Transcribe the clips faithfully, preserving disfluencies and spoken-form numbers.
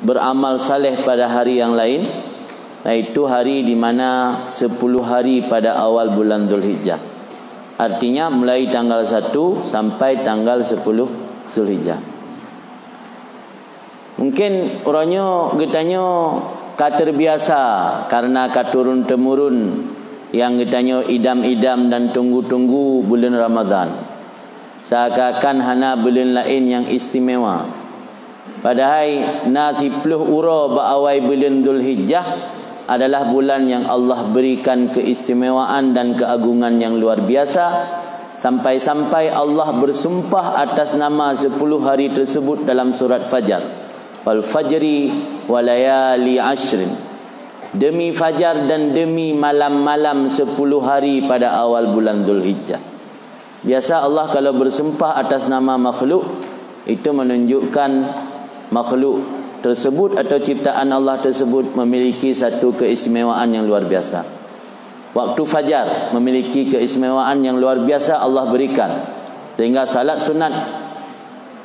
beramal saleh pada hari yang lain, yaitu hari di mana sepuluh hari pada awal bulan Zulhijjah. Artinya, mulai tanggal satu sampai tanggal sepuluh Zulhijjah. Mungkin uroe nyoe geutanyoe ka terbiasa karena ka turun-temurun nyang geutanyoe idam-idam dan tunggu-tunggu buleuen Ramadhan. Seakan-akan hana buleuen laén nyang istimewa. Padahai na siploh uroe bak awai buleuen Zulhijjah adalah bulan nyang Allah berikan keistimewaan dan keagungan nyang luar biasa, sampai-sampai Allah bersumpah atas nama sepuluh hari tersebut dalam surat Fajar, "Wal fajri wa layali asyrin." Demi fajar dan demi malam-malam sepuluh hari pada awal bulan Zulhijjah. Biasa Allah kalau bersumpah atas nama makhluk, itu menunjukkan makhluk tersebut atau ciptaan Allah tersebut memiliki satu keistimewaan yang luar biasa. Waktu fajar memiliki keistimewaan yang luar biasa Allah berikan, sehingga salat sunat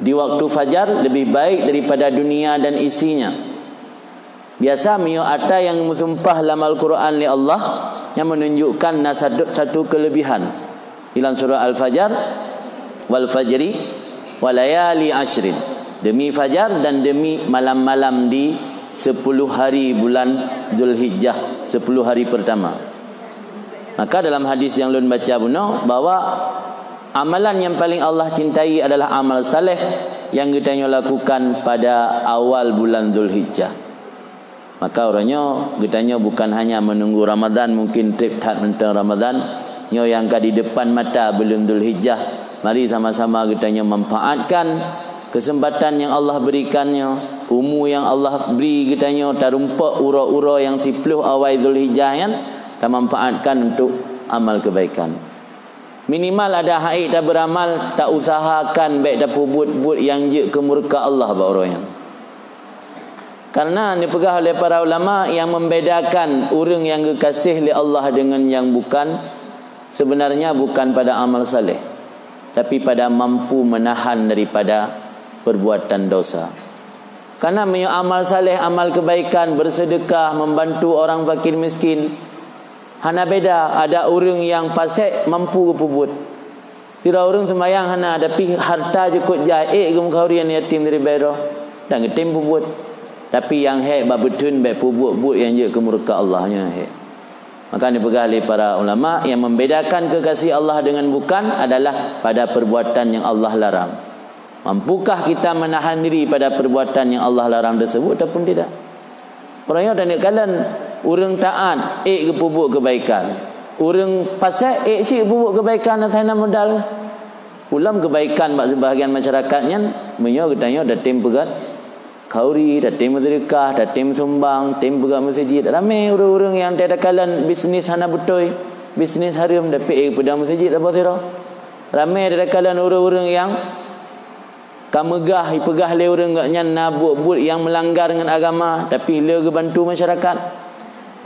di waktu fajar lebih baik daripada dunia dan isinya. Biasa meunyoe ata nyang meusumpah lam Al-Quran lé Allah, nyan menunjukkan na satu, satu kelebihan. Di dalam surah Al-Fajar, "Wal fajri wa layali asyrin." Demi fajar dan demi malam-malam di sepuluh hari bulan Zulhijjah, sepuluh hari pertama. Maka dalam hadis nyang lôn baca bunoe, bahwa amalan nyang paling Allah cintai adalah amal saleh nyang geutanyoe lakukan pada awal bulan Zulhijjah. Maka uroe nyoe geutanyoe bukan hanya menunggu Ramadan, mungkin treb that mantong Ramadan, nyoe nyang ka di depan mata buleuen Zulhijjah. Mari sama-sama geutanyoe manfaatkan kesempatan nyang Allah berikan nyoe, umu nyang Allah bri geutanyoe, tarumpok uroe-uroe nyang siploh awai Zulhijjah nyan, tamanfaatkan untuk amal kebaikan. Minimal adak han ék tabeuramal, tausahakan bék tapeubuet buet nyang jeuet keu murka Allah bak uroe nyan. Karena neupeugah oleh para ulama, nyang membedakan ureuëng nyang geukaséh lé Allah dengan nyang bukan, sebenarnya bukan pada amal saleh, tapi pada mampu menahan daripada perbuatan dosa. Karena meunyoe amal saleh, amal kebaikan, bersedekah, membantu orang fakir miskin, hana beda, adak ureuëng nyang pasék mampu geupeubuet. Sidroe ureuëng seumayang hana, tapi harta jukôt jai, ék geumeukauri aneuk yatim siribèe droe, dan geutem peubuet. Tapi nyang hék bak beuteun bék peubuet buet nyang jeuet keu murka Allah, nyan hék. Maka neupeugah lé para ulama, yang membedakan kekasih Allah dengan bukan adalah pada perbuatan yang Allah larang. Mampukah kita menahan diri pada perbuatan yang Allah larang tersebut ataupun tidak? Uroe nyoe taneuk kalon, ureuëng taát ék geupeubuet keubaikan. Ureuëng pasék ék cit geupeubuet keubaikan asai na modal. Ulam keubaikan bak seubahagian masyarakat nyan, meunyoe geutanyoe tatem peugét khauri, tatem meuseudeukah, tatem sumbang, tem peugét meuseujid. Ramé ureuëng-ureuëng nyang takalon bisnis hana beutôi, bisnis hareuem, tapi ék peudong meuseujid saboh sidroe. Ramé takalon ureuëng-ureuëng nyang ka meugah, ipeugah lé ureuëng gobnyan na buet-buet nyang meulanggar ngon agama, tapi le geubantu masyarakat.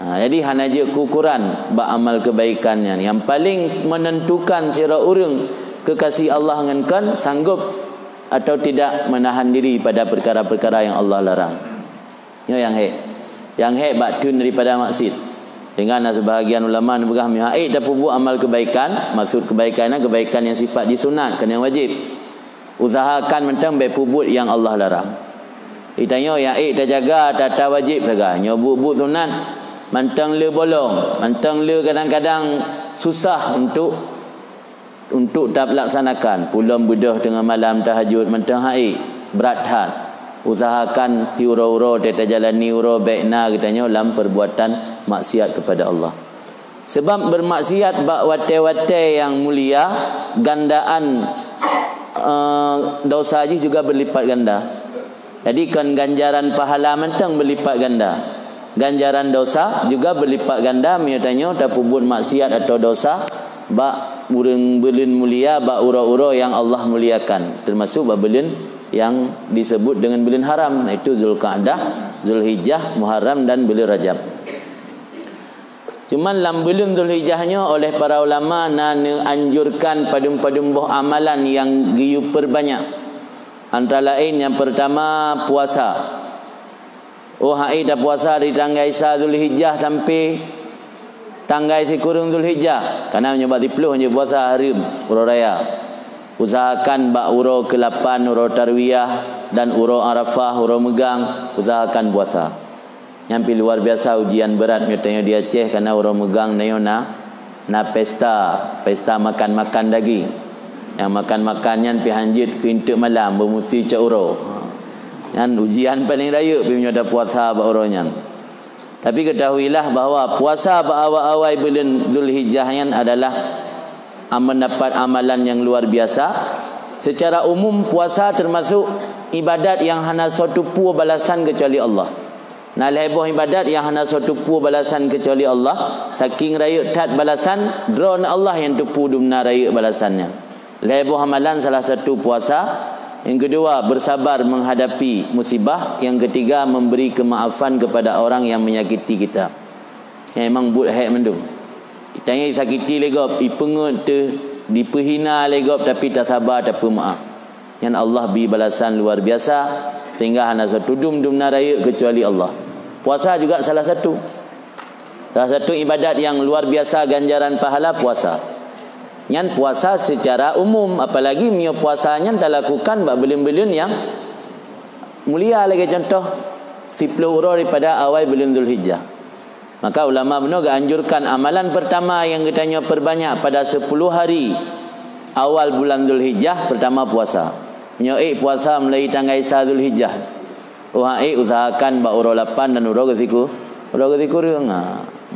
Ha, jadi hana jeuet keu ukuran bak amal keubaikan nyan. Nyang paleng menentukan sidroe ureuëng keukasih Allah ngon kon, sanggop atau tidak menahan diri pada perkara-perkara yang Allah larang. Nyoe nyang hék. Nyang hék bak teun daripada maksiet. Sehingga na seubahagian ulama neupeugah, meunyoe han ék tapeubuet amal keubaikan, maksud keubaikan nyan keubaikan nyang sifat jisunat, kon nyang wajéb. Usahakan mantong bék peubuet nyang Allah larang. Geutanyoe nyang ék tajaga, tata wajéb sagai. Nyoe buet-buet sunat, mantong le bolong, mantong le kadang-kadang susah untuk, untuk talaksanakan. Pulom beudôh teungoh malam tahajud mantong han ék, brat that. Usahakan siuroe-uroe tajalani uroe bék na geutanyoe lam perbuatan maksiat kepada Allah. Sebab bermaksiat bak watée-watée nyang mulia, gandaan, eh, dosa jih juga berlipat ganda. Jadi, kon ganjaran pahala mantong berlipat ganda. Ganjaran dosa juga berlipat ganda, meunyoe tanyoe tapeubuet maksiat atau dosa bak ureuëng buleuen mulia, bak uroe-uroe nyang Allah muliakan, termasuk bak buleuen nyang disebut dengan buleuen haram, yaitu Zulqa'dah, Zulhijjah, Muharram, dan buleuen Rajab. Cuman lam buleuen Zulhijjah nyoe oleh para ulama na neuanjurkan padum-padum boh amalan nyang geuyue peurbanyak. Antara laén nyang peurtama puasa. Oh, hai tapuasa dari tanggai sa Zulhijjah sampai tanggai sikureueng Zulhijjah. Karena meunyoe bak siplôh jeuet puasa hareuem uroe raya. Usahakan bak uroe keulapan, uroe Tarwiyah, dan uroe Arafah, uroe meugang, usahakan puasa. Nyan pih luar biasa ujian berat meunyoe tanyoe di Aceh, karena uroe meugang tanyoe na, na pesta, pesta makan-makan daging. Nyang makan-makan nyan pih hanjeuet keu inteuk malam, beumusti cot uroe. Nyan ujian paling rayeuk pih meunyoe tapuasa bak uroe nyan. Tapi ketahuilah bahwa puasa bak awai-awai buleuen Zulhijjah nyan adalah am-, mendapat amalan yang luar biasa. Secara umum, puasa termasuk ibadat yang hana soe teupeu balasan kecuali Allah. Na lhée boh ibadat nyang hana soe teupeu balasan kecuali Allah, saking rayeuk that balasan, droeneuh Allah nyang teupeu dumna rayeuk balasan nyan. Lhée boh amalan, salah satu puasa, yang kedua bersabar menghadapi musibah, yang ketiga memberi kemaafan kepada orang yang menyakiti kita. Nyang memang buet hék mandum. Tanyoe disakiti lé gob, ipeungeut teuh, dipeuhina lé gob, tapi tasaba, tapeumaaf. Nyan Allah bri balasan luar biasa, sehingga hana soe teupeu dum dumna rayeuk kecuali Allah. Puasa juga salah satu. Salah satu ibadat yang luar biasa ganjaran pahala puasa. Nyan puasa secara umum, apalagi meunyoe puasa nyan talakukan bak buleuen-buleuen nyang mulia, lagée contoh siplôh uroe daripada awai buleuen Zulhijjah. Maka ulama bunoe geuanjurkan amalan pertama nyang geutanyoe perbanyak pada sepuluh hari awal bulan Zulhijjah, pertama puasa. Meunyoe ék puasa mulai tanggai sa Zulhijjah, oh, ék usahakan bak uroe lapan dan uroe geusiku-, uroe geusikureueng. Ha,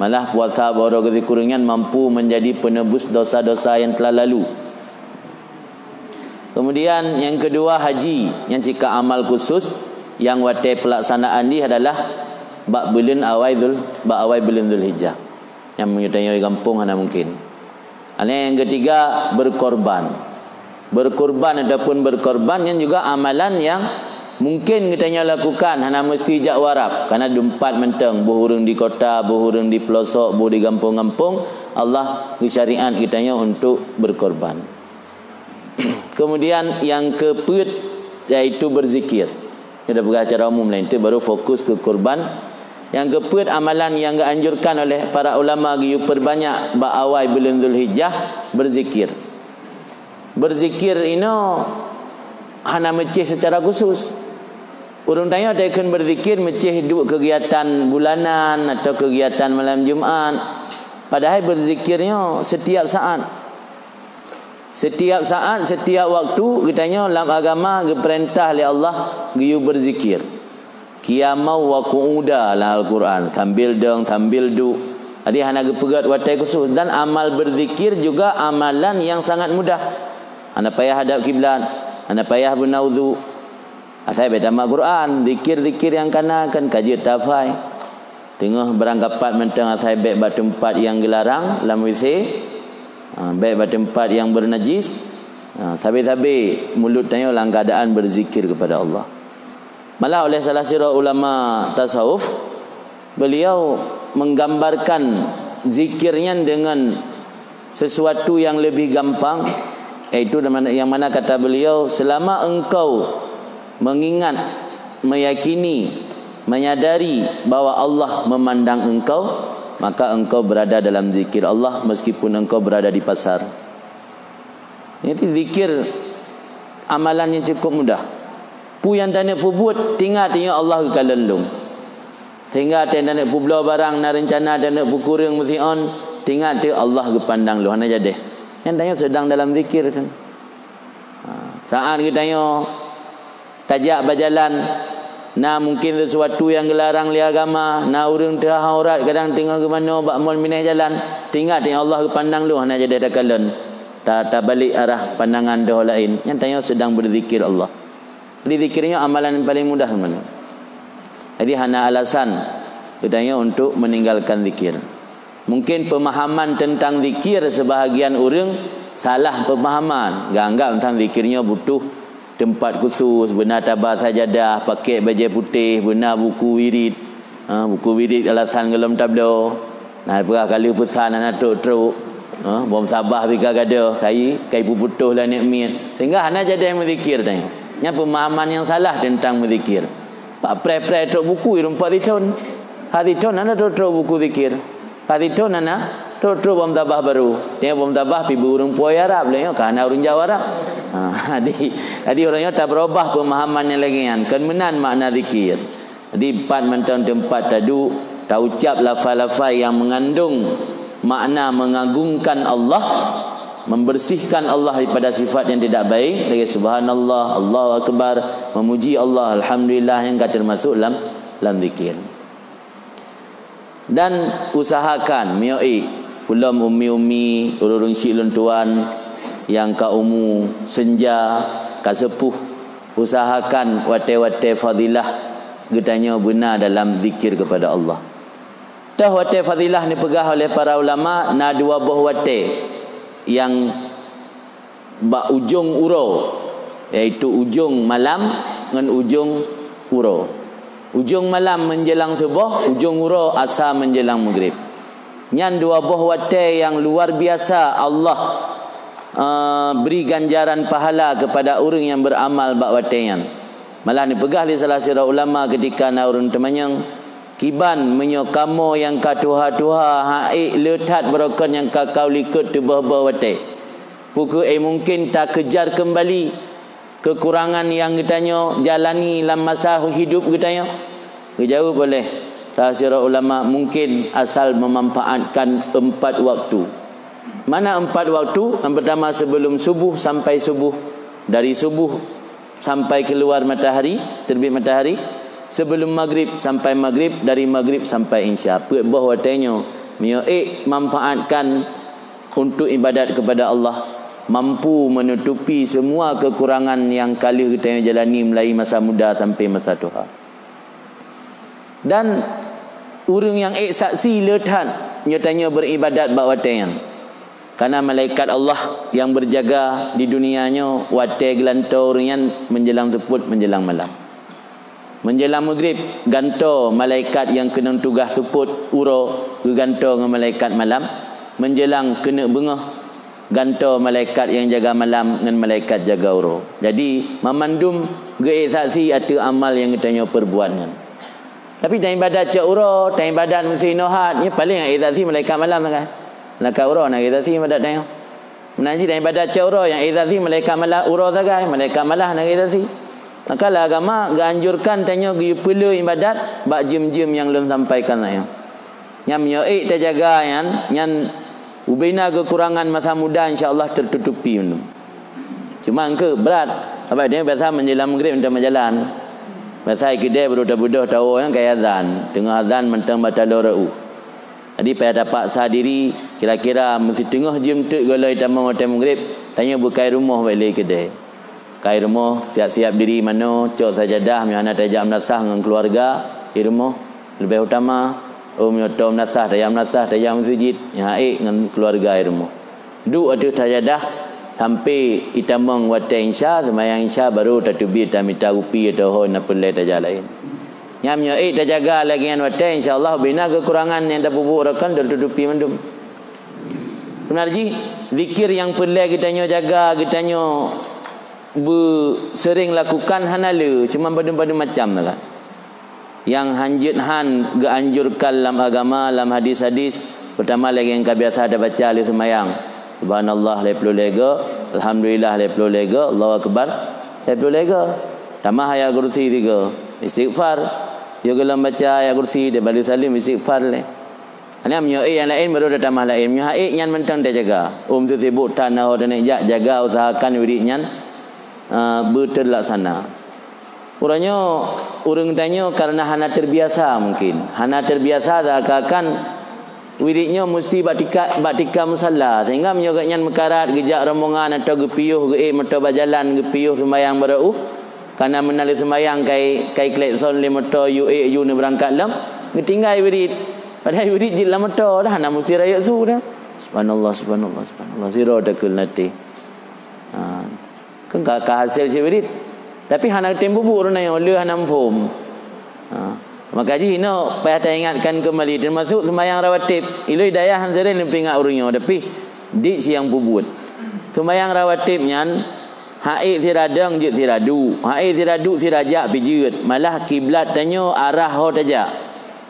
malah puasa bak uroe geusikureueng nyan mampu menjadi penebus dosa-dosa yang telah lalu. Kemudian nyang kedua, haji, nyang cit ka amal khusus nyang watée pelaksanaan jih adalah bak buleuen awai Zul-, bak awai buleuen Zulhijjah. Nyang meunyoe tanyoe di gampông hana mungkin. Aneh nyang ketiga, berkorban. Berkorban ataupun berkorban nyan juga amalan nyang mungkin geutanyoe lakukan, hana meusti jak u Arab. Karena dumpat mantong, boh ureuëng di kota, boh ureuëng di pelosok, boh di gampông-gampông, Allah geusyariat geutanyoe untuk berkorban. Kemudian nyang keupeuet, yaitu berzikir. Nyoe dah peugah secara umum laén, tu baru fokus ke kurban. Nyang keupeuet amalan nyang geuanjurkan oleh para ulama geuyue perbanyak bak awai buleuen Zulhijjah, berzikir. Berzikir inoe hana meucéh secara khusus. Ureuëng tanyoe takheun berzikir meucéh duek kegiatan bulanan atau kegiatan malam Jumat. Padahai berzikir nyoe setiap saat. Setiap saat, setiap waktu, geutanyoe lam agama geupeurintah lé Allah geuyue beuzikir. Qiyamau wa qu'uda lam Al-Quran, sambil dong, sambil duek. Jadi hana geupeugét watée khusus. Dan amal beuzikir juga amalan nyang sangat mudah. Hana payah hadab kiblat, hana payah beuna udhu. Asai bék tamat Quran, zikir-zikir nyang kana kan ka jeuet tafai. Teungoh beurangkapat mantong asai bék bak teumpat nyang geularang lam W C, ha, bék bak teumpat nyang beunajis, ha, sabe-sabe mulut tanyoe lam keuadaan beuzikir keupada Allah. Malah oleh salah sidroe ulama tasawuf, beliau menggambarkan zikir nyan dengan sesuatu yang lebih gampang, yaitu yang mana kata beliau, selama engkau mengingat, meyakini, menyadari bahwa Allah memandang engkau, maka engkau berada dalam zikir Allah meskipun engkau berada di pasar. Jadi zikir amalan yang cukup mudah. Peue nyang taneuk peubuet, tingat, tingat Allah geukalon lôn. Sehingga taneuk peubloe barang, na reuncana taneuk peukureueng meusion, tingat teuh Allah geupandang lôn, hana jadeh. Nyan tanyoe sedang dalam zikir. Ha, saat geutanyoe tajak bajalan, na mungkin sesuatu nyang geularang lé agama, na ureuëng teuhah aurat kadang teungoh geumanoe bak mall mineh jalan, tingat, tingat Allah geupandang lôn, hana jadeh takalon. Ta-, tabalek arah pandangan deuh laén. Nyan tanyoe sedang beuzikir Allah. Jadi zikir nyoe amalan yang paling mudah sebenarnya. Jadi hana alasan geutanyoe untuk meninggalkan zikir. Mungkin pemahaman tentang zikir sebahagian ureuëng salah pemahaman. Geuanggap tentang zikir nyoe butuh teumpat khusus, beuna taba sajadah, pakek bajée putéh, beuna buku wirid. Ha, buku wirid alasan gohlom tabloe. Na peugah ka lheueh peusan hana trok-trok. Ha, bom sabah pih ka gadôh, kai, kai peuputôh lam aneuk miet. Sehingga hana jadeh meuzikir tanyoe. Nyan pemahaman yang salah tentang meuzikir. Bak preh-preh trok buku, i rumpok sithon. Ha sithon hana trok-trok buku zikir. Ha sithon hana trok-trok bom tabah baru. Nyang bom tabah pih beu ureuëng puwoe Arab, lé nyoe ka hana ureuëng Jawa Arab. Ha, jadi, jadi ureuëng nyoe tabeurubah pemahaman nyang lagée nyan. Kon meunan makna zikir. Jadi, pat mantong teumpat taduek, taucab lafai-lafai nyang mengandung makna mengagungkan Allah, membersihkan Allah daripada sifat yang tidak baik, lagée subhanallah, Allahu akbar, memuji Allah, alhamdulillah, nyang ka termasuk lam, lam zikir. Dan usahakan, miyueb, ulôn umi-umi, ureuëng syik lôn tuan, nyang ka umu senja, ka sepuh, usahakan watée-watée fadilah geutanyoe beuna dalam zikir kepada Allah. Toh watée fadilah neupeugah oleh para ulama, na dua boh watée nyang bak ujong uroe, yaitu ujong malam ngon ujong uroe. Ujong malam menjelang suboh, ujong uroe asa menjelang maghrib. Nyan dua boh watée nyang luar biasa Allah, eh, beri ganjaran pahala kepada ureuëng nyang beramal bak watée nyan. Malah neupeugah lé salah sidroe ulama ketika na ureuëng teumanyong, "Kiban meunyoe kamoe nyang ka tuha-tuha han ék le that barokon nyang ka kalikot teuboh-boh watée? Peu kheueh mungken takeujar keumbali keukurangan nyang geutanyoe jalani lam masa hidup geutanyoe?" Geujaweueb oleh salah sidroe ulama, "Mungken asal memanfaatkan empat waktu." Mana empat waktu? Yang pertama, sebelum subuh sampai subuh, dari subuh sampai keluar matahari, terbit matahari, sebelum maghrib sampai maghrib, dari maghrib sampai isya. Peuet boh watée nyoe, miyueb manfaatkan untuk ibadat kepada Allah, mampu menutupi semua kekurangan yang ka lheueh geutanyoe jalani mulai masa muda sampai masa tuha. Dan ureuëng nyang ék saksi le that nyoe tanyoe beribadat bak watée nyan. Karena malaikat Allah yang berjaga di dunia nyoe watée geulantoe ureuëng nyan menjelang seupôt menjelang malam. Menjelang maghrib, gantoe malaikat nyang keunong tugaih seupôt uroe geugantoe ngon malaikat malam. Menjelang keuneuk beungoh, gantoe malaikat nyang jaga malam ngon malaikat jaga uroe. Jadi, mamandum geuék saksi ateueh amal nyang geutanyoe peubuat nyan. Tapi, tan ibadat cok uroe, tan ibadat meusinohat, nyoe paleng ék saksi malaikat malam sagai. Malaikat uroe na ék saksi ibadat tanyoe. Meunan cit tan ibadat cok uroe, nyang ék saksi malaikat malam uroe sagai, malaikat malam na ék saksi. Maka lam agama geuanjurkan tanyoe geupeuleue ibadat bak jeuem-jeuem nyang lôn sampaikan nyoe. Nyan miyueb tajaga nyan, nyan ubena keukurangan masa muda, insya Allah tertutupi. Cuma engke brat, sabab dia biasa menjelang maghrib minta jalan. Biasa kedai baru tabeudôh tawoe nyang kaya azan, teungoh azan mantong batalo reu. Jadi payah tapaksa diri, kira-kira meusiteungoh jeuem teuk gohlom tamong watée maghrib, tanyoe beukai rumoh bak lé kedai. Kai rumoh, siap-siap diri manoe, cok sajadah, meuhana tajak meunasah ngon keuluwarga di rumoh. Leubeh utama, oh, meunyoe toe meunasah, tajak meunasah, tajak meuseujid, nyan ék ngon keuluwarga di rumoh. Duek ateueh sajadah sampai itamong watée insya, seumayang insya, baru tateubiet tamita kupi atau ho na peureulée tajak laén. Nyan miyueb ék tajaga lagée nyan watée, insya Allah bina keukurangan nyang tapeubuet rakan dan tutupi mandum. Beuna jih, zikir nyang peureulée geutanyoe jaga, geutanyoe beu sering lakukan hana le, cuma padum-padum macam sagai. Nyang hanjeuet han geuanjurkan lam agama, lam hadis-hadis, peutama lagée nyang ka biasa tabaca lé seumayang. Subhanallah lhée ploh lhée go, alhamdulillah lhée ploh lhée go, Allahu akbar lhée ploh lhée go. Tamah ayat kursi tiga, istighfar. Yo gohlom baca ayat kursi, dan balu salim istighfar lé. Hana meunyoe ék nyang laén baru tatamah laén. Meunyoe han ék nyan mantong tajaga. Ôm seusibok tan na ho taneuk jak, jaga usahakan wirid nyan, eh, beuteulaksana. Uroe nyoe ureuëng tanyoe karena hana terbiasa mungkin. Hana terbiasa seakan-akan wirid nyoe musti bak tika, bak tika musalla. Sehingga meunyoe gobnyan meukarat geujak rombongan atau geupiôh geuék moto bak jalan geupiôh seumayang barô, kana meunan lé seumayang kai, kai klekson lé moto yue ék yue neubeurangkat lom, geutinggai wirid. Padahai wirid jeuet lam moto dah, hana musti rayeuk su dah. Subhanallah, subhanallah, subhanallah. Sidroe takheun lam até. Ha. Kan ka, ka hasé cit wirid. Tapi hana tem bubu ureuëng nyoe, le hana muphom. Ha. Maka jih inoe payah taingatkan kembali, termasuk seumayang rawatib. Iloi dayah han sering neupeuingat ureuëng nyoe, tapi dik siang pubuet. Seumayang rawatib nyan, Hak ék sira dong jeuet sira duek, hak ék sira duek sira jak pih jeuet. Malah kiblat tanyoe arah ho tajak.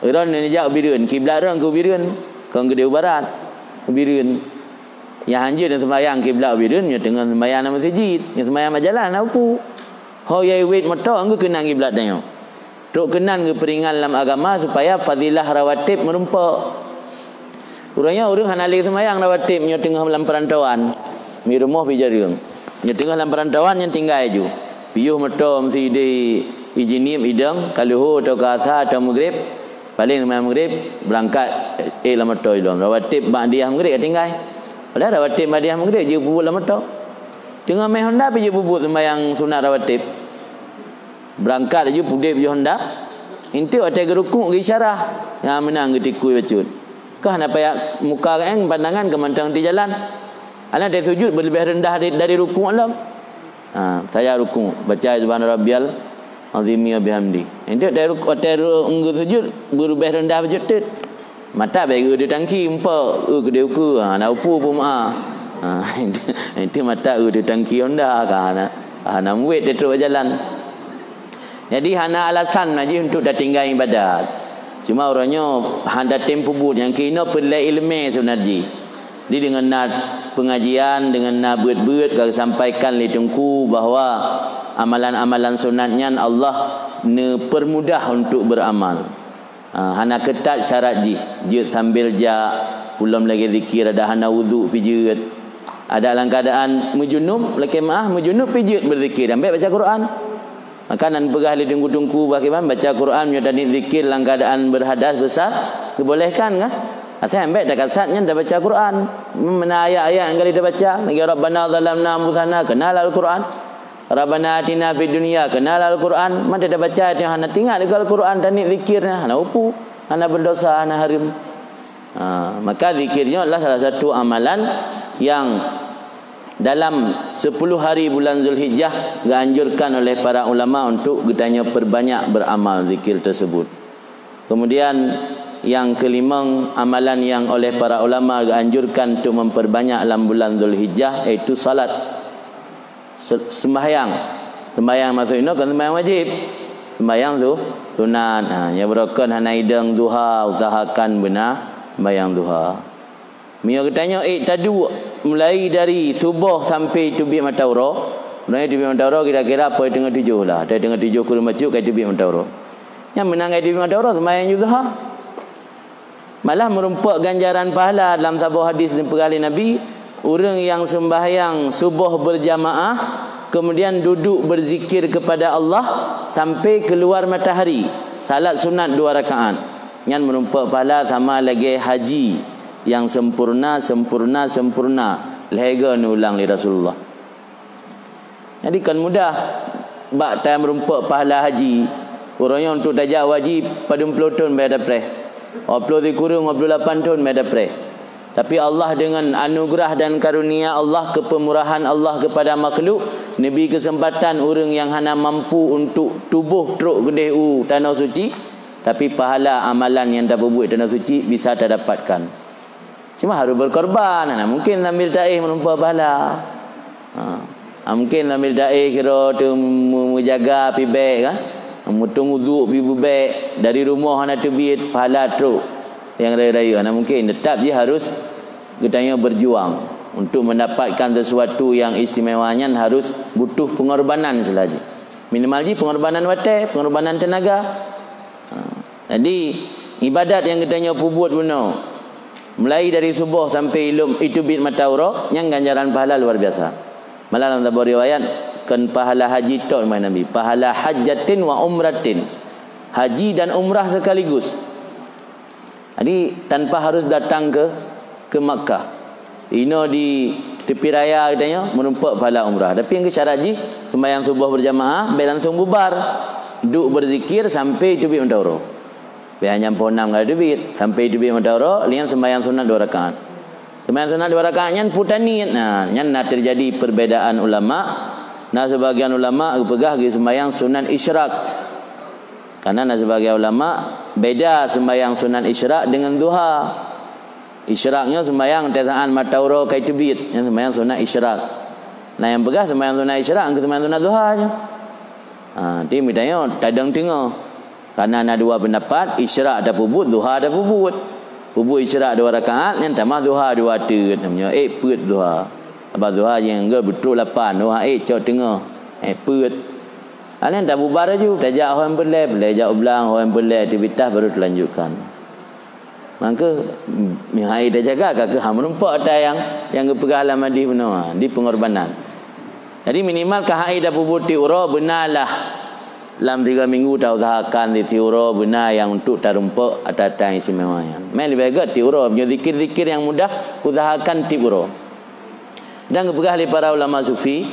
Droeneuh neujak u Bireuen, kiblat droeneuh keu Bireuen, kon keudéh u barat, u Bireuen. Nyang hanjeuet neuseumbahyang kiblat u Bireuen, nyoe teungoh seumbahyang lam meuseujid, nyoe seumbahyang bak jalan, hana peue. Ho yai wét moto, ngon keunan kiblat tanyoe. Trok keunan geupeuringan lam agama supaya fadilah rawatib meurumpok. Uroe nyoe ureuëng hana lé seumayang rawatib nyoe teungoh lam peurantauan. Mi rumoh pih jareueng. Nyoe teungoh lam peurantauan nyan tinggai ju. Piôh moto meusideh i Jeunieb idong, ka leuhô atau ka asa atau meugreb. Paleng seumayang meugreb, beurangkat ék lam moto ilom. Rawatib ba'diyah meugreb ka tinggai. Padahai rawatib ba'diyah meugreb jeuet peubuet lam moto. Teungoh mé honda pih jeuet peubuet seumayang sunat rawatib. Beurangkat laju pudeb ju honda. Enteuk watée geurukuk geuisyarah, nyang meunan geutikui bacut. Kah na payah muka geuéng pandangan keu mantong di jalan. Hana teu sujud beuleubeh reundah dari, dari rukuk lom. Ha, saya rukuk, baca subhana rabbiyal azimi wa bihamdi. Enteuk watée rukuk, watée ru-, geusujud beuleubeh reundah bacut teut. Mata bèk eu teutangki umpok, eu keudeh ukeue, ha, na upu peumaa. Ha, itu mata eu teutangki honda ka hana, hana muet teutrok jalan. Jadi hana alasan najih untuk tatinggai ibadat. Cuma uroe nyoe hana tem peubuet nyang keu inoe peureulée iéleumé sunat jih. Jadi deungon na pengajian, deungon na beuet-beuet ka geusampaikan lé Teungku bahwa amalan-amalan sunat nyan Allah neupeurmudah untuk beuramal. Ha, hana keutat syarat jih, jeuet sambil jak, pulom lagée zikir, adak hana wudhu pih jeuet. Adak lam keuadaan meujunub, lakée meuáh meujunub pih jeuet beuzikir, ambek baca Quran. Maka nan peugah lé teungku-teungku bah kiban, baca Quran meunyoe taniet zikir lam keuadaan berhadas besar, geubolehkan kah? Asai ambek takasat nyan tabaca Quran. Meunan ayat-ayat nyang kali tabaca, lagée Rabbana zalamna anfusana, kenal Al-Quran. Rabbana atina fid dunya, kenal Al-Quran, mantong tabaca, hana teuingat lé Al-Quran, taniet zikir nyan, hana upu, hana berdosa, hana hareuem. Ha, maka zikir nyoe adalah salah satu amalan yang dalam sepuluh hari bulan Zulhijjah geuanjurkan oleh para ulama untuk geutanyoe perbanyak beramal zikir tersebut. Kemudian yang kelimong, amalan yang oleh para ulama geuanjurkan untuk memperbanyak lam bulan Zulhijjah, yaitu salat. Se-, sembahyang. Sembahyang maksud inoe kon sembahyang wajib. Sembahyang su-, sunat. Ha, nyang beurokon hana idong duha, usahakan beuna sembahyang duha. Meunyoe geutanyoe ék taduek mulai dari suboh sampai teubiet mata uroe, mulai teubiet mata uroe kira-kira poh teungoh tujoh lah. Dari teungoh tujoh kureueng bacut ka teubiet mata uroe. Nyan meunan ka teubiet mata uroe sembahyang ju duha. Malah meurumpok ganjaran pahala dalam saboh hadis neupeugah lé Nabi, ureuëng nyang sembahyang suboh berjamaah, kemudian duduk berzikir kepada Allah sampai keluar matahari, salat sunat dua rakaat. Nyan meurumpok pahala sama lagée haji nyang sempurna, sempurna, sempurna. Lhée goe neuulang lé Rasulullah. Jadi kon mudah bak tameurumpok pahala haji. Uroe nyoe untuk tajak haji padum ploh thon bèk tapreh. Dua ploh sikureueng, dua ploh lapan thon bèk tapreh. Tapi Allah dengan anugerah dan karunia Allah, kepemurahan Allah kepada makhluk, neubi keuseumpatan ureuëng nyang hana mampu untuk tuboh trok keudeh u Tanoh Suci, tapi pahala amalan nyang tapeubuet Tanoh Suci bisa tadapatkan. Cuma harôh beukorban, hana mungken sambil taéh meurumpok pahala. Ha. Ha, mungken sambil taéh kira tu meu-, meujaga pih bèk kan. Meutueng uduk pih bèk, dari rumoh hana teubiet, pahala trok nyang rayeuk-rayeuk. Hana mungken, tetap jih harôh geutanyoe berjuang untuk mendapatkan sesuatu yang istimewa nyan harôh butuh pengorbanan seulaju. Minimal jih pengorbanan watèe, pengorbanan tenaga. Ha. Jadi, ibadat nyang geutanyoe peubuet bunoe, mulai dari suboh sampai ilom iteubiet mata uroe, nyan ganjaran pahala luar biasa. Malah lam saboh riwayat, kon pahala haji tok, meunan Nabi, pahala hajjatin wa umratin. Haji dan umrah sekaligus. Jadi, tanpa harus datang ke, ke Makkah. Inoe di tepi raya geutanyoe meurumpok pahala umrah. Tapi nyang syarat jih, sembahyang suboh berjamaah, bèk langsung bubar. Duek berzikir sampai teubiet mata uroe. Bèk hanya poh nam ka teubiet, sampai teubiet mata uroe, lheuh nyan sembahyang sunat dua rakaat. Sembahyang sunat dua rakaat nyan peue taniet. Nah, nyan na terjadi perbedaan ulama. Na sebagian ulama geupeugah geusembahyang sunat isyraq. Karena na sebagian ulama beda sembahyang sunat isyraq dengan duha. Isyraq nyoe sembahyang teusaan mata uroe ka teubiet, nyan sembahyang sunat isyraq. Na nyang peugah seumayang sunat isyraq keu seumayang sunat duha je. Ha, ti meutanyoe tadong teungoh. Karena na dua pendapat, isyraq tapeubuet, duha tapeubuet. Peubuet isyraq dua rakaat, nyan tamah duha dua teut. Namanya ék peuet duha. Abah duha nyang enggak beutôi lapan, duha ék cok teungoh. Ék peuet. Alèh tabubar laju, tajak ho nyang peureulèe, peureulèe jak u blang, ho nyang peureulèe aktivitas baru talanjutkan. Maka, meuhai tajaga ka keuh ha meurumpok ata nyang, nyang geupeugah lam hadis bunoe, di pengorbanan. Jadi minimal ka hai tapeubuet tiep uroe, beunalah lam tiga minggu tausahakan di tiep uroe beuna nyang untuk tarumpok ata-ata nyang istimewa nyan. Meuleubeh gèt tiep uroe, meunyoe zikir-zikir nyang mudah usahakan tiep uroe. Dan geupeugah lé para ulama sufi,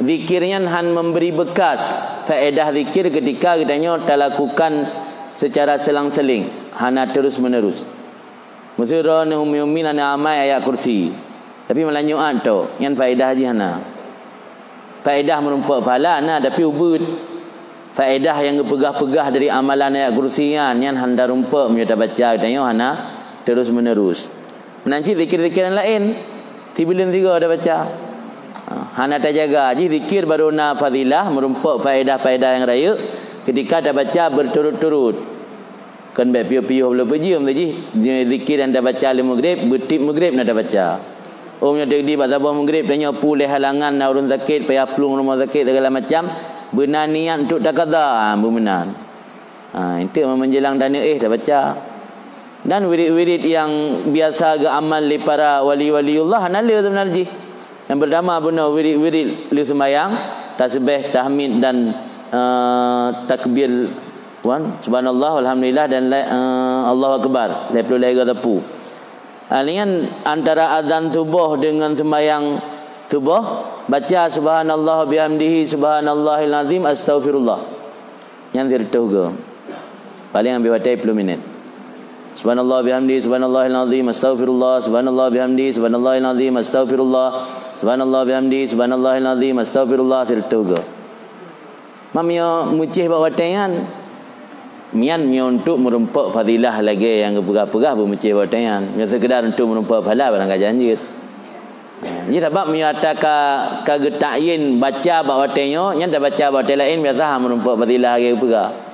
zikir nyan han memberi bekas faedah zikir ketika geutanyoe talakukan secara selang-seling, hana terus-menerus. Meuseu droeneuh umi-umi na amai ayat kursi, tapi meulanyoe atoe, nyan faedah jih hana. Faedah meurumpok pahala na, tapi ubeut. Faedah nyang geupeugah-peugah dari amalan ayat kursi nyan, nyan han tarumpok meunyoe tabaca geutanyoe hana terus-menerus. Meunan cit zikir-zikir nyang laén, sibuleuen sigoe tabaca. Ha, hana tajaga jih zikir baru na fadilah, meurumpok faedah-faedah nyang rayeuk ketika tabaca berturut-turut. Kon bèk piôh-piôh bloe peujeuem teuh jih, zikir nyang tabaca lé Maghrib, beutiep Maghrib na tabaca. Oh, meunyoe teuk di bak saboh Maghrib, tanyoe peue lé halangan, na ureueng sakét, payah plueng rumoh sakét, segala macam, beuna niat untuk takada, ha, beumeunan. Ha, enteuk menjelang taneuk éh tabaca. Dan wirid-wirid nyang biasa geuamal lé para wali-waliullah hana le seubeuna jih. Nyang pertama bunoe wirid-wirid lheueh seumayang, tasbih, tahmid dan, eh, takbir, wan, subhanallah, walhamdulillah dan la-, eh, Allahu akbar, lhèe ploh lhèe sapeue. Ha, nyan antara azan suboh dengan seumayang suboh, baca subhanallah bihamdihi, subhanallahil azim, astaghfirullah. Nyan sireutôh goe. Paleng leubeh watèe ploh minit. Subhanallah bihamdi, subhanallahil azim, astaghfirullah, subhanallah bihamdi, subhanallahil azim, astaghfirullah, subhanallah bihamdi, subhanallahil azim, astaghfirullah, sireutôh goe. Meunyoe meucéh bak watèe nyan, nyan meunyoe untuk meurumpok fadilah lagèe nyang geupeugah-peugah beumeucéh bak watèe nyan. Meunyoe seukeudar untuk meurumpok pahala, barang ka jeuet. Jadi sabab meunyoe ata ka, ka geutakyin baca bak watèe nyoe, nyan tabaca bak watèe laén biasa ha meurumpok fadilah lagèe geupeugah.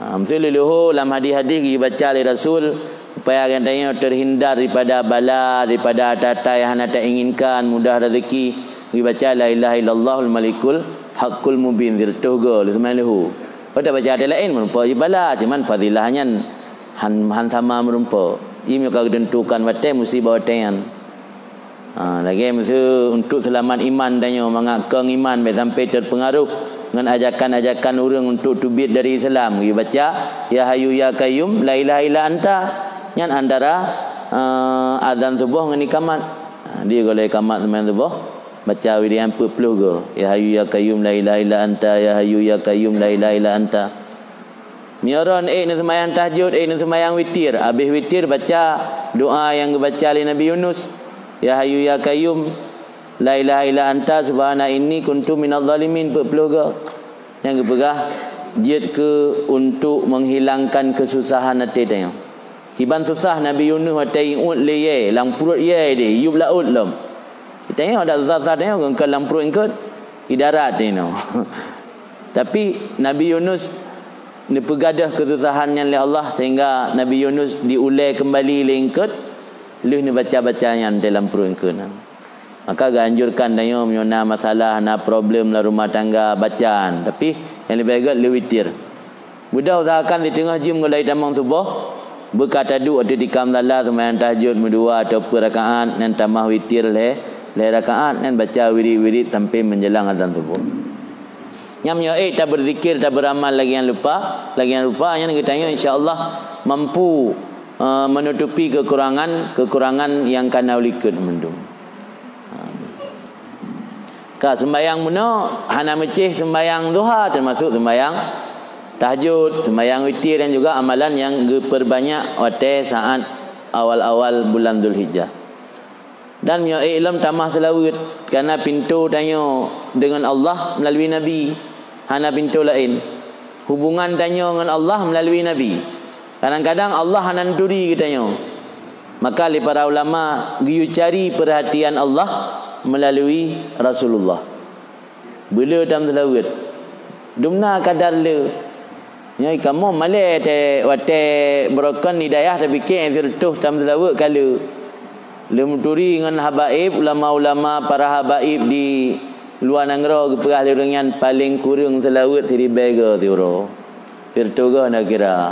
Ha, meuseu leuluhô lam hadis-hadis geubaca lé Rasul, supaya geutanyoe terhindar daripada bala, daripada ata-ata nyang hana tainginkan, mudah rezeki, geubaca la ilaha illallahul malikul haqqul mubin, sireutôh goe lheueh seumayang leuluhô. Padahai tabaca watèe laén meurumpok jih bala, cuman fadilah nyan han, han sama meurumpok. Imeue ka geuteuntukan watèe, musibah watèe nyan. Ha, lagèe meuseu untuk seulamat iman tanyoe, mangat kong iman bèk sampai terpengaruh ngon ajakan-ajakan ureueng untuk teubiet dari Islam. Geubaca, "Ya Hayyu Ya Qayyum, la ilaha illa anta." Nyan antara, eh, azan suboh ngon ikamat. Ha, di goh lheueh ikamat seumayang suboh, baca wirid nyan peuet ploh goe. "Ya Hayyu Ya Qayyum, la ilaha illa anta. Ya Hayyu Ya Qayyum, la ilaha illa anta." Meunyoe droen ék neuseumayang tahajud, ék neuseumayang witir, abéh witir baca doa nyang geubaca lé Nabi Yunus, "Ya Hayyu Ya Qayyum, la ilaha illa anta subhana inni kuntu minadh dhalimin," peuet ploh goe. Nyang geupeugah jeuet keu untuk menghilangkan keususahan até tanyoe. Kiban susah Nabi Yunus watèe iuet lé yèe, lam pruet yèe deh, yup laôt lom. Tanyoe adak susah-susah tanyoe, kon lam pruet eungkôt, di darat tanyoe. Tapi Nabi Yunus neupeugadôh keususahan nyan lé Allah, sehingga Nabi Yunus diulèe keumbali lé eungkôt, lheueh neubaca-baca nyan dalam pruet eungkôt nyan. Maka geuanjurkan tanyoe meunyoe na masalah, na problem lam rumah tangga, bacaan. Tapi nyang leubeh gèt lheueh witir. Beudôh usahakan di teungoh jeuem gulai tamong suboh, beuka taduek ateueh tikam sala seumayang tahajud meudua atau peuet rakaat, nyan tamah witir lhèe, lhèe rakaat, nyan baca wirid-wirid sampai menjelang azan suboh. Nyan meunyoe ék tabeuzikir, taberamal lagèe nyan rupa, lagèe nyan rupa, nyan geutanyoe insya Allah mampu, eh, menutupi kekurangan, kekurangan nyang ka na u likôt mandum. Ka seumbahyang bunoe hana meucéh seumbahyang duha, teumasok seumbahyang tahajud, seumbahyang witir dan juga amalan nyang geupeurbanyak watèe saat awal-awal bulan Zulhijjah. Dan meunyoe ék lom tamah seulaweuet, karena pintoe tanyoe deungon Allah meulalu Nabi, hana pintoe laén. Hubungan tanyoe ngon Allah meulalu Nabi. Kadang-kadang Allah hana neuturi geutanyoe. Maka lé para ulama geuyue cari peurhatian Allah Melalui Rasulullah. Beu le tameuseulaweuet. Dumna kadar le. Nyoe kamoe malée teuh watée beurokon hidayah tapike sireutôh tameuseulaweuet ka le. Lheueh meuturi ngon habaib, ulama-ulama, para habaib di luwa nanggroe geupeugah lé ureuëng nyan paleng kureueng seulaweuet siribée goe siuroe. Sireutôh goe na kira.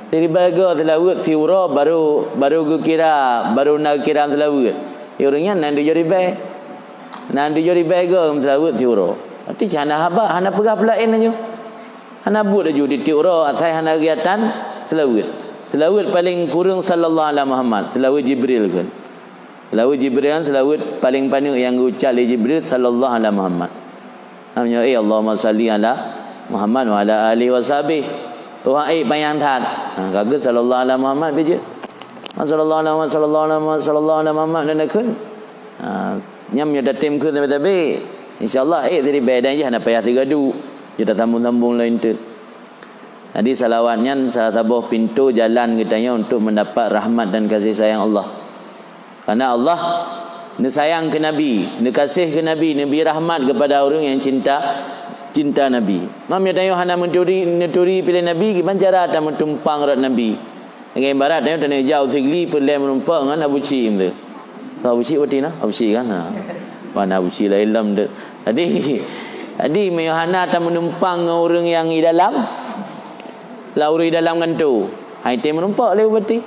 Siribée goe seulaweuet siuroe barô, barô geukira, barô na kira seulaweuet. Ya, ureuëng nyan na tujoh ribée. Na tujoh ribée goe seulaweuet siuroe. Berarti cit hana haba, hana peugah peulaén laju. Hana buet laju tieb-tieb uroe asai hana geuiatan seulaweuet. Seulaweuet paleng kureueng sallallahu ala Muhammad, seulaweuet Jibril kheun. Seulaweuet Jibril kan seulaweuet paleng paneuk nyang geucok lé Jibril sallallahu ala Muhammad. Namanya, eh, Allahumma salli ala Muhammad wa ala alihi wa sahbihi. Oh, eh, panyang that. Ha, ka kheun sallallahu ala Muhammad pih jeuet. Ha, sallallahu ala Muhammad, sallallahu ala Muhammad, sallallahu ala Muhammad, dan kheun. Ha, nyan meunyoe tatem kheun sabe-sabe, insya Allah, eh, jadi beda je, hana payah sigoe duek. Jadi sambung-sambung laén teuk. Jadi, salawat nyan salah saboh pintoe jalan geutanyoe untuk mendapat rahmat dan kasih sayang Allah. Karena Allah neusayang keu Nabi, neugaséh keu Nabi, neubri rahmat kepada ureuëng nyang cinta, cinta Nabi. Mam ya tanyoe hana meuturi, neuturi piléh Nabi, kiban cara tameutumpang rot Nabi. Lagée ibarat tanyoe taneuk jak u Sigli, peureulée meurumpok ngon Abu Chik tu. Abu Chik berarti na? Abu Chik kan? Ha. Mana Abu Chik laén lom tu. Jadi, jadi meunyoe hana tameunumpang ngon ureuëng nyang di dalam, lam ureuëng di dalam gantoe, hai tém meurumpok lé berarti.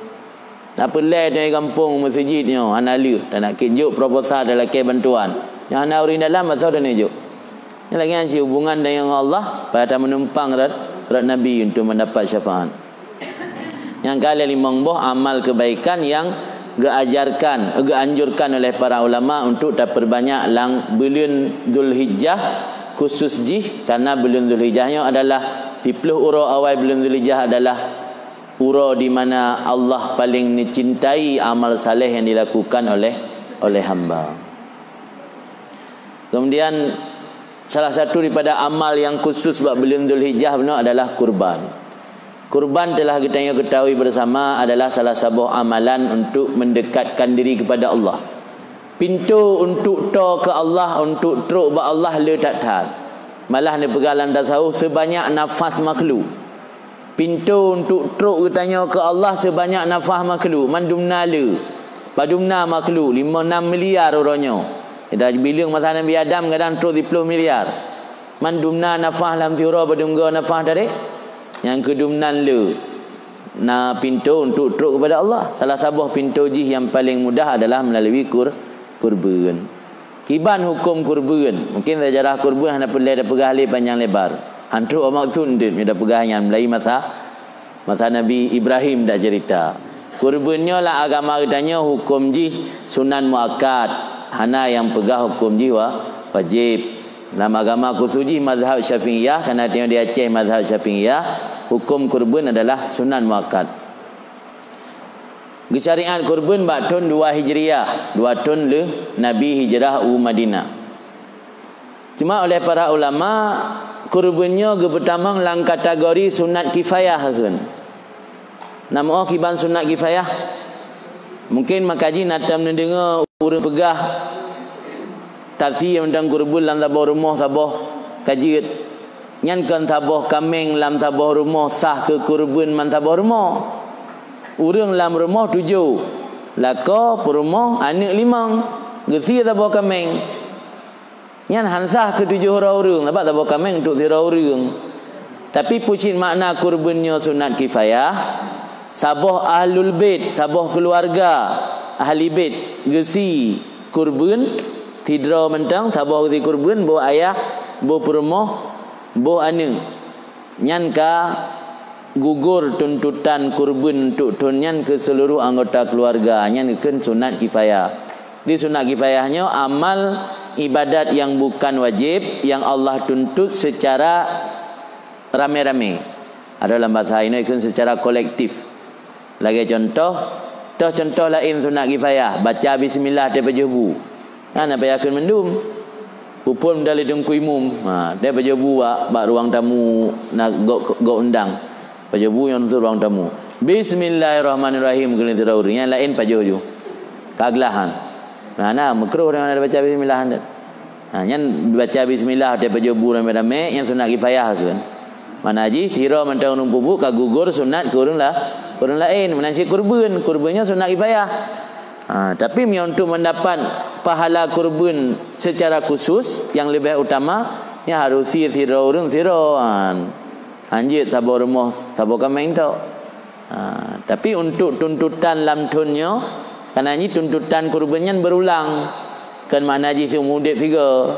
Na peureulée tanyoe gampông meuseujid nyoe hana lheueh, tanak keu jok proposal talakée bantuan. Nyang hana ureuëng dalam, masa taneuk jok. Nyan lagée nyan cit hubungan tanyoe ngon Allah, payah tameunumpang rot, rot Nabi untuk mendapat syafaat. Nyang ka lhée limong boh amal kebaikan yang geuajarkan, geuanjurkan oleh para ulama untuk tapeurbanyak lam buleuen Zulhijjah, khusus jih karena buleuen Zulhijjah nyoe adalah siplôh uroe awai buleuen Zulhijjah adalah uroe di mana Allah paling mencintai amal saleh yang dilakukan oleh, oleh hamba. Kemudian, salah satu daripada amal yang khusus bak buleuen Zulhijjah bunoe adalah kurban. Kurban telah geutanyoe ketahui bersama adalah salah saboh amalan untuk mendekatkan diri kepada Allah. Pintoe untuk toe keu Allah, untuk trok bak Allah le that-that. Malah neupeugah lam tasawuf, sebanyak nafas makhluk. Pintoe untuk trok geutanyoe keu Allah sebanyak nafas makhluk, mandum na le. Padum na makhluk, limong nam miliar uroe nyoe. Kita bileung masa Nabi Adam kadang trok siplôh miliar. Mandum na nafas lam siuroe padum goe nafas tarék. Nyang keudum nan le. Na pintoe untuk trok kepada Allah. Salah saboh pintoe jih yang paling mudah adalah melalui kur-, kurban. Kiban huköm kurban? Mungkin sejarah kurban hana peureulée tapeugah lé panjang lebar. Han trok maksud deuh, meunyoe tapeugah nyan mulai masa, masa Nabi Ibrahim dak cerita. Kurban nyoe lam agama geutanyoe huköm jih sunan muakkad, hana nyang peugah huköm jih wa-, wajéb. Lam agama khusus jih mazhab Syafi'iyah, karena tanyoe di Aceh mazhab Syafi'iyah, huköm kurban adalah sunan muakkad. Geusyariat kurban bak thon dua Hijriah, dua thon lheueh Nabi hijrah u Madinah. Cuma oleh para ulama, kurban nyoe geupeutamong lam kategori sunat kifayah kheun. Na meu'oh kiban sunat kifayah? Mungkin maka jih na tom neudeungoe ureuëng peugah tafsir teuntang kurban lam saboh rumoh saboh ka jeuet. Nyan kon saboh kaméng lam saboh rumoh sah keu kurban ban saboh rumoh. Ureuëng lam rumoh tujoh, lakoe, peurumoh, aneuëk limong, geusie saboh kaméng. Nyan han sah keu tujoh droe ureuëng, sabab saboh kaméng untuk sidroe ureuëng. Tapi peue cit makna kurban nyoe sunat kifayah, saboh ahlul bait, saboh keuluwarga ahli bait geusie kurban, sidroe mantong saboh geusie kurban, boh ayah, boh peurumoh, boh aneuëk. Nyan ka gugur tuntutan kurban untuk thon nyan keu seuluruh anggota keuluwarga, nyan kheun sunat kifayah. Di sunat kifayah nyoe amal ibadat yang bukan wajéb yang Allah tuntut secara ramé-ramé. Atau dalam bahasa Indonesia kheun secara kolektif. Lagée contoh, toh contoh laén sunat kifayah, baca bismillah teuh pajoh bu. Hana payah kheun mandum. Peuphon dari teungku imum. Ha, teuh pajoh bu bak, bak ruang tamu na gok, gok undang. Pajoh bu nyang su ruang tamu. Bismillahirrahmanirrahim, kheun sidroe ureuëng. Nyang laén pajoh ju. Ka glah han. Nah, nah, makruh deungon baca bismillah. Ha, nyan baca bismillah watèe pajoh bu ramé-ramé, nyan sunat kifayah kheun. Makna jih, sidroe mantong ureueng peubuet ka gugur sunat keu ureueng la-, ureueng laén. Meunan cit kurban, kurban nyan sunat kifayah. Ha, tapi meunyoe untuk mendapat pahala kurban secara khusus yang lebih utama, nyan harus sie sidroe ureueng sidroe. Ha, hanjeuet saboh rumoh, saboh kaméng tok. Ha, tapi untuk tuntutan lam thon nyoe, karena nyoe tuntutan kurban nyan berulang. Kan makna jih seumur udép sigoe.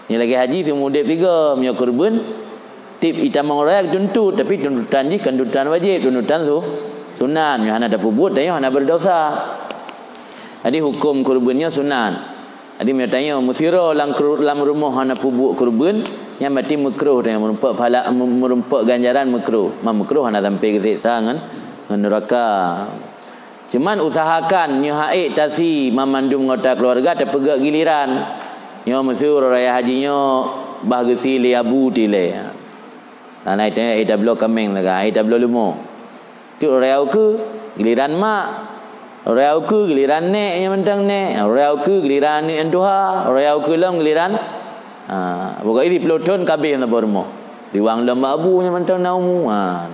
Nyoe lagèe haji seumur udép sigoe, meunyoe kurban, tiep itamong raya tuntut, tapi tuntutan jih kan tuntutan wajéb, tuntutan su-, sunat. Meunyoe hana tapeubuet, tanyoe hana berdosa. Jadi huköm kurban nyoe sunat. Jadi meunyoe tanyoe meusidroe lam kru-, lam rumoh hana peubuet kurban, nyan berarti makruh tanyoe, meurumpok pahala, meurumpok ganjaran makruh. Ma makruh hana sampai geuseksa ngon, ngon nuraka. Cuman usahakan nyoe han ék tasie mamandum anggota keluarga tapeugöt giliran. Nyoe meuseu raya haji nyoe bah geusie lé abu tilée. Nah, nah, ék tabloe kaméng lagèe, ék tabloe leumo. Tu raya ukeue giliran mak. Raya ukeue giliran nèk nyang mantong nèk. Raya ukeue giliran aneuk nyang tuha. Raya ukeue lom giliran, ha, pokok jih siplôh thon ka abéh saboh rumoh. Riwang lom bak abu nyang mantong na umu. Ha.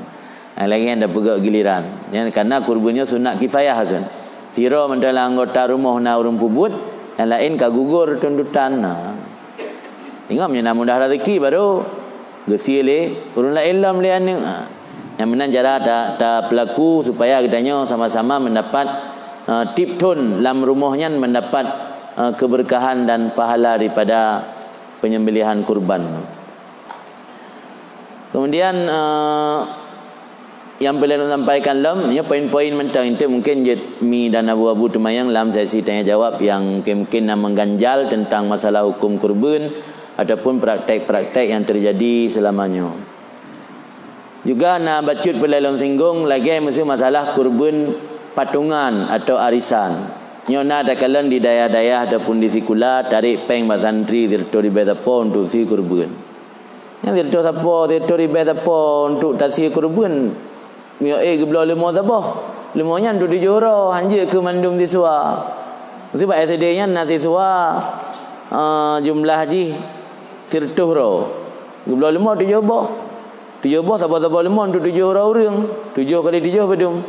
Nah, lagèe nyan tapeugöt giliran. Nyan karena kurban nyoe sunat kifayah kan. Sidroe mantong lam anggota rumoh na ureueng peubuet, nyang laén ka gugur tuntutan. Ha. Ingat meunyoe na mudah rezeki baru geusie lé ureueng laén lom lé aneuk. Ha. Nyang meunan cara ta-, tapeulaku supaya geutanyoe sama-sama mendapat, eh, tiep thon lam rumoh nyan mendapat, eh, keberkahan dan pahala daripada penyembelihan kurban. Kemudian, eh, nyang peureulèe lôn sampaikan lom, nyoe poin-poin mantong, eunteuk mungkin jeuet Mi dan Abu-Abu teumayang lam sesi tanya jawab nyang mungkin-mungkin na mengganjal tentang masalah huköm kurban ataupun praktek-praktek nyang terjadi selama nyoe. Juga na bacut peureulèe lôn singgung, lagèe meuseu masalah kurban patungan atau arisan. Nyoe na takalon di dayah-dayah ataupun di sikula, tarek péng bak santri sireutôh ribèe sapo untuk sie kurban. Nyan sireutôh sapo, sireutôh ribèe sapo untuk tasie kurban. Meunyoe ék geubloe leumo saboh, leumo nyan untuk tujoh uroe, hanjeuet keu mandum siswa. Meuseu bak S D nyan na siswa, eh, jumlah jih sireutôh uroe. Geubloe leumo tujoh boh. Tujoh boh, saboh-saboh leumo untuk tujoh uroe ureueng. Tujoh kali tujoh padum?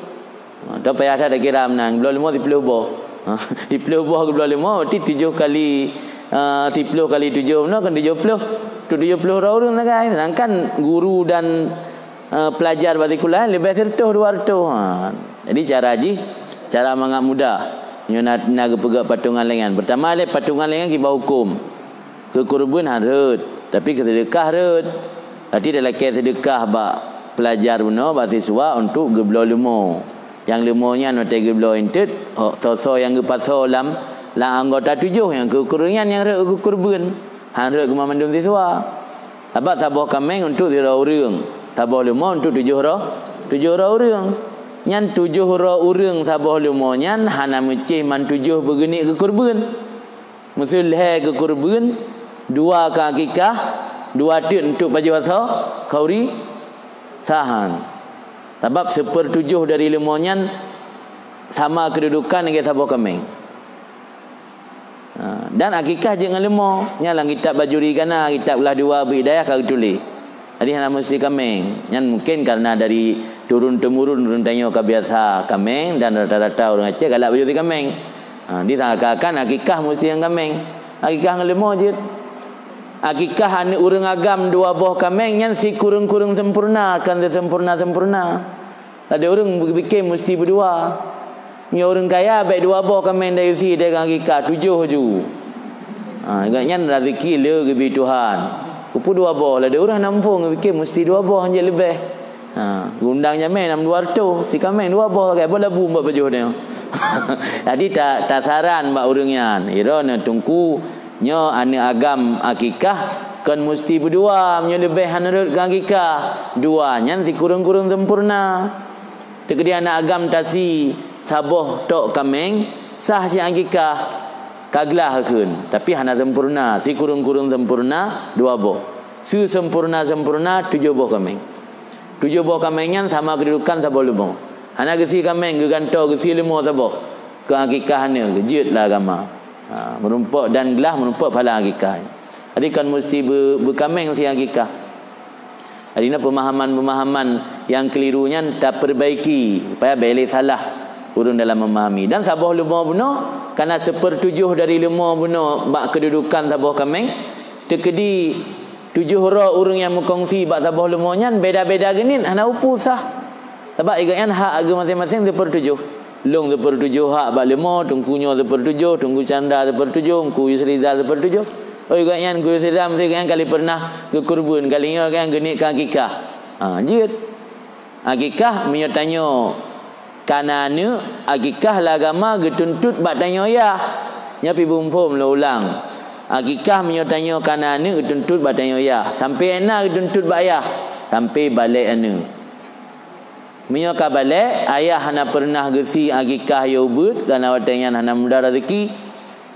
Ha, tu payah that takira meunan. Geubloe leumo siplôh boh. Ha, siplôh boh geubloe leumo, berarti tujoh kali, ah, siplôh kali tujoh, meunan kan tujoh plôh. Untuk tujoh plôh uroe ureueng sagai. Sedangkan guru dan, ah, pelajar bak sikula leubeh sireutôh, dua reutôh. Ha, jadi cara jih, cara mangat mudah. Nyoe na, na geupeugah patungan lagèe nyan. Pertama lé patungan lagèe nyan kiban huköm. Keu kurban han rhot, tapi keu seudeukah rhot. Berarti talakèe seudeukah bak pelajar bunoe, bak siswa untuk geubloe leumo. Nyang leumo nyan watèe geubloe eunteuk, ho-, soe-soe nyang geupasoe lam, lam anggota tujoh nyang keu kureueng nyan nyang rhot keu kurban. Han rhot keu mandum siswa. Sabab saboh kaméng untuk sidroe ureueng, saboh leumo untuk tujoh uroe, tujoh uroe ureueng. Nyan tujoh uroe ureueng saboh leumo nyan hana meucéh man tujoh beugeuneuk keu kurban. Meuseu lhèe keu kurban, dua keu akikah, dua teuk untuk pajoh asoe, khauri, sah han. Sabab seupeurtujoh dari leumo nyan sama keududukan lagèe saboh kaméng. Ha, dan akikah jeuet ngon leumo. Nyan lam kitab Bajuri ka na, kitab Glah Dua Beuet Hidayah ka geutuléh. Jadi hana meusti kaméng. Nyan mungkin karena dari turun-temurun ureueng tanyoe ka biasa kaméng dan rata-rata ureueng Aceh galak pajoh sie kaméng. Ha, di seakan-akan akikah meusti nyang kaméng. Akikah ngon leumo jeuet. Akikah aneuk ureueng agam dua boh kaméng nyan sikureueng-kureueng sempurna, kon sisempurna-sempurna. Ladôm ureueng beupike meusti beudua. Nyoe ureueng kaya bèk dua boh kaméng dayeusi dèh akikah, tujoh ju. Ha, ingat nyan rezeki le geubri Tuhan. Keupeue dua boh, ladôm ureueng hana muphom, geupike meusti dua boh, hanjeuet leubeh. Ha, geuundang jamèe nam dua reutôh, si kaméng dua boh sagai, boh labu mbak pajoh nyoe. Jadi ta-, tasaran bak ureueng nyan. Droeneuh teungku, nyoe aneuk agam akikah kon meusti beudua, meunyoe leubeh hana rhot keu akikah. Dua nyan sikureueng-kureueng sempurna. Teukeudi aneuk agam tasie saboh tok kaméng, sah cit akikah, ka glah kheun, tapi hana sempurna, sikureueng-kureueng sempurna dua boh. Seusempurna-sempurna tujoh boh kaméng. Tujoh boh kaméng nyan sama keududukan saboh leumo. Hana geusie kaméng, geugantoe geusie leumo saboh. Keu akikah aneuk, jeuet lam agama. Ha, meurumpok dan glah meurumpok pahala akikah. Jadi kan mesti be-, beukaméng si akikah. Jadi na pemahaman-pemahaman yang keliru nyan taperbaiki supaya bék lé salah ureuëng dalam memahami. Dan saboh leumo bunoe, karena sepertujuh dari leumo bunoe bak kedudukan saboh kaméng, teukeudi tujoh droe ureuëng nyang meukongsi bak saboh leumo nyan beda-beda geuniet, hana upu sah. Sabab igeuh nyan hak geuh maséng-maséng sepertujuh. Lôn sepertujuh hak bak leumo, teungku nyoe sepertujuh, teungku Chandra sepertujuh, teungku Yusrizal sepertujuh. Oh, igeuh nyan teungku Yusrizal meusti geuh nyan kali pernah geukurban, kali nyoe geuh nyan geuniet keu akikah. Ha, jeuet. Akikah meunyoe tanyoe kana aneuëk, akikah lam agama geutuntot bak tanyoe yah. Nyoe pih beuphom lôn ulang. Akikah meunyoe tanyoe kana aneuëk geutuntot bak tanyoe yah. Sampoe na geutuntot bak yah, sampoe balek aneuëk. Meunyoe ka balek, ayah hana pernah geusie akikah yôh ubeuet, karena watée nyan hana mudah rezeki,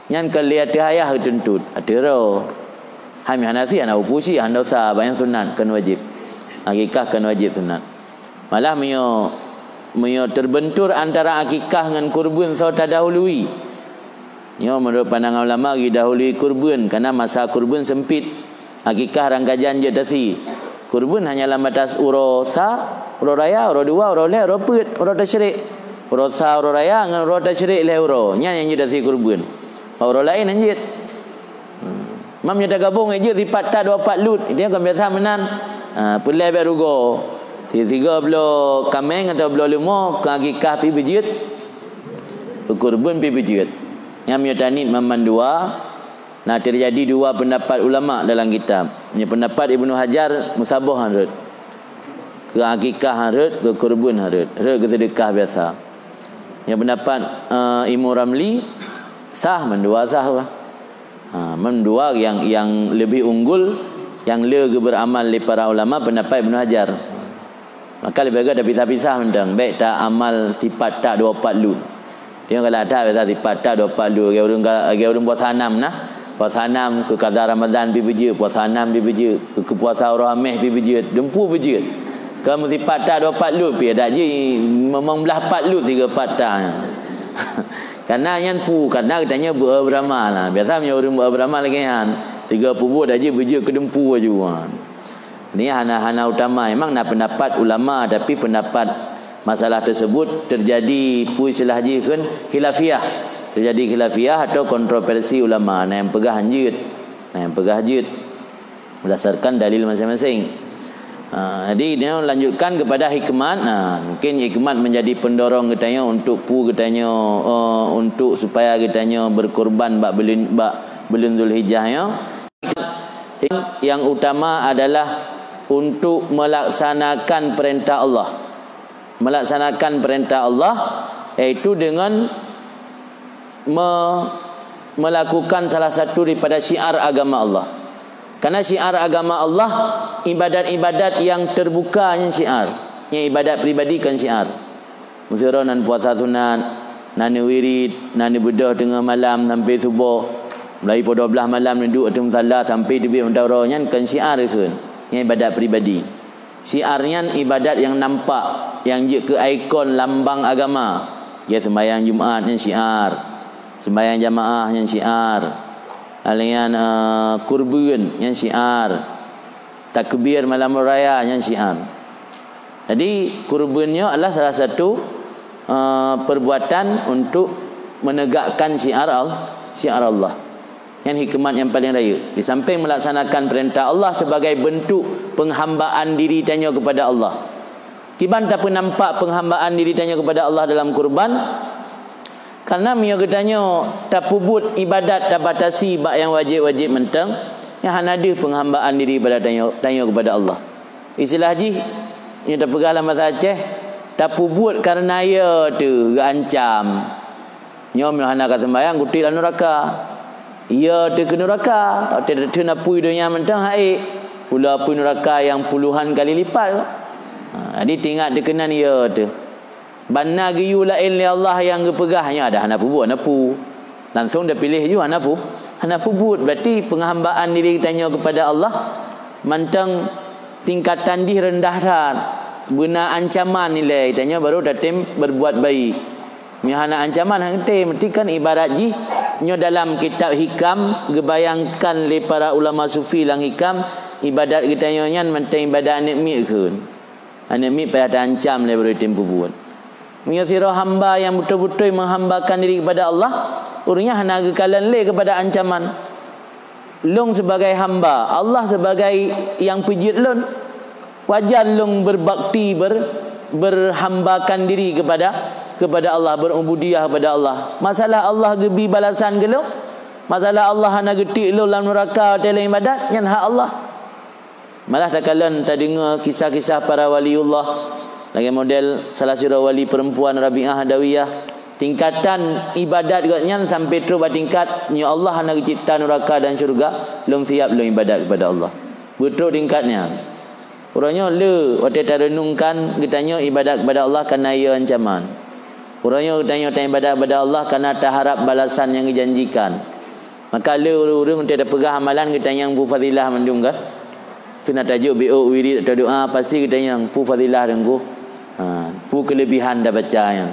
nyan kon lé ateueh ayah geutuntot, ateueh droe. Hai meuhana sie hana upu sie, hana dosa, bak nyan sunat, kon wajéb. Akikah kon wajéb, sunat. Malah meunyoe, meunyoe terbentur antara akikah ngon kurban soe tadahului. Nyoe menurut pandangan ulama geudahului kurban, karena masa kurban sempit. Akikah rangkajan jeuet tasie. Kurban hanya lam batas uroe sa, uroe raya, uroe dua, uroe lhée, uroe peuet, uroe tasyrik. Uroe sa, uroe raya ngon uroe tasyrik lhée uroe. Nyan nyang jeuet tasie kurban. Bak uroe laén hana jeuet. Hmm. Mam nyoe tagabong jeuet sipat tak dua pat lut. Dia kan biasa meunan. Ha, peulai bék rugoe. Si-, sigoe bloe kaméng atau bloe leumo, keu akikah pih beujeuet. Keu kurban pih beujeuet. Nyang meunyoe taniet mamandua, na terjadi dua pendapat ulama dalam kitab. Nyang pendapat Ibnu Hajar meusaboh han rhot. Keu akikah han rhot, keu kurban han rhot. Rhot keu seudeukah biasa. Nyang pendapat, eh, Imam Ramli sah, mandua sah bah. Ha, mandua yang, yang lebih unggul, yang le geuberamal lé para ulama pendapat Ibnu Hajar. Maka leubeh gét tapisah-pisah mantong. Bék ta amal sipat tak dua pat lut. Tengok galak that biasa sipat tak dua pat lut. Lagée ureuëng ga-, lagée ureuëng puasa nam nah. Puasa nam keu kada Ramadan pih beujeuet, puasa nam pih beujeuet, keu, keu puasa uroe Hameh pih beujeuet, dumpu beujeuet. Keu meusipat tak dua pat lut pih adak jih memang blah pat lut sigoe pat tak. Karena nyan pu, karena geutanyoe beu-, beuramal. Biasa meunyoe ureuëng beu-, beuramal lagée nyan, sigoe peubuet aja beujeuet keu dumpu aju. Ni hana, hana utama. Memang na pendapat ulama, tapi pendapat masalah tersebut terjadi, peue istilah jih kheun, khilafiyah. Terjadi khilafiyah atau kontroversi ulama. Na nyang peugah han jeuet, na nyang peugah jeuet. Berdasarkan dalil masing-masing. Ha, jadi, dia lanjutkan kepada hikmat. Ha, mungkin hikmat menjadi pendorong geutanyoe untuk peue geutanyoe, eh, untuk supaya geutanyoe berkorban bak buleuen, bak buleuen Zulhijjah nyoe. Yang utama adalah untuk melaksanakan perintah Allah. Melaksanakan perintah Allah, yaitu dengan me-, melakukan salah satu daripada syiar agama Allah. Karena syiar agama Allah, ibadat-ibadat yang terbuka nyan syiar. Nyang ibadat pribadi kan syiar. Meuseuroe nan puasa sunat, nan neuwirit, nan neubeudôh teungoh malam sampai suboh. Mulai poh dua belas malam neuduek ateueh musalla sampai teubiet mata uroe, nyan kon syiar kheun. Nyan ibadat pribadi. Syiar nyan ibadat nyang nampak, nyang jeuet keu ikon lambang agama. Ya, sembahyang Jumat nyan syiar. Sembahyang jamaah nyan syiar. Lalu nyan, eh, kurban nyan syiar. Takbir malam raya nyan syiar. Jadi, kurban nyoe adalah salah satu, eh, perbuatan untuk menegakkan syiar Al-, syiar Allah. Nyan hikmat nyang paleng rayeuk. Di samping melaksanakan perintah Allah sebagai bentuk penghambaan diri tanyoe kepada Allah. Kiban tapeunampak penghambaan diri tanyoe kepada Allah dalam kurban? Karena meunyoe geutanyoe tapeubuet ibadat tabatasi bak nyang wajéb-wajéb mantong, nyan hana deuh penghambaan diri bak tanyoe, tanyoe kepada Allah. Istilah jih, nyoe tapeugah lam bahasa Aceh, tapeubuet karena ya teuh geuancam. Nyoe meunyoe hana ka seumbahyang, kutiek lam nuraka. Ya teuh keu nuraka, watée teuh na apui donya mantong han ék. Ulah apui nuraka nyang puluhan kali lipat. Ha, jadi teuingat teuh keunan ya teuh. Ban na geuyue laén lé Allah nyang geupeugah nyan, ada hana peubuet, hana pu. Langsung tapiléh ju hana pu, hana peubuet. Berarti penghambaan diri geutanyoe kepada Allah mantong tingkatan jih rendah that. Beuna ancaman nilai, tanyoe baru tatem berbuat baik. Meunyoe hana ancaman, han tem. Berarti kan ibarat jih Nyoe dalam kitab Hikam, geubayangkan lé para ulama sufi lam Hikam, ibadat geutanyoe nyan mantong ibadat aneuk miet kheun. Aneuk miet payah taancam lé baru tem peubuet. Meunyoe sidroe hamba nyang beutôi-beutôi menghambakan diri kepada Allah, ureuëng nyan hana geukalon lé kepada ancaman. Lôn sebagai hamba, Allah sebagai nyang peujeuet lôn. Wajar lôn berbakti, ber-, berhambakan diri kepada, kepada Allah, berubudiyah kepada Allah. Masalah Allah geubi balasan keu lôn, masalah Allah hana geutik lôn lam nuraka watée lôn ibadat, nyan hak Allah. Malah takalon tadeungoe kisah-kisah para waliullah, lagée model salah sidroe wali perempuan Rabi'ah Adawiyah, tingkatan ibadat gobnyan sampai trok bak tingkat, "Ya Allah, hana geucipta nuraka dan syurga, lôn siap lôn ibadat kepada Allah." Beutrok tingkat nyan. Uroe nyoe le watée tareunungkan geutanyoe ibadat kepada Allah kana yö ancaman. Uroe nyoe geutanyoe taibadat kepada Allah kana taharab balasan nyang geujanjikan. Maka le ureuëng-ureuëng teupeugah amalan geutanyoe peue fadilah mandum kan? Keu na tajok B O wirid atau doa, pasti geutanyoe peue fadilah teungku. Ha, peue keulebihan dah baca nyan.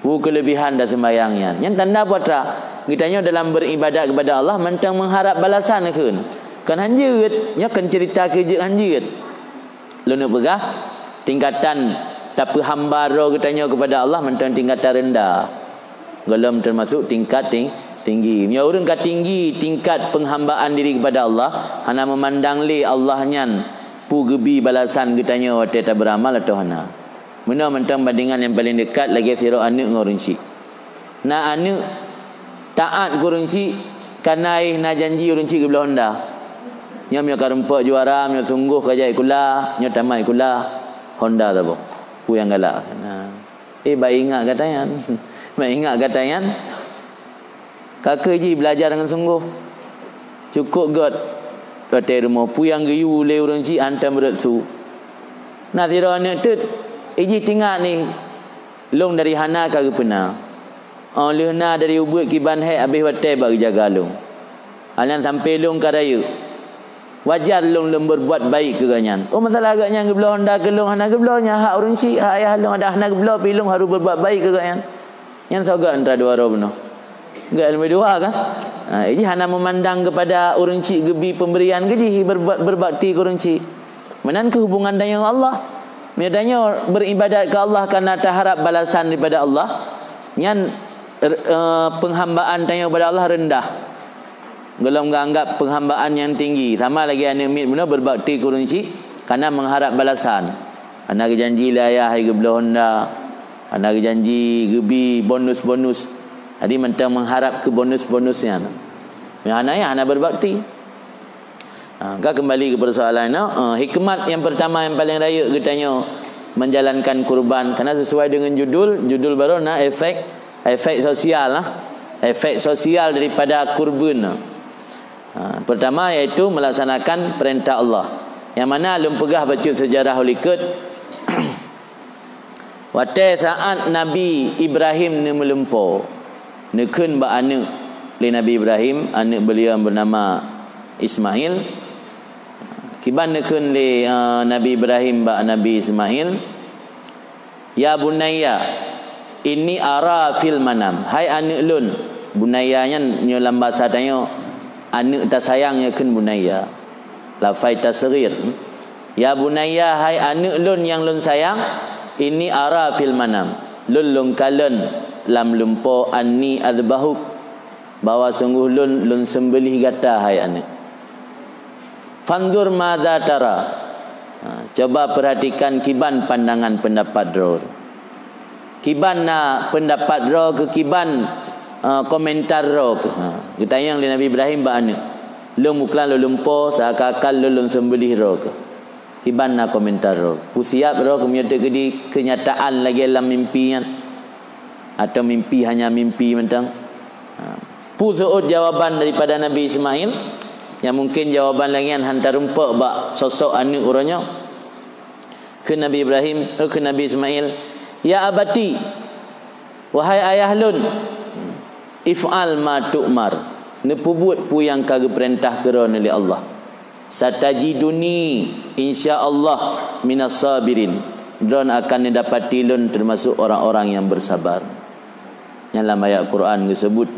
Peue keulebihan dah sembahyang nyan. Nyan tanda putra geutanyoe dalam beribadat kepada Allah mantong mengharap balasan kheun. Kan hanjeuet, nyoe kan cerita keu jeuet hanjeuet. Lôn peugah, tingkatan tapeuhamba droe geutanyoe kepada Allah mantong tingkatan rendah. Golom termasuk tingkat ting-, tinggi. Meunyoe ureuëng ka tinggi tingkat penghambaan diri kepada Allah, hana memandang lé Allah nyan peue geubi balasan geutanyoe watée taberamal atau hana. Meunoe mantong bandingan nyang paleng dekat lagée sidroe aneuk ngon ureuëng chik. Na aneuk taát keu ureuëng chik, kana éh na janji ureuëng chik geubloe honda. Nyoe meunyoe ka rumpok juara, meunyoe sunggoh ka jai kula, nyoe tamat kula, honda saboh. Peue nyang galak. Nah. Eh, bak ingat gata nyan. Bak ingat gata nyan. Ka keuh jih belajar ngon sunggoh. Cukôp göt watée rumoh peue nyang geuyue lé ureuëng chik hantom rot su. Na sidroe aneuk teut, ijih tingat ni, lôn dari hana ka geupeuna. Oh lheueh na dari ubeuet kiban hék habéh watée bak geujaga lôn. Alan sampai lôn ka rayeuk. Wajar lôn, lôn berbuat baik keu gobnyan. Oh, masalah gobnyan geubloe honda keu lôn hana geubloe, nyan hak ureuëng chik, hak ayah lôn ada hana geubloe, pi lôn harôh berbuat baik keu gobnyan. Nyan soe göt antara dua droe bunoe? Göt leubeh dua kan? Ha, jadi hana memandang kepada ureuëng chik geubi pemberian keu jih berbuat berbakti keu ureuëng chik. Meunan keuh hubungan tanyoe ngon Allah. Meunyoe tanyoe beribadat keu Allah karena taharap balasan daripada Allah, nyan, eh, penghambaan tanyoe kepada Allah rendah. Golom geuanggap penghambaan nyang tinggi, sama lagée aneuk miet bunoe berbakti keu ureuëng chik kana mengharap balasan. Hana geujanji lé ayah hai geubloe honda, hana geujanji geubi bonus-bonus. Jadi mantong mengharap keu bonus-bonus nyan. Meunyoe hana, ya hana berbakti. Ha, ka kembali ke persoalan nyoe, eh, hikmat yang pertama yang paling rayeuk geutanyoe menjalankan kurban karena sesuai dengan judul, judul baru na efek, efek sosial lah. Efek sosial daripada kurban. Ha, pertama yaitu melaksanakan perintah Allah. Yang mana lôn peugah bacut sejarah ulikot. Watée saat Nabi Ibrahim neumeulumpo, neukheun bak aneuk lé Nabi Ibrahim, aneuk beliau bernama Ismail. Kiban neukheun lé, eh, Nabi Ibrahim bak Nabi Ismail, "Ya bunayya, inni ara fil manam." Hai aneuk lôn, bunayya nyan nyoe lam basa tanyoe, aneuk tasayang nyoe kheun bunayya. Lafai tasghir. "Ya bunayya, hai aneuk lôn nyang lôn sayang, inni ara fil manam." Lôn lôn kalon lam lumpo anni adzbahuk, bahwa sungguh lôn lôn seumbelih gata, hai aneuk. Fanzur madza tara. Ha, coba perhatikan kiban pandangan pendapat droe. Kiban na pendapat droe keu kiban, eh, komentar droe keu. Ha, geutanyong lé Nabi Ibrahim bak aneuk. Lôn muklan lôn lumpo, seakan-akan lôn lôn seumbelih droe keu. Kiban na komentar droe. Pusiap droe keu meunyoe teukeudi keunyataan lagée lam mimpi nyan. Atau mimpi hanya mimpi mantong. Ha. Peue seuôt jawaban daripada Nabi Ismail? Nyang mungkin jawaban lagée nyan han tarumpok bak sosok aneuk uroe nyoe. Kheun Nabi Ibrahim, eh, kheun Nabi Ismail, "Ya abati, wahai ayah lôn, if'al ma tu'mar, neupeubuet peue nyang ka geupeurintah keu droeneuh lé Allah. Satajiduni, insya Allah, minas sabirin. Droeneuh akan neudapati lôn teumasok orang-orang nyang beusabar." Nyan lam ayat Quran geuseubut.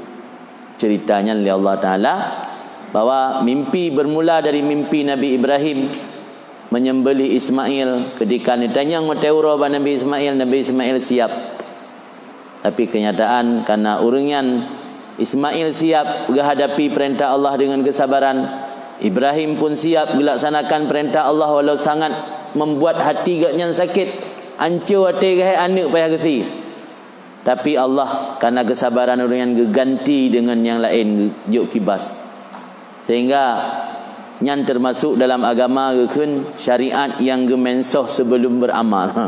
cerita nyan lé Allah Taala, bahwa mimpi bermula dari mimpi Nabi Ibrahim menyembelih Ismail. Ketika neutanyong watée uroe bak Nabi Ismail, Nabi Ismail siap. Tapi kenyataan, karena ureuëng nyan, Ismail siap geuhadapi perintah Allah dengan kesabaran, Ibrahim pun siap gelaksanakan perintah Allah walau sangat membuat hati gobnyan sakét, ancô watée geuhée aneuëk payah geusie. Tapi Allah, karena kesabaran ureuëng nyan, geuganti dengan nyang laén, geujok kibas. Sehingga nyan termasuk dalam agama geukheun syariat nyang geumensoh sebelum beramal. Ha.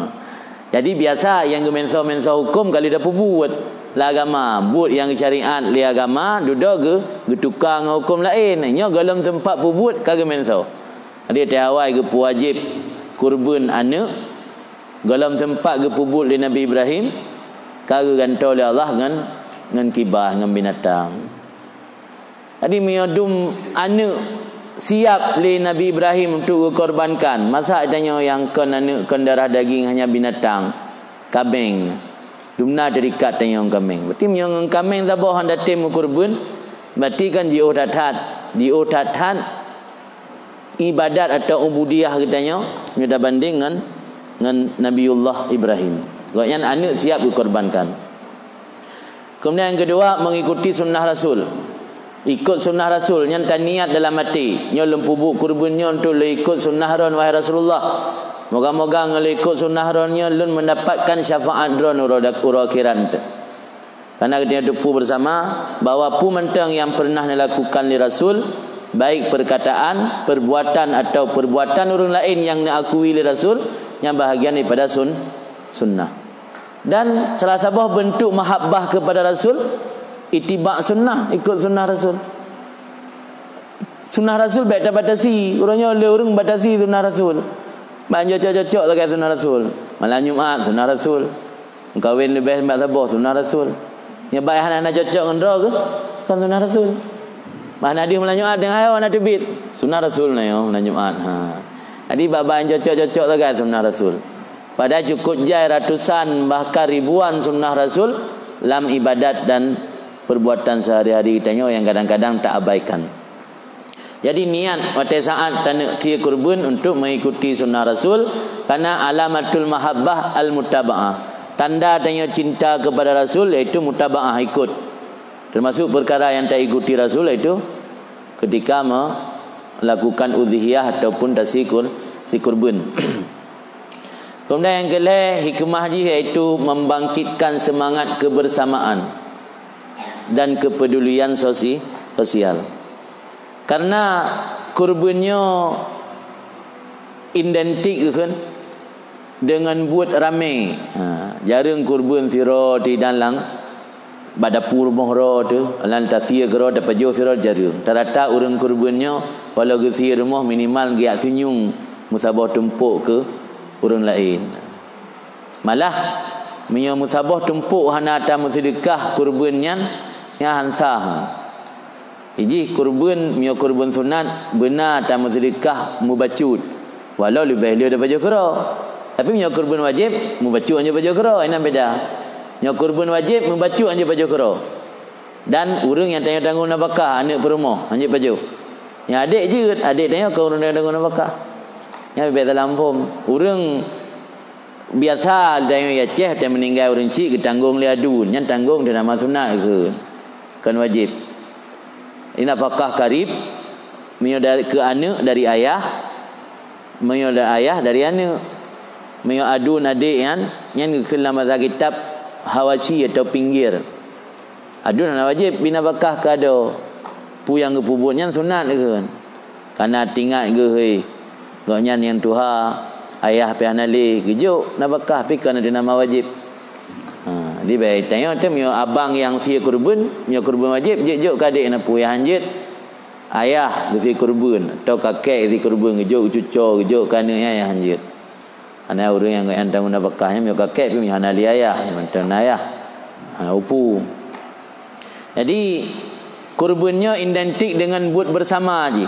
Jadi biasa nyang geumensoh-mensoh huköm ka lheueh tapeubuet lé agama, buet nyang syariat lé agama dudoe geu-, geutuka ngon huköm laén. Nyoe gohlom teumpat peubuet ka geumensoh. Jadi watée awai geupeuwajéb kurban aneuëk, gohlom teumpat geupeubuet lé Nabi Ibrahim, ka geugantoe lé Allah ngon, ngon kibas, ngon binatang. Jadi meunyoe dum aneuëk siap lé Nabi Ibrahim untuk geukorbankan, masa tanyoe nyang kon aneuëk, kon darah daging, hanya binatang, kaméng. Dum na terikat tanyoe ngon kaméng. Berarti meunyoe ngon kaméng saboh hana tem meukurban, berarti kan jiôh that-that, jiôh that-that ibadat atau ubudiyah geutanyoe meunyoe tabandeng ngon, ngon Nabiullah Ibrahim. Gobnyan aneuëk siap geukorbankan. Kemudian yang kedua, mengikuti sunnah Rasul. Ikut sunnah Rasul, nyan taniat dalam até. Nyoe lôn peubuet kurban nyoe untuk lôn ikut sunnah droen, wahai Rasulullah. Moga-moga ngon lôn ikut sunnah droen nyoe lôn mendapatkan syafaat droen uroe dak-, uroe akhirat. Karena geutanyoe teupeu bersama bahwa peue mantong nyang pernah dilakukan lé Rasul, baik perkataan, perbuatan atau perbuatan ureuëng laén nyang diakui lé Rasul, nyan bahagian daripada sun-, sunnah. Dan salah saboh bentuk mahabbah kepada Rasul, ittiba' sunnah, ikut sunnah Rasul. Sunnah Rasul bék tabatasi, uroe nyoe lé ureuëng batasi sunnah Rasul. Ban cocok-cocok lagée sunnah Rasul. Malam Jumat sunnah Rasul. Meukawen leubeh bak saboh sunnah Rasul. Nyoe bak hana-hana cocok ngon droe geuh, kon sunnah Rasul. Bah na deuh malam Jumat teungoh hana teubiet, sunnah Rasul na nyoe malam Jumat. Ha. Jadi bak-bak nyang cocok-cocok sagai sunnah Rasul. Padahai cukup jai ratusan bahkan ribuan sunnah Rasul lam ibadat dan perbuatan sehari-hari geutanyoe nyang kadang-kadang taabaikan. Jadi niat watée saát taneuk sie kurban untuk mengikuti sunnah Rasul, karena alamatul mahabbah al-mutaba'ah. Tanda tanyoe cinta kepada Rasul yaitu mutaba'ah, ikut. Termasuk perkara yang taikuti Rasul yaitu ketika melakukan udhiyah ataupun tasikur, sikurban. Kemudian yang kelhée, hikmah jih yaitu membangkitkan semangat kebersamaan dan kepedulian sosi-, sosial. Karena kurban nyoe identik kan dengan buet ramé. Ha, jareueng kurban sidroe di dalam bak dapu rumoh droe teuh, lam tasie keudroe, tapajoh sidroe jareueng. Rata-rata ureuëng kurban nyoe, walau geusie rumoh minimal geujak seunyum meusaboh tumpok keu ureuëng laén. Malah, meunyoe meusaboh tumpok hana tameuseudekah kurban nyan, nyan han sah. Ijih kurban, meunyoe kurban sunat, beuna tameuseudekah meubacut. Walau leubeh le daripada pajoh keudroe. Tapi meunyoe kurban wajéb, meubacut hana pajoh keudroe, inan beda. Nyoe kurban wajéb, meubacut hana pajoh keudroe. Dan ureuëng nyang tanyoe tanggong nafakah, aneuëk peurumoh, hana pajoh. Nyang adék jeuet, adék tanyoe kon ureuëng tanyoe tanggong nafakah. Nyan bèk salah phom. Ureuëng biasa tanyoe di Aceh, watée meuninggai ureuëng chik geutanggong lé aduen, nyan tanggong di nama sunat keu, kon wajéb. Di nafakah karib, meunyoe dari, keu aneuëk dari ayah, meunyoe dari ayah dari aneuëk. Meunyoe aduen adék nyan, nyan geukheun lam basa kitab hawasyi atau pinggir. Aduen hana wajéb bri nafakah keu adoe. Peue nyang geupeubuet nyan sunat kheun. Kana tingat geuh, hei, gobnyan nyang tuha, ayah pih hana lé, geujok nafakah pih kon di nama wajéb. Ha, di bai tanyoe teuh meunyoe abang nyang sie kurban, meunyoe kurban wajéb, jeuet jok keu adék na peue nyang hanjeuet. Ayah geusie kurban, atau kakek geusie kurban, geujok cuco, geujok keu aneuëk nyan nyang hanjeuet. Hana ureuëng nyang, nyang tanggong nafakah nyan, meunyoe kakek pih meunyoe hana lé ayah, mantong na ayah. Hana upu. Jadi, kurban nyoe identik dengan buet bersama jih.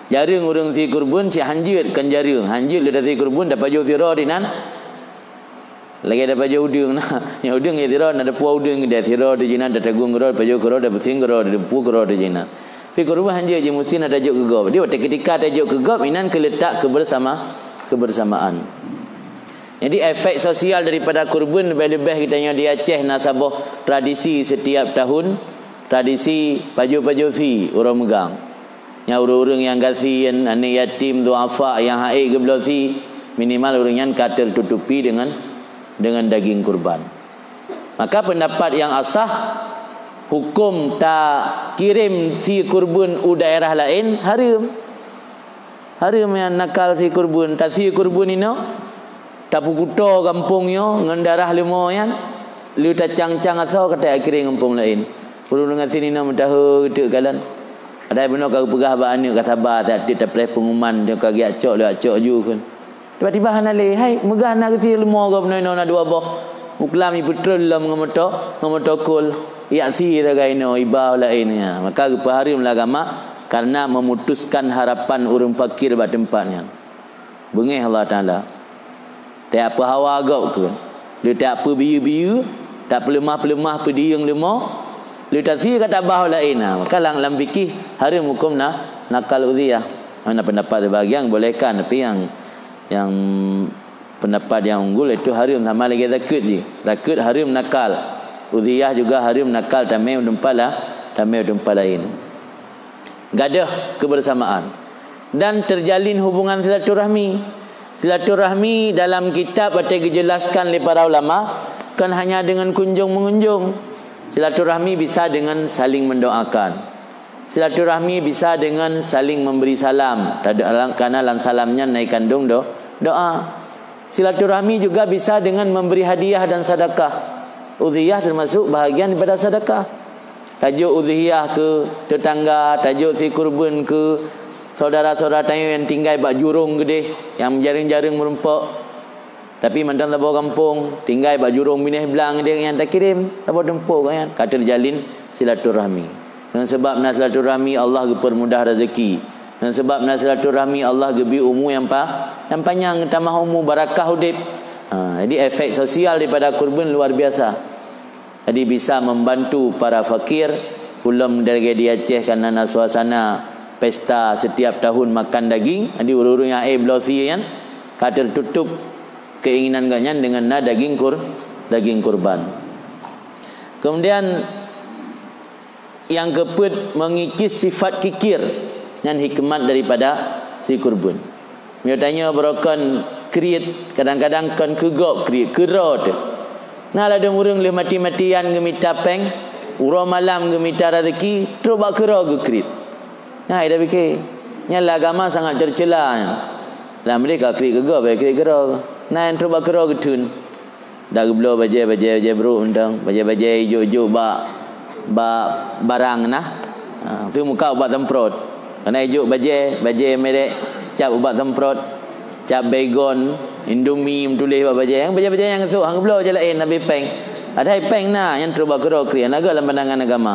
Jareueng ureuëng sie kurban cit hanjeuet, kon jareueng. Hanjeuet lé tasie kurban, tapajoh sidroe di nan. Lagèe tapajoh udeueng na. Nyang udeueng jih sidroe, na tapuwoe udeueng keudeh sidroe teuh jinan, tatagung keudroe, tapajoh keudroe, tapeusieng keudroe, tateumpue keudroe teuh jinan. Tapi keureubeuen hanjeuet jih, musti na tajok keu gob. Jadi watèe keutika tajok keu gob, inan keu leutak keubersama-, kebersamaan. Jadi efek sosial daripada keureubeuen, leubeh-leubeh geutanyoe di Aceh na saboh tradisi setiap tahun, tradisi pajoh-pajoh sie uroe meugang. Nyang ureueng-ureueng nyang gasien, aneuk yatim, duafa nyang han ék geubloe sie, minimal ureueng nyan ka teututupi deungon, deungon daging kurban. Maka peundapat nyang asah, huköm takirém sie kurban u daerah laén hareuem. Hareuem nyan nakal sie kurban, tasie kurban inoe, tapeukuto gampông nyoe ngon darah leumo nyan, lheueh tacang-cang asoe ka takirém gampông laén. Ureueng-ureueng gasien inoe meutahö teuk kalon. Padahai bunoe ka geupeugah bak aneuk ka saba, siat teuk tapreh peunguman, nyoe ka geujak cok lé cok ju kheun. Tiba-tiba hana lé, hai, meugah na geusie leumo gob noe, inoe na dua boh. Buklam ipeutreun lom ngon moto, ngon moto kol. Jak sie sagai inoe, iba laén nyan. Maka geupeuhareuem lé agama karena memutuskan harapan ureueng fakir bak teumpat nyan. Beungéh Allah Taala. Tajak peuhawa gob kheun. Lheueh tajak peubiyeu-biyeu, tapeuleumah-peuleumah peudiyeueng leumo. Lheueh tasie ka tabah laén na. Maka lam, lam fikih hareuem huköm na, nakal udhiyah. Hana peundapat sibagian bolehkan, tapi nyang, nyang peundapat nyang unggul itu hareuem sama lagèe zakeuet jih. Zakeuet hareuem nakal. Udhiyah juga hareuem nakal tamé u teumpat la-, tamé u teumpat laén. Gadôh kebersamaan dan terjalin hubungan silaturahmi. Silaturahmi dalam kitab watèe geujeulaskan lé para ulama kon hanya deungon kunjong-meungunjong. Silaturahmi bisa deungon saling mendoakan. Silaturahmi bisa deungon saling memberi salam. Tad-, karena lam salam nyan na ikandong do-, doa. Silaturahmi juga bisa deungon memberi hadiah dan sedekah. Udhiyah termasuk bahagian daripada sedekah. Tajok udhiyah keu tetangga, tajok sie kurban keu saudara-saudara tanyoe nyang tinggai bak jurong keudeh, nyang jareueng-jareueng meurumpok. Tapi mantong saboh gampông, tinggai bak jurong binéh blang deh nyang takirém, saboh teumpok nyan ka teujalin silaturahmi. Ngon sabab na silaturahmi, Allah geupeurmudah rezeki. Ngon sabab na silaturahmi, Allah geubri umu nyang pa-, nyang panyang, geutamah umu, barakah udeb. Ha, jadi efek sosial daripada kurban luar biasa. Jadi bisa membantu para fakir. Ulôn lagèe di Aceh kan na suasana pesta setiap tahun makan daging. Jadi ureueng-ureueng nyang ék bloe sie nyan ka teututup keinginan gobnyan deungon na daging kur-, daging kurban. Kemudian nyang keupeuet, mengikis sifat kikir, nyan hikmat daripada sie kurban. Meunyoe tanyoe baroe kon kriet, kadang-kadang kon keu gob kriet, keu droe teuh. Na ladôm ureueng lheueh mati-matian geumita péng, uroe malam geumita rezeki, trok bak keu droe geukriet. Nah, ida pike, nyan lam agama sangat tercela nyan. Lam deh ka kriet keu gob, ya kriet keu droe. Na nyang trok bak keu droe geutheun. Dak geubloe bajèe, bajèe, bajèe brôk mantong, bajèe-bajèe ijôk-ijôk bak, bak barang na. Ha, tu muka ubat semprot. Karena ijôk bajèe, bajèe merek cap ubat semprot, cap Baygon, Indomie meutuléh bak bajèe. Nyang bajèe-bajèe nyang sôk han geubloe bajèe laén, habéh péng. Padahai péng na, nyan trok bak keu droe kriet, hana göt lam pandangan agama.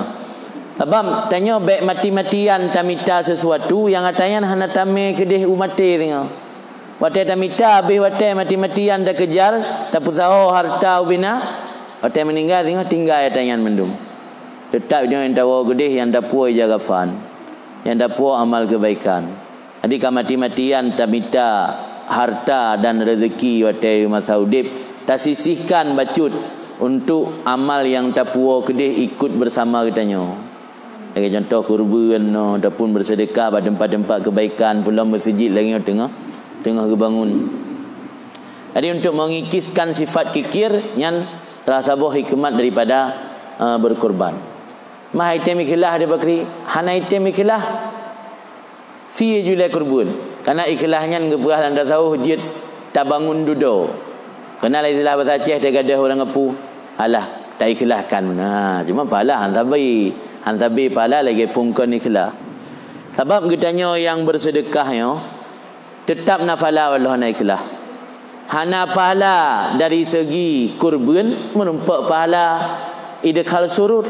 Sabab tanyoe bèk mati-matian tamita sesuatu nyang ata nyan hana tamè keudeh u maté singoh. Watèe tamita, habéh watèe mati-matian takeujar, tapeusaho harta ubena, watèe meuninggai singoh tinggai ata nyan mandum. Teutap nyoe nyang tawoe keudeh nyang tapuwoe ija kafan, nyang tapuwoe amal keubaikan. Jadi ka mati-matian tamita harta dan rezeki watèe masa udeb, tasisihkan bacut untuk amal nyang tapuwoe keudeh ikut bersama geutanyoe. Lagèe contoh kurban nyoe, ataupun bersedekah bak teumpat-teumpat keubaikan, peulom meuseujid lagèe nyoe teungoh, teungoh geubangun. Jadi untuk mengikiskan sifat kikir, nyan salah saboh hikmat daripada, eh, berkurban. Mah item ikhlas di bakri, hana item ikhlas. Sie julai kurban. Karena ikhlas nyan geupeugah lam tasawuf jeuet tabangun dudoe. Karena istilah bahasa Aceh, tagadôh ureueng apu, alah, taikhlaskan. Nah, cuma pahala han sabe. Han sabe pahala lagèe phon kon ikhlas. Sabab geutanyoe nyang bersedekah nyoe teutap na pahala walau hana ikhlas. Hana pahala dari segi kurban, meurumpok pahala idkhal surur.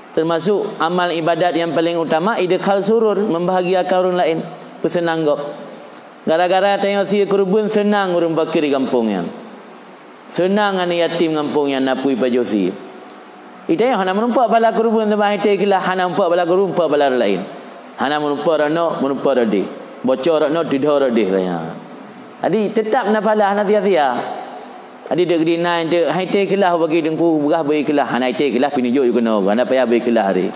Termasuk amal ibadat nyang paleng utama, idkhal surur, membahagiakan ureueng laén, peuseunang gob. Gara-gara tanyoe sie kurban, seunang ureueng fakir di gampông nyan. Seunang aneuk yatim gampông nyan na pui pajoh sie. Itanyoe hana meureumpok pahala keureubeuen teuma itai keulah, hana meureumpok pahala keureubeuen, meureumpok pahala ureueng laén. Hana meureumpok rot noe, meureumpok rot deh. Bocor rot noe, teudhoe rot deh, kaya. Jadi, teutap na pahala, hana sia-sia. Jadi, deuk di na, deuk, hai itai keulah bagi teungku, beugah beu ikeulah, hana itai keulah, pih neujok yue keunoe, hana payah beu ikeulah hari.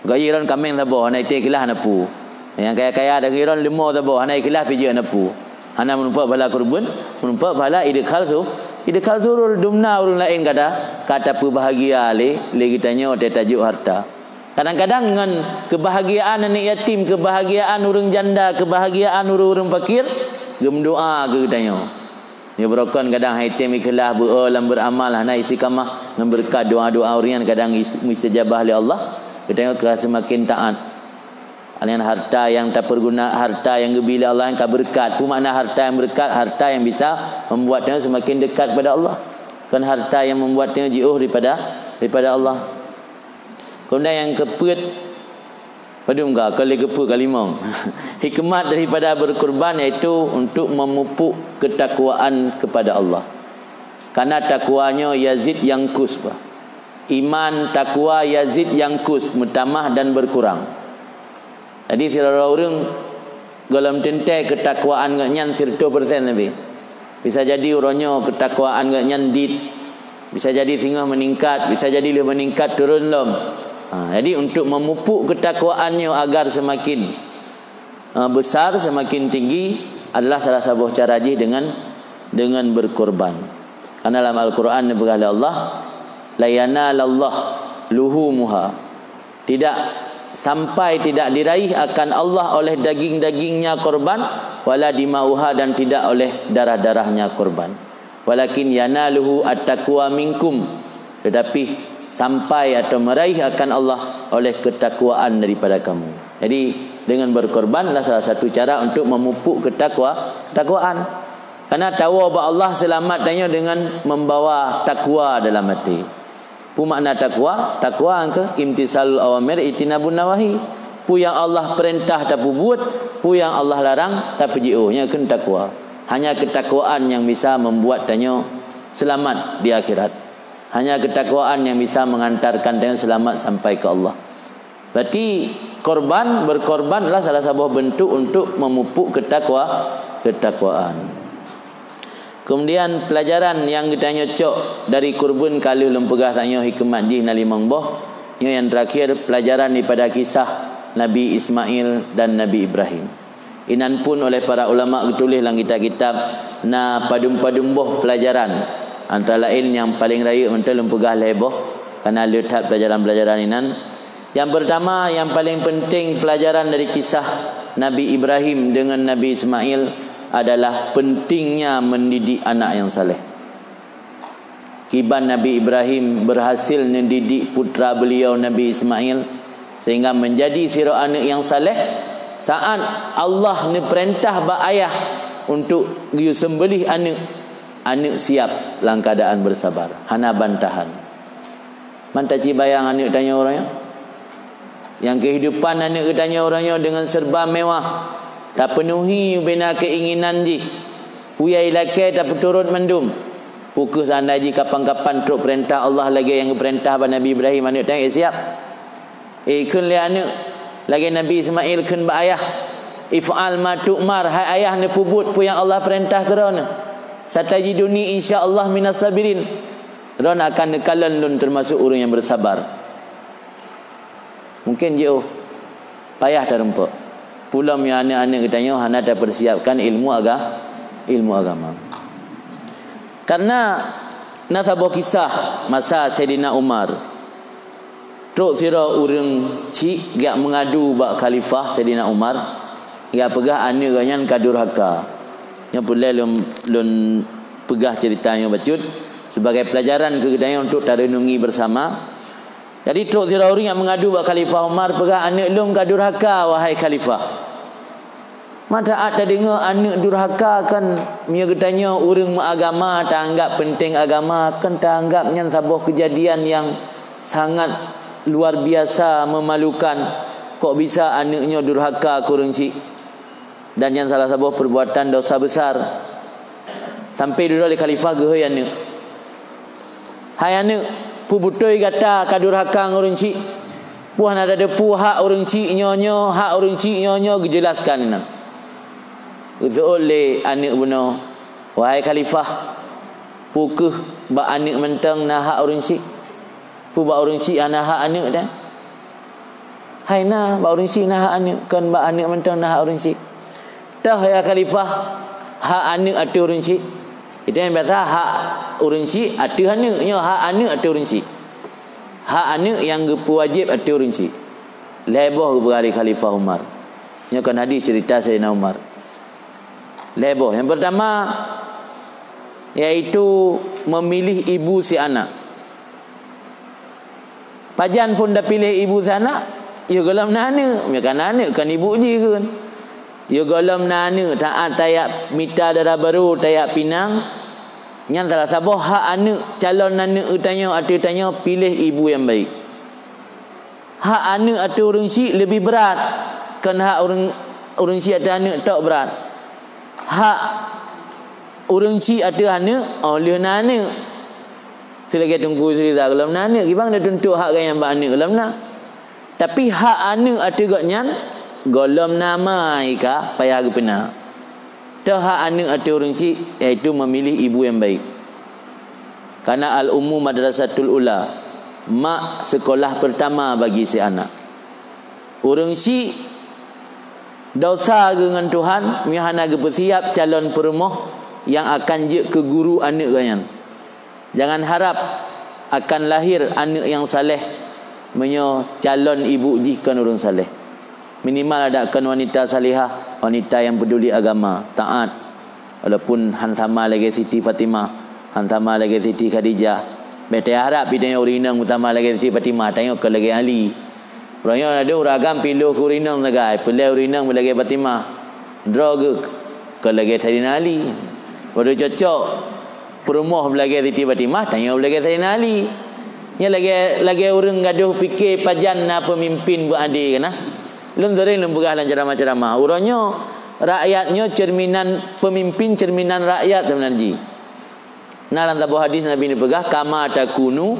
Gaki droen kaméng saboh, hana itai keulah hana peue. Nyang kaya-kaya daging droen leumo saboh, hana ikeulah pih jeuet hana peue. Hana meureumpok pahala keureubeuen, meureumpok pahala ideukhal su-, ideukhal surur. Dumna ureueng laén ka ta-, ka tapeubahgia lé, lé geutanyoe watée tajok hareuta. Kadang-kadang ngon keubahagiaan aneuk yatim, keubahagiaan ureueng janda, keubahagiaan ureueng-ureueng fakir, geumeudoá keu geutanyoe. Nyoe beurokon kadang hai tem ikeulah beu-o lam beuramal hana istiqamah ngon beureukat doa-doa ureueng nyan kadang ist-, mustajabah lé Allah, geutanyoe ka seumaken taát. Nyan hareuta nyang tapeuguna, hareuta nyang geubi lé Allah nyang ka beureukat. Peue makna hareuta nyang beureukat? Hareuta nyang bisa membuat tanyoe seumaken dekat kepada Allah. Kon hareuta nyang membuat tanyoe jiôh daripada, daripada Allah. Keumudian nyang keupeuet, padum ka, kon lé keupeuet, kalimong. Hikmat daripada berkurban yaitu untuk memupuk ketakwaan kepada Allah. Karena takwa nyoe yazid yankus, bah. Iman, takwa yazid yankus, meutamah dan berkurang. Jadi, sidroe ureueng gohlom teuntée keutakwaan geuh nyan sireutoh persen leubeh. Bisa jadi uroe nyoe keutakwaan geuh nyan dit, bisa jadi singoh meuningkat, bisa jadi lheueh meuningkat turun lom. Ha, jadi untuk memupuk keutakwaan nyoe agar seumaken, ha, besar, seumaken tinggi adalah salah saboh cara jih dengan, dengan berkorban. Karena lam Al-Quran neupeugah lé Allah, "La yanalallah luhumuha." Tidak sampai, tidak diraih akan Allah oleh daging-dagingnya korban, wala dima'uha, dan tidak oleh darah-darahnya korban. Walakin yanaluhu at-taqwa minkum, tetapi sampai atau meraih akan Allah oleh ketakwaan daripada kamu. Jadi, dengan berkorban adalah salah satu cara untuk memupuk ketakwa-, ketakwaan. Karena tawoe bak Allah seulamat tanyoe dengan membawa takwa dalam hati. Peue makna takwa? Takwa keuh imtisalul awamir, ijtinabun nawahi. Peue nyang Allah peurintah tapeubuet, peue nyang Allah larang tapeujiôh. Nyan keuh takwa. Hanya ketakwaan nyang bisa membuat tanyoe seulamat di akhirat. Hanya ketakwaan nyang bisa mengantarkan tanyoe seulamat sampai keu Allah. Berarti korban, berkorban adalah salah saboh bentuk untuk memupuk ketakwa-, ketakwaan. Kemudian, pelajaran nyang geutanyoe cok dari kurban ka lheueh lôn peugah tanyoe hikmat jih na limong boh. Nyoe nyang terakhir, pelajaran daripada kisah Nabi Ismail dan Nabi Ibrahim. Inan pun oleh para ulama geutuléh lam kitab-kitab na padum-padum boh pelajaran. Antara laén nyang paleng rayeuk mantong lôn peugah lhée boh, karena le that pelajaran-pelajaran inan. Nyang pertama, nyang paleng penting pelajaran dari kisah Nabi Ibrahim dengan Nabi Ismail adalah pentingnya mendidik anak yang saleh. Kiban Nabi Ibrahim berhasil mendidik putra beliau Nabi Ismail sehingga menjadi sidroe aneuk yang saleh. Saat Allah neupeurintah bak ayah untuk geuyue seumbelih aneuk, aneuk siap lam keadaan bersabar, hana bantahan. Man taci bayang aneuk tanyoe uroe nyoe. Nyang keuhidupan aneuk geutanyoe uroe nyoe deungon serba mewah, tapeunuhi ubena keinginan jih. Peue nyang ilakée tapeuturot mandum. Peu kheueh seandai jih kapan-kapan trok peurintah Allah lagée nyang geupeurintah bak Nabi Ibrahim aneuk tanyoe siap. Ikheun lé aneuk, lagée Nabi Ismail kheun bak ayah, "If'al ma tu'mar, hai ayah neupeubuet peue nyang Allah peurintah keu droeneuh. Satajiduni insya Allah minas sabirin." Droeneuh akan neukalon lôn teumasok ureuëng nyang bersabar. Mungkin jiôh payah tarumpok. Peulom nyoe aneuk-aneuk geutanyoe hana tapeursiapkan ilmu aga-, ilmu agama. Karena na saboh kisah masa Saidina Umar. Trok sidroe ureuëng chik geujak meungadu bak Khalifah Saidina Umar, geujak peugah aneuk geuh nyan ka durhaka. Nyoe peureulée lôn, lôn peugah ceurita nyoe bacut sebagai pelajaran keu geutanyoe untuk tareunungi bersama. Jadi, trok sidroe ureuëng nyang meungadu bak Khalifah Umar, peugah, "Aneuk lôn ka durhaka, wahai Khalifah." Manfaat tadeungoe aneuk durhaka kan, meunyoe geutanyoe ureuëng meuagama, taanggap penting agama, kan taanggap nyan saboh keujadian nyang sangat luar biasa, memalukan. Kok bisa aneuk nyoe durhaka keu ureuëng chik? Dan nyan salah saboh perbuatan dosa besar. Sampai dudoe lé khalifah geuhôi aneuk. "Hai aneuëk, peue beutôi gata ka durhaka ngon ureuëng chik? Peue hana tateupeue hak ureuëng chik nyoe-nyoe, hak ureuëng chik nyoe-nyoe?" Geujelaskan inan. Geuseuôt lé aneuëk bunoe, "Wahai khalifah, peu kheueh bak aneuëk mantong na hak ureuëng chik? Peu bak ureuëng chik hana hak aneuëk tan?" "Hai na, bak ureuëng chik na hak aneuëk, kon bak aneuëk mantong na hak ureuëng chik." "Toh, ya khalifah, hak aneuëk ateueh ureuëng chik?" Itu nyang biasa hak ureuëng chik ateueh aneuëk, nyoe hak aneuëk ateueh ureuëng chik. Hak aneuëk nyang geupeuwajéb ateueh ureuëng chik. Lhée boh geupeugah lé Khalifah Umar. Nyoe kon hadis cerita Saidina Umar. Lhée boh. Yang pertama, yaitu memilih ibu si anak. Pajan phon tapiléh ibu si anak, yoh gohlom na aneuëk, meunyo ka na aneuëk, kon ibu jih kheun. Yoh gohlom na aneuëk, taát tajak mita dara barô, tajak pinang, nyan salah saboh hak aneuëk, calon aneuëk geutanyoe, ateueh tanyoe piléh ibu nyang baik. Hak aneuëk ateueh ureuëng chik leubeh brat, kon hak ureuëng, ureuëng chik ateueh aneuëk tok brat. Hak ureuëng chik ateueh aneuëk, óh lheueh na aneuëk. Seulagée Teungku Yusri Ridha gohlom na aneuëk, kiban neutuntut hak geuh nyang bak aneuëk gohlom na. Tapi hak aneuëk ateueh gobnyan, gohlom na ma ka payah geupeuna. Toh hak aneuëk ateueh ureuëng chik, yaitu memilih ibu yang baik. Karena al-ummu madrasatul ula, mak sekolah pertama bagi si anak. Ureuëng chik dosa geuh ngon Tuhan, meunyo hana geupeusiab calon peurumoh nyang akan jeuet keu guru aneuëk gobnyan. Jangan harap akan lahir aneuëk nyang saleh, meunyo calon ibu jih kon ureuëng saleh. Minimal adak kon wanita salihah, wanita nyang peuduli agama, taát. Walaupun han sama lagée Siti Fatimah, han sama lagée Siti Khadijah. Bék taharap pih tanyoe ureuëng inong beusama lagée Siti Fatimah, tanyoe kon lagée Ali. Uroe nyoe na deuh ureuëng agam piloh keu ureuëng inong sagai, peulée ureuëng inong lagée Fatimah. Droe geuh kon lagée Saidina Ali. Padahai cocok peurumoh beulagée Siti Fatimah, tanyoe beulagée Saidina Ali. Nyan lagée, lagée ureuëng gadôh pike pajan na peumimpin beuadé keunan. Lôn seuréng lôn peugah lam ceramah-ceramah. Uroe nyoe, rakyat nyoe cerminan, peumimpin cerminan rakyat seubeuna jih. Na lam saboh hadis Nabi neupeugah, "Kama takunu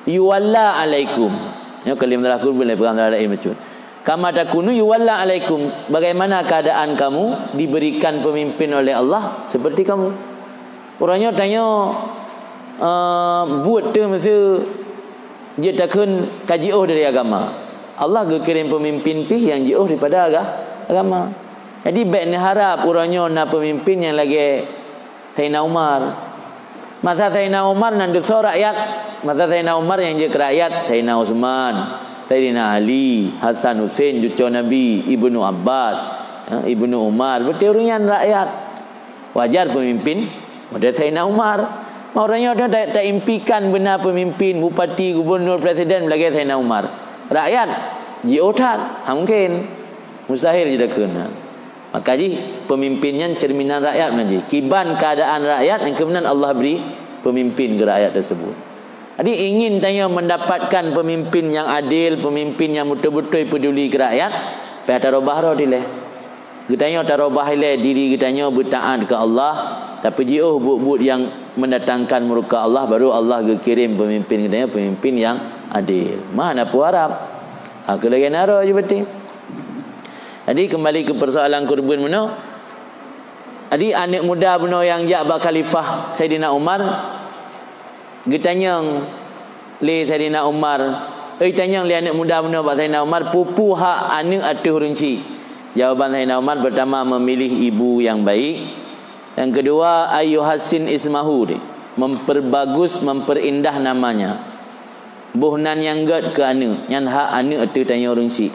yuwalla alaikum." Nyoe keulim salah kurban lé peugah salah laén bacut. "Kama takunu yuwalla alaikum." Bagaimana keadaan kamu diberikan pemimpin oleh Allah, seperti kamu. Uroe nyoe tanyoe, eh, buet teuh meuseu jeuet takheun ka jiôh dari agama. Allah geukirém peumimpin pih nyang jiôh daripada aga-, agama. Jadi, bék neuharab uroe nyoe na peumimpin nyang lagée Saidina Umar. Masa Saidina Umar nan dusoe rakyat. Masa Saidina Umar nyang jeuet keu rakyat, Saidina Utsman, Saidina Ali, Hasan Husein, cucoe Nabi, Ibnu Abbas, eh, Ibnu Umar, beutôi ureuëng nyan rakyat. Wajar peumimpin model Saidina Umar. Maka uroe nyoe ta-, taimpikan beuna peumimpin, bupati, gubunur, presiden lagée Saidina Umar. Rakyat jiôh that, hana mungkin. Mustahil jidakheun. Maka jih, peumimpin nyan cerminan rakyat meunan jih. Kiban keadaan rakyat, nyang keunan Allah bri peumimpin keu rakyat tersebut. Jadi, ingin tanyoe mendapatkan pemimpin yang adil, pemimpin yang beutôi-beutôi peduli keu rakyat, payah tarobah droe dilée. Geutanyoe tarobah ilée diri geutanyoe beutaát keu Allah, tapi jiôh buet-buet nyang mendatangkan murka Allah, baru Allah geukirém pemimpin geutanyoe, pemimpin yang adil. Mah na peue harab. Ha, keu lagée naro je berarti. Jadi, kembali ke persoalan kurban bunoe. Jadi, aneuëk muda bunoe nyang jak bak Khalifah Saidina Umar, geutanyong lé Saidina Umar, eh, tanyong lé aneuëk muda bunoe bak Saidina Umar, peue-peue hak aneuëk ateueh ureuëng chik? Jawaban Saidina Umar, pertama, memilih ibu yang baik. Yang kedua, ayyuhassin ismahu, memperbagus, memperindah namanya. Boh nan nyang gét keu aneuëk, nyan hak aneuëk ateueh tanyoe ureuëng chik.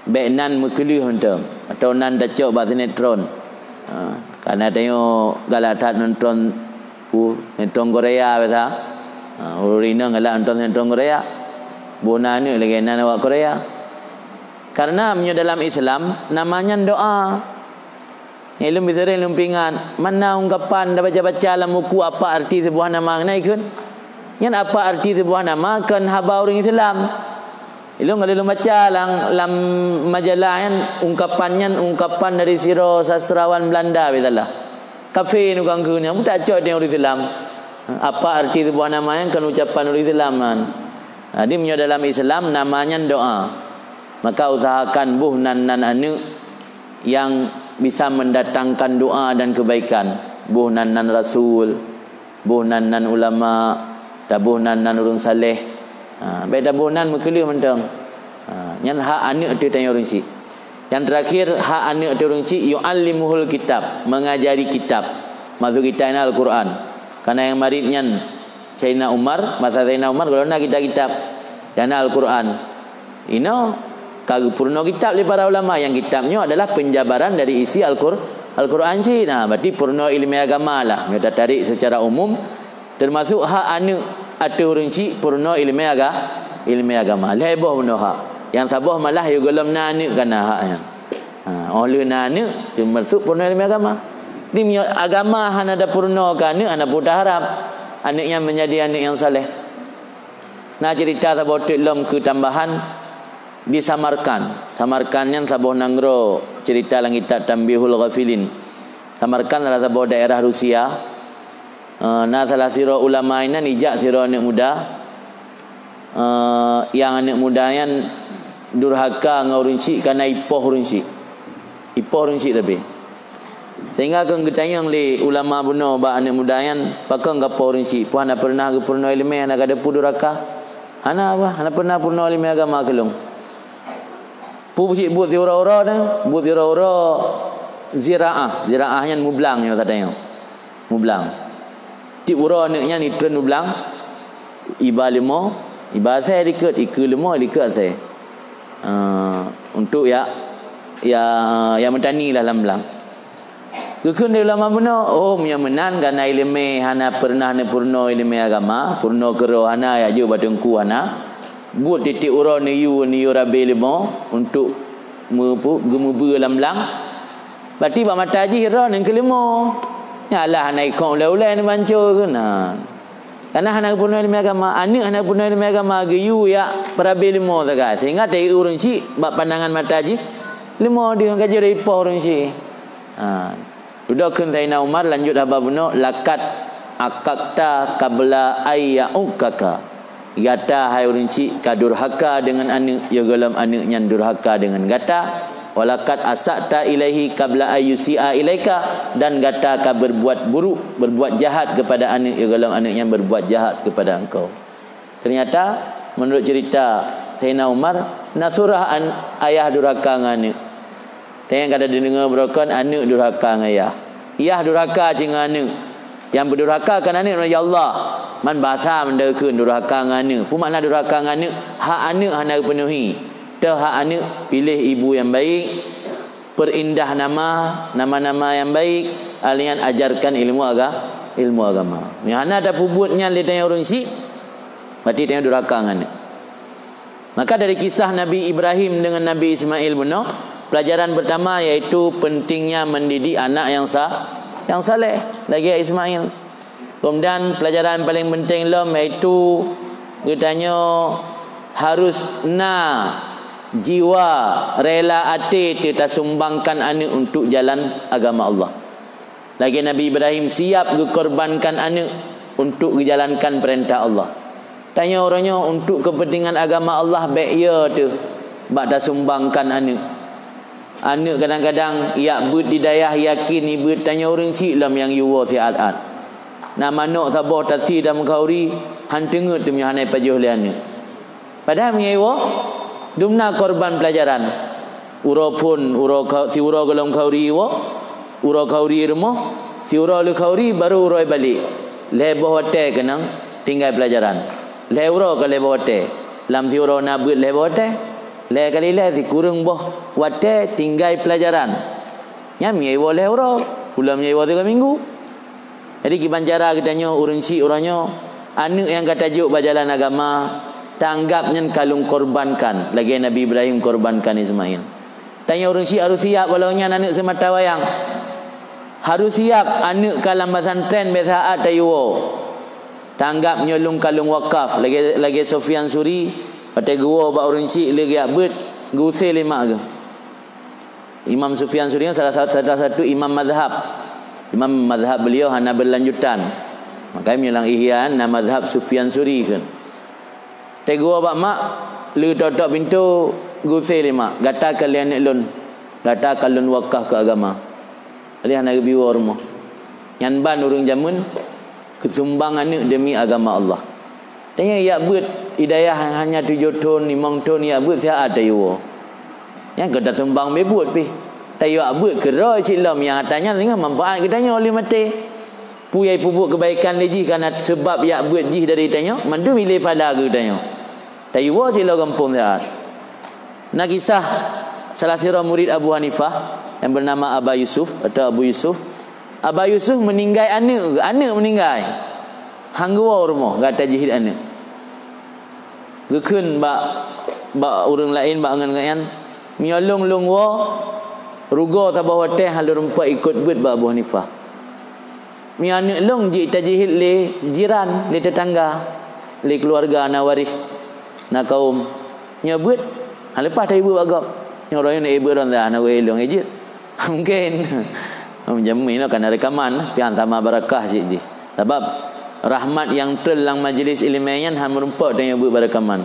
Bék nan meukeuleuh mantong, atau nan tacok bak sinetron. Ha, karena tanyoe galak that nonton, uh, sinetron Korea biasa. Ha, ureuëng inong galak nonton sinetron Korea. Boh nan aneuëk lagée nan awak Korea. Karena meunyoe dalam Islam, nama nyan doa. Nyan lôn bicara lôn peuingat, mana ungkapan tabaca-baca lam buku apa arti sebuah nama keunan ikheun? Nyan apa arti sebuah nama kon haba ureuëng Islam. Ilôn ka lôn baca lam, lam majalah nyan, ungkapan nyan ungkapan dari sidroe sastrawan Belanda biasalah. Kafé nukang kheun nyan, pun tacok di ureuëng Islam. Apa arti sebuah nama nyan? Kan ucapan ureuëng Islam nyan. Jadi meunyoe dalam Islam nama nyan doa, maka usahakan boh nan-nan aneuëk nyang bisa mendatangkan doa dan kebaikan. Boh nan-nan rasul, boh nan-nan ulama, taboh nan-nan ureuëng saleh. Ha, bék taboh nan meukeuleuh mantong. Ha, nyan hak aneuëk teuh tanyoe ureuëng chik. Yang terakhir, hak aneuëk teuh ureuëng chik, yu'allimuhul kitab, mengajari kitab. Maksud kitab nyan Al-Quran. Karena nyang marit nyan Saidina Umar, masa Saidina Umar gohlom na kitab-kitab. Nyang na Al-Quran. Inoe ka geupeurunoe kitab lé para ulama. Nyang kitab nyoe adalah penjabaran dari isi Al-Qur-, Al-Quran cit. Nah, berarti peurunoe ileumèe agama lah. Nyoe tatarék secara umum, termasuk hak aneuëk ateueh ureuëng chik peurunoe ileumèe aga-, ileumèe agama. Lhèe boh bunoe hak. Nyang saboh malah yôh gohlom na aneuëk ka na hak nyan. Ha, óh lheueh na aneuëk, termasuk peurunoe ileumèe agama. Di meunyoe agama hana tapeurunoe keu aneuëk, hana peue taharap aneuëk nyan menjadi aneuëk nyang saleh. Na cerita saboh teuk lom keu tambahan di Samarkand. Samarkand nyan saboh nanggroe, cerita lam kitab Tanbihul Ghafilin. Samarkand adalah saboh daerah Rusia. Eh, na salah sidroe ulama inan ijak sidroe aneuëk muda. Eh, nyang aneuëk muda nyan durhaka ngon ureuëng chik karena ipoh ureuëng chik. Ipoh ureuëng chik tapi. Sehingga keu geutanyong lé ulama bunoe bak aneuëk muda nyan, "Pakon kapoh ureuëng chik? Peue hana peureunah geupeurunoe ileumèe, hana ka teupeu durhaka?" "Hana, bah, hana peureunah peurunoe ileumèe agama keu lôn." Peue cit buet siuroe-uroe nyan, buet siuroe-uroe ziraah. Ziraah nyan mublang nyoe satanyoe. Mublang. Tiep uroe aneuëk nyan itreun mublang, iba leumo, iba asèe dikeue, ikeue leumo, dikeue asèe. Ah, untuk ya, ya, ya meutani lah lam blang. Geukheun lé ulama bunoe, "Oh, meunyoe meunan, kana ileumèe hana peureunah neupeurunoe ileumèe agama, peurunoe keudroe hana, jak jok bak teungku hana, buet tiep-tiep uroe neuyue, neuyue rabé leumo untuk meupu-, geumeubeue lam blang, berarti bak mata jih droeneuh keu leumo. Nyan lah hana ikong ulèe-ulèe neubanco keunan." Karena hana geupeurunoe ileumèe agama, aneuëk hana geupeurunoe ileumèe agama, geuyue jak peurabé leumo sagai. Sehingga tayue ureuëng chik bak pandangan mata jih, leumo deuh ka jeuet ipoh ureuëng chik. Ha. Dudoe kheun Saidina Umar lanjut haba bunoe, "Laqad aqaqta qabla ay ya'uqqaka." Gata, hai ureuëng chik, ka durhaka deungon aneuëk, yoh gohlom aneuëk nyan durhaka deungon gata. "Walaqad asa'ta ilaihi qabla ay yusi'a ilaika," dan gata ka berbuat buruk, berbuat jahat kepada aneuëk, yoh gohlom aneuëk nyan berbuat jahat kepada engkau. Ternyata, menurut cerita Saidina Umar, na surah an-, ayah durhaka ngon aneuëk. Teuka ka tadeungoe beurokon aneuëk durhaka ngon yah. Yah durhaka cit ngon aneuëk. Nyang beudurhaka kon aneuëk, ya Allah. Man basa meudeh kheun durhaka ngon aneuëk. Peue makna durhaka ngon aneuëk? Hak aneuëk hana geupeunuhi. Teuh hak aneuëk piléh ibu nyang baik, peurindah nama, nama-nama nyang baik, alèh nyan ajarkan ilmu aga-, ilmu agama. Nyang hana tapeubuet nyan lé tanyoe ureuëng chik, berarti tanyoe durhaka ngon aneuëk. Maka dari kisah Nabi Ibrahim dengan Nabi Ismail bunoe, pelajaran pertama yaitu pentingnya mendidik anak yang sa-, yang saleh, lagèe Ismail. Kemudian pelajaran paling penting lom yaitu geutanyoe harus na jiwa rela até teu tasumbangkan aneuëk untuk jalan agama Allah. Lagèe Nabi Ibrahim siap geukorbankan aneuëk untuk geujalankan peurintah Allah. Tanyoe uroe nyoe untuk keupeuntengan agama Allah bèk yo teuh bak tasumbangkan aneuëk. Aneuëk kadang-kadang jak beuet di dayah yakin jibeuet, tanyoe ureuëng chik lom nyang jiwoe siat-at. Na manok saboh tasi lam khauri, han teungeut teuh meunyoe hana jipajoh lé aneuëk. Padahai meunyoe jiwoe, dumna korban peulajaran. Uroe phon, uroe kha-, siuroe gohlom khauri jiwoe, uroe khauri rumoh, siuroe lé khauri baru uroe balek. Lhèe boh watèe keunong tinggai peulajaran. Lhèe uroe ka lhèe boh watèe. Lam siuroe na beuet lhèe boh watèe. Lhèe kali lhèe sikureueng boh watèe tinggai peulajaran. Nyan meunyoe jiwoe lhèe uroe, ulôn meunyoe jiwoe sigoe minggu. Jadi, kiban cara geutanyoe ureuëng chik uroe nyoe, aneuëk nyang ka tajok bak jalan agama, tanggab nyan ka lôn korbankan, lagèe Nabi Ibrahim korbankan Ismail. Tanyoe ureuëng chik harôh siap, walau nyan aneuëk seumata wayang. Harôh siap aneuëk ka lam pesantren, bèk saat tayue woe. Tanggab nyoe lôn ka lôn wakaf, lagèe, lagèe Sufyan Suri, watèe geuwoe bak ureuëng chik lé geujak beuet, geuusé lé mak geuh. Imam Sufyan Suri salah sa-, salah satu imam mazhab. Imam mazhab beliau hana berlanjutan. Makanya meunyoe lam Ihya na mazhab Sufyan Suri kheun. Teugeuwoe bak mak, lé tok-tok pintoe, geusé lé mak, "Gata ka lé aneuk lôn, gata ka lôn wakaf keu agama." Jadi hana geubri woe rumoh. Nyan ban ureuëng jameun keusumbang aneuk deumi agama Allah. Tanyoe jak beuet, hidayah hanya tujoh thon, limong thon jak beuet, siat tayue woe. Nyan kon tasumbang beuet pih. Tayue jak beuet keudroe cit lom, nyang ata nyan singoh manfaat geutanyoe lheueh maté. Peue nyang peubuet keubaikan lé jih kana seubab jak beuet jih dari tanyoe, mandum ilée pahala keu tanyoe. Tayue woe cit lom gampông siat. Na kisah salah sidroe murit Abu Hanifah nyang beunama Aba Yusuf atau Abu Yusuf. Aba Yusuf meuninggai aneuk, aneuk meuninggai. Han geuwoe rumoh, gata jihit aneuk. Geukheun bak, bak ureuëng laén, bak ngon-ngon nyan, "Meunyoe lôn, lôn woe, rugoe saboh watée han lôn rumpok ikot beuet bak Abu Hanifah. Meunyoe aneuk lôn jeuet tajihit lé jiran, lé teutangga, lé keuluwarga, na waréh, na kawöm. Nyoe beuet, han leupah tajibeuet bak gob. Nyoe uroe nyoe na beuet ron dah, na wée lôn jeuet." Mungken. Jameun nyoe kana reukaman, pian sama barakah cit jih. Sabab rahmat nyang treun lam majlis ileumé nyan han meurumpok tanyoe beuet bak reukaman.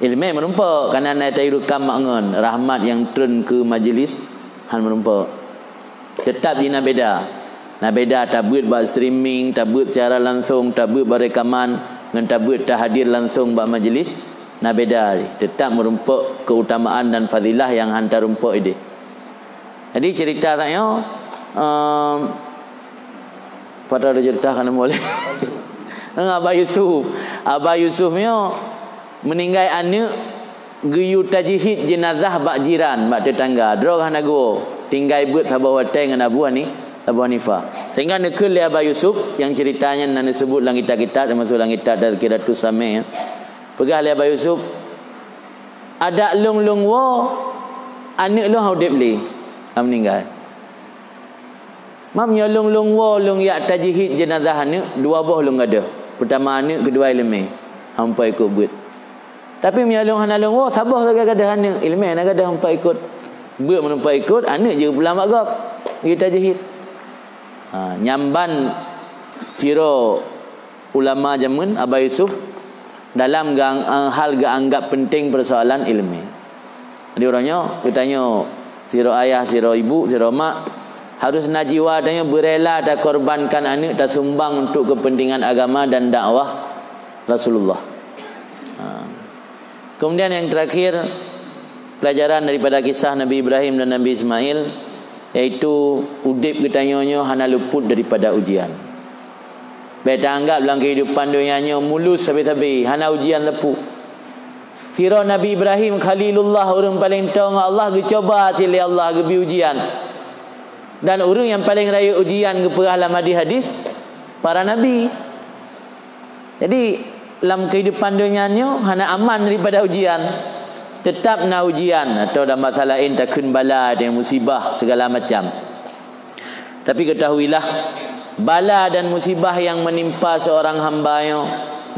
Ileumé meurumpok, kana na tayue reukam mak ngon, rahmat nyang treun keu majlis han meurumpok. Teutap jih na beda. Na beda tabeuet bak streaming, tabeuet siaran langsong, tabeuet bak reukaman, ngon tabeuet tahadir langsong bak majlis, na beda. Teutap meurumpok keutamaan dan fadilah nyang han tarumpok ideh. Jadi cerita tanyoe, em, pada ada cerita kan boleh. Aba Yusuf. Aba Yusuf nyoe meuninggai aneuk geuyue tajihit jeunazah bak jiran, bak teutangga. Droe hana geuwoe, tinggai beuet saboh watée ngon Abu Hani-, Abu Hanifah. Sehingga neukheun lé Aba Yusuf, nyang cerita nyan na neuseubut lam kitab-kitab, teumasuk lam kitab Tazkiratus Sami', ya. Peugah lé Aba Yusuf, "Adak lôn, lôn woe, aneuk lôn han udeb lé, ka meuninggai. Mam nyoe lôn, lôn woe, lôn jak tajihit jeunazah aneuk, dua boh lôn gadôh. Peutama aneuk, keudua ileumé, han mupat ikot beuet. Tapi meunyoe lôn hana lôn woe, saboh sagai gadôh aneuk, ileumé hana gadôh mupat ikot beuet. Meunyoe mupat ikot, aneuk jeuet pulang bak gob, geutajihit." Ha, nyan ban sidroe ulama jameun Aba Yusuf dalam ga-, hal geuanggap penting persoalan ileumé. Jadi uroe nyoe geutanyoe sidroe ayah, sidroe ibu, sidroe mak, harus na jiwa tanyoe beurela takorbankan aneuk tasumbang untuk kepentingan agama dan dakwah Rasulullah. Ha. Kemudian yang terakhir, pelajaran daripada kisah Nabi Ibrahim dan Nabi Ismail, yaitu udeb geutanyoe nyoe hana luput daripada ujian. Bék taanggab lam keuhidupan donya nyoe mulus sabe-sabe, hana ujian sapeue. Sidroe Nabi Ibrahim Khalilullah, ureuëng paleng toe ngon Allah, geucoba cit lé Allah, geubri ujian. Dan ureuëng nyang paleng rayeuk ujian geupeugah lam hadis-hadis para nabi. Jadi, lam keuhidupan donya nyoe hana aman daripada ujian. Teutap na ujian, atau dalam bahasa laén takheun bala dan musibah segala macam. Tapi ketahuilah, bala dan musibah yang menimpa seorang hamba nyoe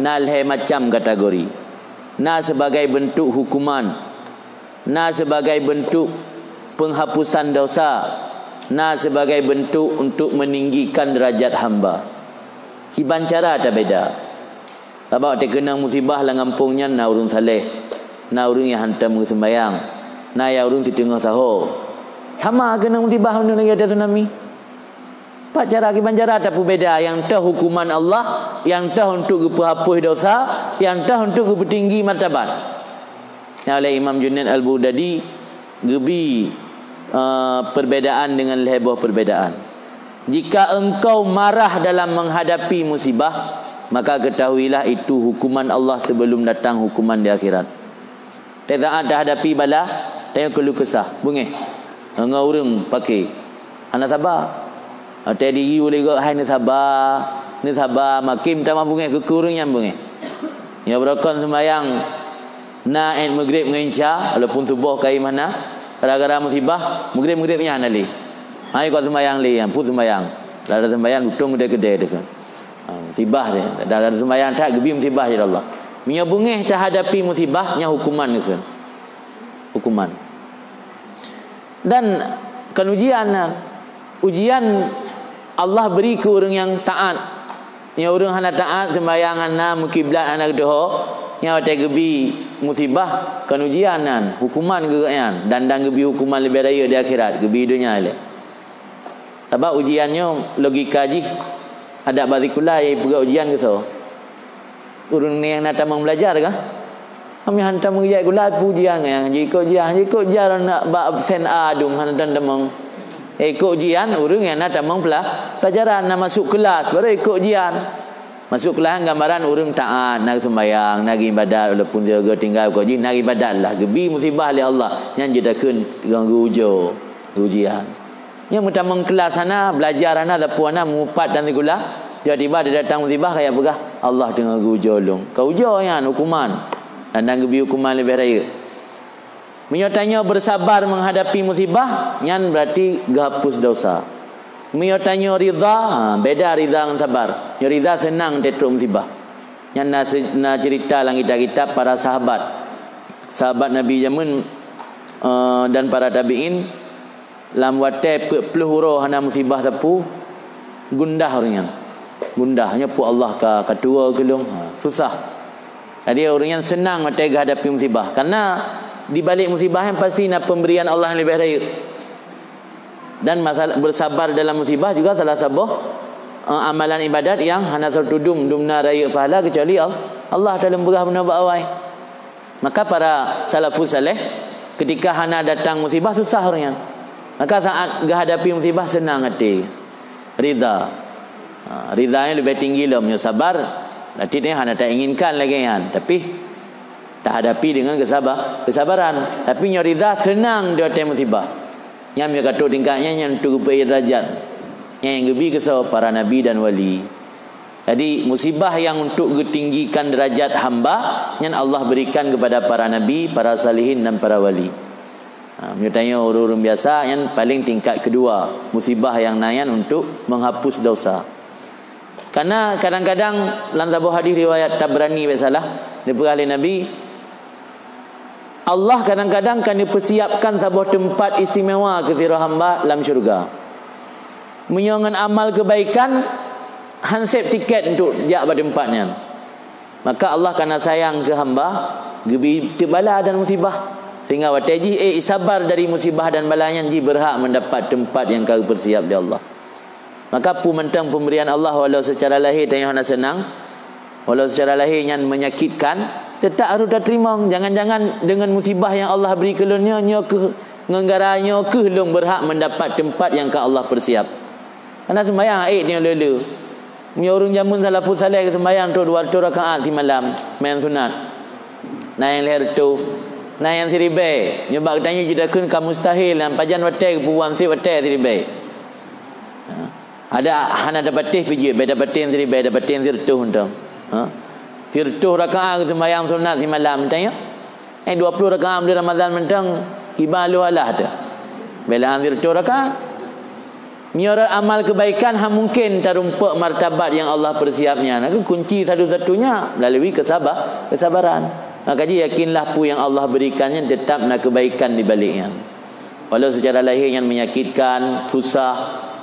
na lhée macam kategori. Na sebagai bentuk hukuman, na sebagai bentuk penghapusan dosa, na sebagai bentuk untuk meninggikan derajat hamba. Kiban cara tabeda. Sabab teukeunong musibah lam gampông nyan na ureuëng saleh, na ureuëng nyang hantom geuseumbayang, na ya ureuëng siteungoh saho. Sama keunong musibah meunurot lagée tsunami. Pat cara kiban cara tapeubeda, nyang toh hukuman Allah, nyang toh untuk geupeuhapus dosa, nyang toh untuk geupeutinggi martabat. Nyang oleh Imam Junaid Al-Baghdadi geubi, eh, perbedaan dengan lhée boh perbedaan. Jika engkau marah dalam menghadapi musibah, maka ketahuilah itu hukuman Allah sebelum datang hukuman di akhirat. Teusaat tahadapi bala, tanyoe keuluh keusah, beungéh. Ngon ureuëng paké, hana saba. Watée diyue lé gob hai neusaba, neusaba, makin tamah beungéh keu ureuëng nyan beungéh. Nyoe beurokon seumayang na ét meugreb ngon isya, walaupun tuboh kayém hana, gara-gara musibah, meugreb-meugreb nyan hana lé. Hai kok seumayang lé, nyan pun seumayang. Lada seumayang lutông keudée-keudée teuh. Ha, musibah dia. Dah ada seumayang that geubi musibah ya Allah. Meunyoe beungéh tahadapi musibah, nyan hukuman geukheun. Hukuman. Dan kon ujian, ujian Allah beri keu ureuëng nyang taat. Nyoe ureuëng hana taát, seumbahyang hana, meukiblat hana geutuho, nyan watée geubi musibah, kon ujian nyan, hukuman geuh nyan, dan, dan geubi hukuman leubeh rayeuk di akhirat, geubi donya ilée. Sabab ujian nyoe logika jih, adak bak sikula, ya, peugah ujian keu soe? Ureuëng nyang na tamong belajar kah? Kami hana tamong jak sikula, peue ujian nyang jikok ujian, jikok ujian bak absen A dum hana tamong. Ikok ujian ureuëng nyang na tamong pela-, pelajaran, na masuk kelas, baru ikok ujian. Masuk kelas gambaran ureuëng taát, na seumbahyang, na ibadat, walaupun dia tinggai kok jih, na ibadat lah, geubi musibah lé Allah, nyan jeuet takheun geuujoe, ujian. Nyang meutamong kelas hana, belajar hana, sapeue hana, mupat dan sikula, tiba-tiba ada datang musibah, kayak peugah, "Allah teungoh geuujoe lôn." Ka ujoe nyan hukuman, dan, dan geubi hukuman leubeh rayeuk. Meunyoe tanyoe bersabar menghadapi musibah, nyan berarti geuhapus dosa. Meunyoe tanyoe ridha, ha, beda ridha ngon sabar. Nyoe ridha seunang tetrok musibah. Nyan na se-, na cerita lam kitab-kitab para sahabat. Sahabat Nabi jameun, eh, dan para tabi'in, lam watée peuet ploh uroe hana musibah sapeue, gundah ureuëng nyan. Gundah, nyoe peue Allah ka, ka tuwoe keu lôn. Ha, susah. Jadi, ureuëng nyan seunang watée geuhadapi musibah. Karena di balik musibah nyan pasti na pemberian Allah nyang leubeh rayeuk. Dan masalah bersabar dalam musibah juga salah saboh, eh, amalan ibadat nyang hana seutu dum, dum na rayeuk pahala keucuali Al-, Allah Taala peugah bunoe bak awai. Maka para salafus saleh, ketika hana datang musibah, susah ureuëng nyan. Maka saat geuhadapi musibah, seunang até, ridha. Ha, ridha nyan leubeh tinggi lom nyoe sabar. Berarti nyan hana tainginkan lagée nyan, tapi tahadapi dengan kesaba-, kesabaran. Tapi nyoe ridha seunang di watée musibah. Nyan meunyoe ka trok tingkat nyan, nyan untuk geupeuék derajat. Nyan nyang geubi keu soe? Para nabi dan wali. Jadi, musibah yang untuk geutinggikan derajat hamba, nyan Allah berikan kepada para nabi, para salihin, dan para wali. Ha, meunyoe tanyoe ureuëng-ureuëng biasa, nyan paling tingkat kedua. Musibah nyang na nyan untuk menghapus dosa. Karena kadang-kadang lam saboh hadis riwayat Tabrani, bèk salah, dipeugah lé Nabi, Allah kadang-kadang ka neupeusiapkan saboh teumpat istimewa keu sidroe hamba lam syeuruga. Meunyoe ngon amal keubaikan, han sép tiket untuk jak bak teumpat nyan, maka Allah ka na sayang keu hamba, geubri teuk bala dan musibah, sehingga watèe jih ék sabar dari musibah dan bala nyan, jih beurhak meudapat teumpat nyang ka geupeusiap lé Allah. Maka peue mantong peumbrian Allah, walau seucara lahé tanyoe hana seunang, walau seucara lahé nyan menyakitkan, teutap harôh tateurimong. Jangan-jangan deungon musibah nyang Allah bri keu lôn nyoe, nyoe kheueh ngon gara nyoe kheueh lôn beurhak meudapat teumpat nyang ka Allah peusiap. Hana seumbayang, ék tanyoe le-le. Meunyoe ureuëng jameun salafus saleh geuseumbayang trok dua reutôh rakaat simalam, meunan sunat. Na nyang lhèe reutôh, na nyang siribèe. Nyoe bak geutanyoe jeuet takheun ka mustahil, nyan pajan watèe geupeubuet sép watèe siribèe. Ha. Adak hana tapatéh pih jeuet, bèk tapatéh siribèe, tapatéh sireutôh mantong. Ha? Sireutôh rakaat geuseumbayang sunat simalam, tanyoe. Eh, dua puluh rakaat buleuen Ramadhan mantong, kiban lheueh alah teuh. Bèk lé sireutôh rakaat. Meunyoe rot amal keubaikan, han mungken tarumpok martabat nyang Allah peusiap nyan. Nah, kunci satu-satunya melalui keusaba-, keusabaran. Maka jih yakinlah peue nyang Allah berikan nyan teutap na keubaikan di balek nyan. Walau seucara lahé nyan menyakitkan, susah,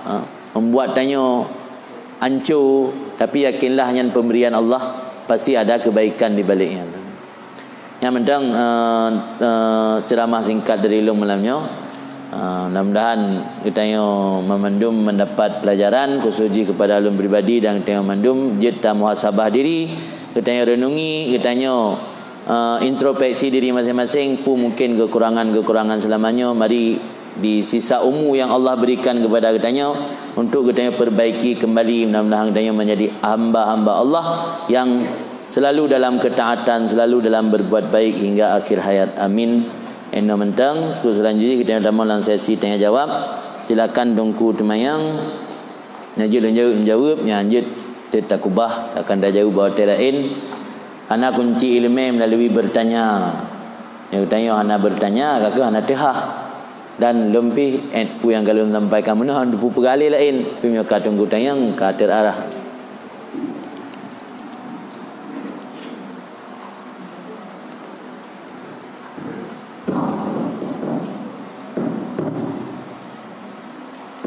ha, membuat tanyoe anco, tapi yakinlah nyan pemberian Allah, pasti ada keubaikan di balek nyan. Nyan mantong, eh, eh, ceramah singkat dari ulôn malam nyoe. Eh, mudah-mudahan geutanyoe meumandum mendapat pelajaran, khusus jih kepada ulôn pribadi dan geutanyoe mandum, jeuet tamuhasabah diri, geutanyoe renungi, geutanyoe eh, introspeksi diri masing-masing, peue mungken keukurangan-keukurangan seulama nyoe, mari di sisa umu nyang Allah berikan kepada geutanyoe untuk geutanyoe perbaiki kembali, mudah-mudahan geutanyoe menjadi hamba-hamba Allah yang selalu dalam ketaatan, selalu dalam berbuat baik hingga akhir hayat. Amin. Inoe mantong, seterusnya geutanyoe tamong lam sesi tanya jawab. Silakan Teungku Teumayang. Nyan jeuet lôn jaweueb, nyan jeuet teuk takubah, akan tajaweueb bak watèe laén. Hana kunci ileumèe meulalu beurtanya. Nyang geutanyoe hana beurtanya, ka kheueh hana teuhah. Dan lôn pih, eh, peue nyang ka lôn sampaikan meunoe, hana teupeugah lé laén. Tapi meunyoe ka Teungku Teumayang, ka teuarah.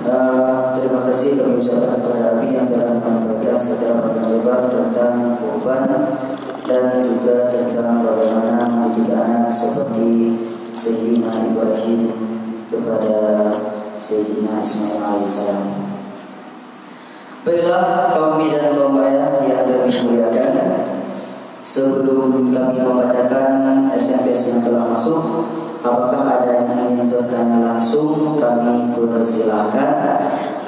Eh, terima kasih kami ucapkan kepada Abi yang telah menyampaikan secara panjang lebar. dan juga tentang bagaimana mendidik anak seperti Sayyidina Ibrahim kepada Sayyidina Ismail alaihissalam. Baiklah, kaum mi dan kaum ayah yang kami muliakan, sebelum kami membacakan S M S yang telah masuk, apakah ada yang ingin bertanya langsung? Kami persilahkan.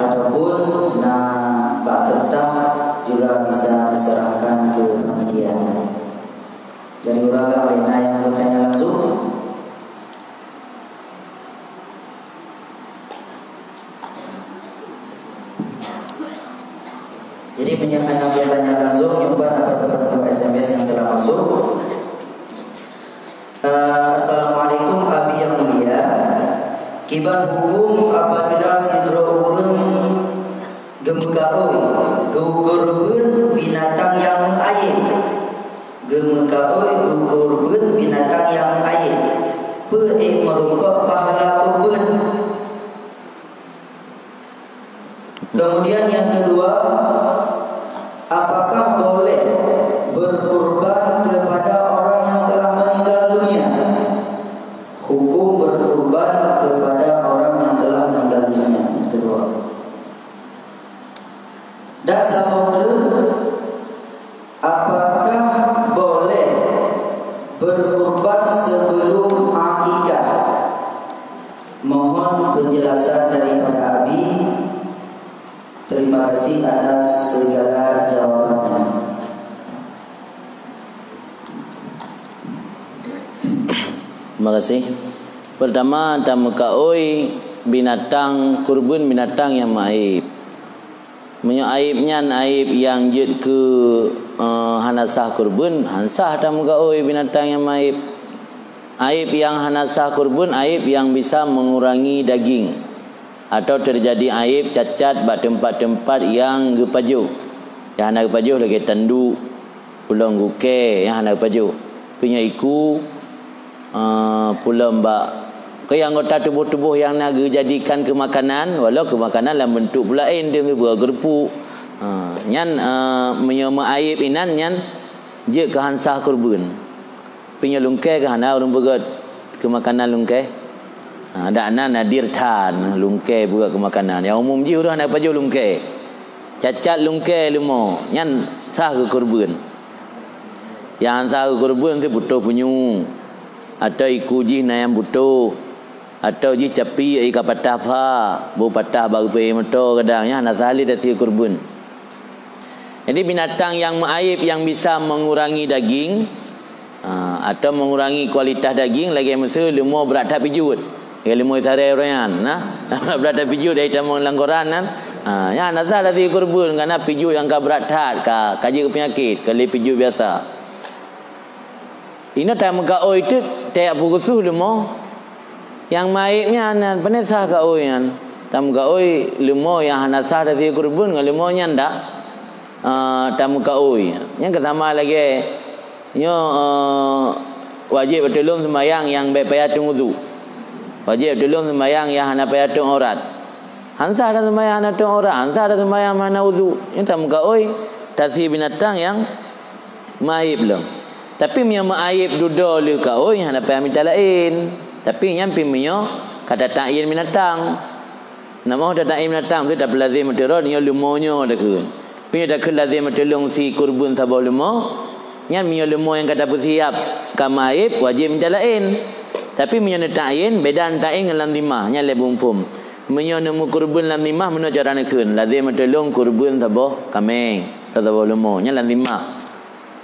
Ataupun na bak kertas juga bisa diserahkan ke panitia. Jadi, ureueng agam lé na nyang bertanya langsung? Jadi, meunyoe hana bertanya langsung, nyoe ban apa dapat dua S M S yang telah masuk. Eh, Assalamualaikum, Abi yang mulia. Kiban hukum apabila sidroe ureueng geumeukaôi, geukeureubeuen binatang nyang meuaéb? Geumeukaôi, geukeureubeuen binatang nyang meuaéb, peu ék meurumpok pahala keureubeuen? Kemudian yang kedua, apakah boleh berkurban kepada orang yang telah meninggal dunia? Hukum berkurban kepada orang yang telah meninggal dunia. Yang kedua. Dan saboh treuk, apakah boleh berkurban sebelum akikah? Mohon penjelasan daripada Abi. Terima kasih atas segala jawabannya. Terima kasih. Pertama, tameukaôi binatang, kurban binatang nyang meuaéb. Meunyoe aéb nyan aéb nyang jeuet keu, eh, hana sah kurban, han sah tameukaôi binatang nyang meuaéb. Aéb nyang hana sah kurban, aéb nyang bisa mengurangi daging, atau terjadi aéb cacat bak teumpat-teumpat nyang geupajoh. Nyang hana geupajoh lagée tanduk, pulo lungkée, nyang hana geupajoh. Pih nyoe iku, eh, pulo bak, keu anggota tuboh-tuboh nyang na geujadikan keu makanan, walau keu makanan lam beuntuk peulaén, teuh geubeue geureupuk. Eh, nyan, eh, meunyoe meuaéb inan nyan jeuet keu han sah kurban. Pih nyoe lungkée keu hana ureuëng peugét keu makanan lungkée. Ha, dak na nadir that lungkée peugét keu makanan. Nyang umum jih ureuëng hana pajoh lungkée. Cacat lungkée leumo, nyan sah keu kurban. Nyang sah keu kurban teuh butôh punyueng, atau iku jih na nyang butôh, atau jih capi ka patah pha, boh patah bak geupeuék moto kadang, nyan hana sah lé tasi keu kurban. Jadi, binatang nyang meuaéb nyang bisa mengurangi daging, ha, atau mengurangi kualitas daging, lagée miseue leumo brat that pijuet. Lagée leumo saré uroe nyan, nah. Brat that pijuet dari tamong lam koran nyan. Ha, nyan hana sah tasi keu kurban, karena pijuet nyang ka brat that, ka, ka jeuet keu peunyakét, ka lé pijuet biasa. Inoe tameukaôi teuk, tajak peugeusoh leumo. Nyang meuaéb nyan, nyan, pane sah kaôi nyan. Tameukaôi leumo nyang hana sah tasi keu kurban ngon leumo nyan dak, eh, tameukaôi. Nyan ka sama lagée nyoe, eh, wajéb ateueh lôn seumayang nyang bék payah teueng udhu. Wajéb ateueh lôn seumayang nyang hana payah teueng aurat. Han sah taseumayang hana teueng aurat, han sah taseumayang hana udhu. Nyan tameukaôi tasi binatang nyang meuaéb lom. Tapi meunyoe meuaéb dudoe lé kaôi, hana payah mita laén. Tapi nyan pih meunyoe ka tata'yin binatang. Namoh tata'yin binatang tu tapeulazém ateueh droe, nyoe leumo nyoe takheun. Pih nyoe takheun lazém ateueh lôn si kurban saboh leumo, nyan meunyoe leumo nyang ka tapeusiab ka meuaéb, wajéb mita laén. Tapi meunyoe neuta'yin, beda neuta'yin ngon lam zimah, nyan lé buphom. Meunyoe neumeukurban lam zimah, meunoe cara neukheun, lazém ateueh lôn kurban saboh kaméng, saboh leumo, nyan lam zimah.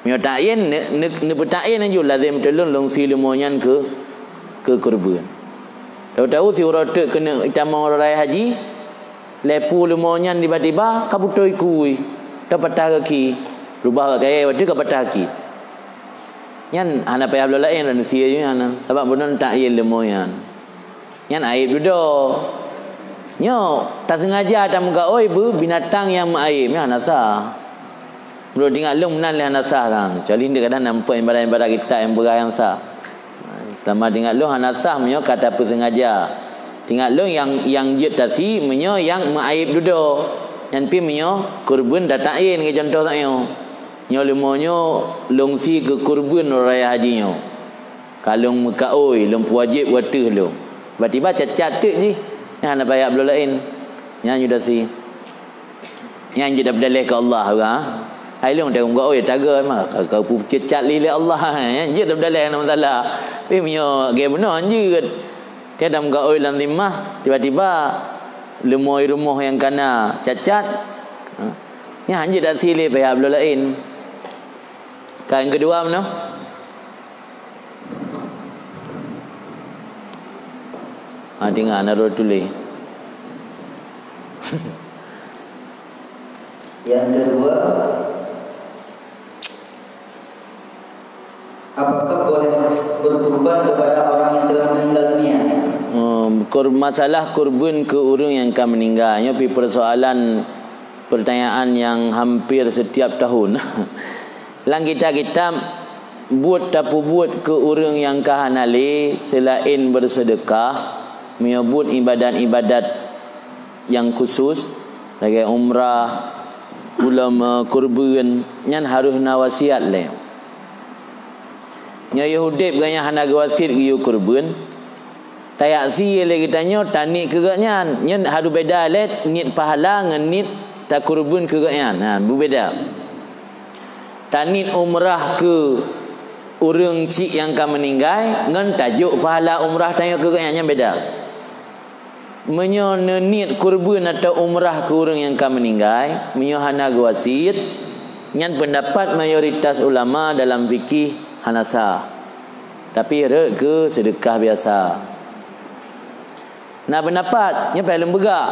Meunyoe ta'yin, ne-, ne-, neupeuta'yin laju lazém teulon lôn si leumo nyan keu, keu keureubeuen. Tahu-tahu siuroe teuk keuneuk itamong uroe raya haji, lhée pu leumo nyan tiba-tiba ka putôh iku, ka patah gaki, rubah bak kayée watée ka patah gaki. Nyan hana payah bloe laén, lôn si laju nyan, sabab bunoe ta'yin leumo nyan. Nyan aéb dudoe. Nyoe taseungaja tameugaôi beu binatang nyang meuaéb, nyan hana sah. Meunurot tingak lôn meunan lé hana sah tan. Kecuali kadang nampak ibarat-ibarat kitab nyang peugah nyang sah. Seulama tingak lôn hana sah meunyoe ka tapeuseungaja. Tingak lôn nyang, nyang jeuet tasi meunyoe nyang meuaéb dudoe. Nyan pih meunyoe keureubeuen tata'yin, lagée contoh tanyoe. Nyoe leumo nyoe lôn sie keu keureubeuen uroe raya haji nyoe. Ka lôn meukaôi, lôn peuwajéb u ateueh lôn. Tiba-tiba cacat teuk jih, nyan hana payah bloe laén. Nyan jeuet sie. Nyan jeuet tapeudaleh keu Allah, ha. Hai lôn teuka meukaôi taga mah, ka, ka peucacat lé lé Allah. Nyan jeuet tapeudaleh, hana masalah. Tapi meunyoe lagèe bunoe jeuet. Ka tameukaôi lam dimah, tiba-tiba leumo rumoh nyang kana cacat. Ha. Nyan jeuet tasie lé pihak bloe laén. Ka nyang keudua meunoe. Ha, tinggai na droe tuléh. Yang kedua, apakah boleh berkurban kepada orang yang telah meninggal dunia? Hmm, kur-, masalah kurban keu ureueng nyang ka meuninggai, nyoe pi persoalan, pertanyaan nyang hampir setiap tahun. Lam kitab-kitab, buet tapeubuet keu ureueng nyang ka hana lé seulaén beuseudeukah, meunyoe buet ibadat-ibadat nyang khusus, lagèe umrah, ulama, kurban, nyan harôh na wasiat lé. Nyoe yôh udép geuh nyan hana geuwasiat geuyue kurban, tayak sie lé geutanyoe taniet keu gobnyan. Nyan harôh beda lé niet pahala ngon niet takurban keu gobnyan. Ha, beubeda. Taniet umrah keu ureueng chik nyang ka meuninggai ngon tajok pahala umrah tanyoe keu gobnyan, nyan beda. Meunyoe neuniet kurban atau umrah keu ureueng nyang ka meuninggai, meunyoe hana geuwasiet, nyan peundapat mayoritas ulama dalam fikih hana sah. Tapi rhot keu seudeukah biasa. Na peundapat, nyoe payah lôn peugah.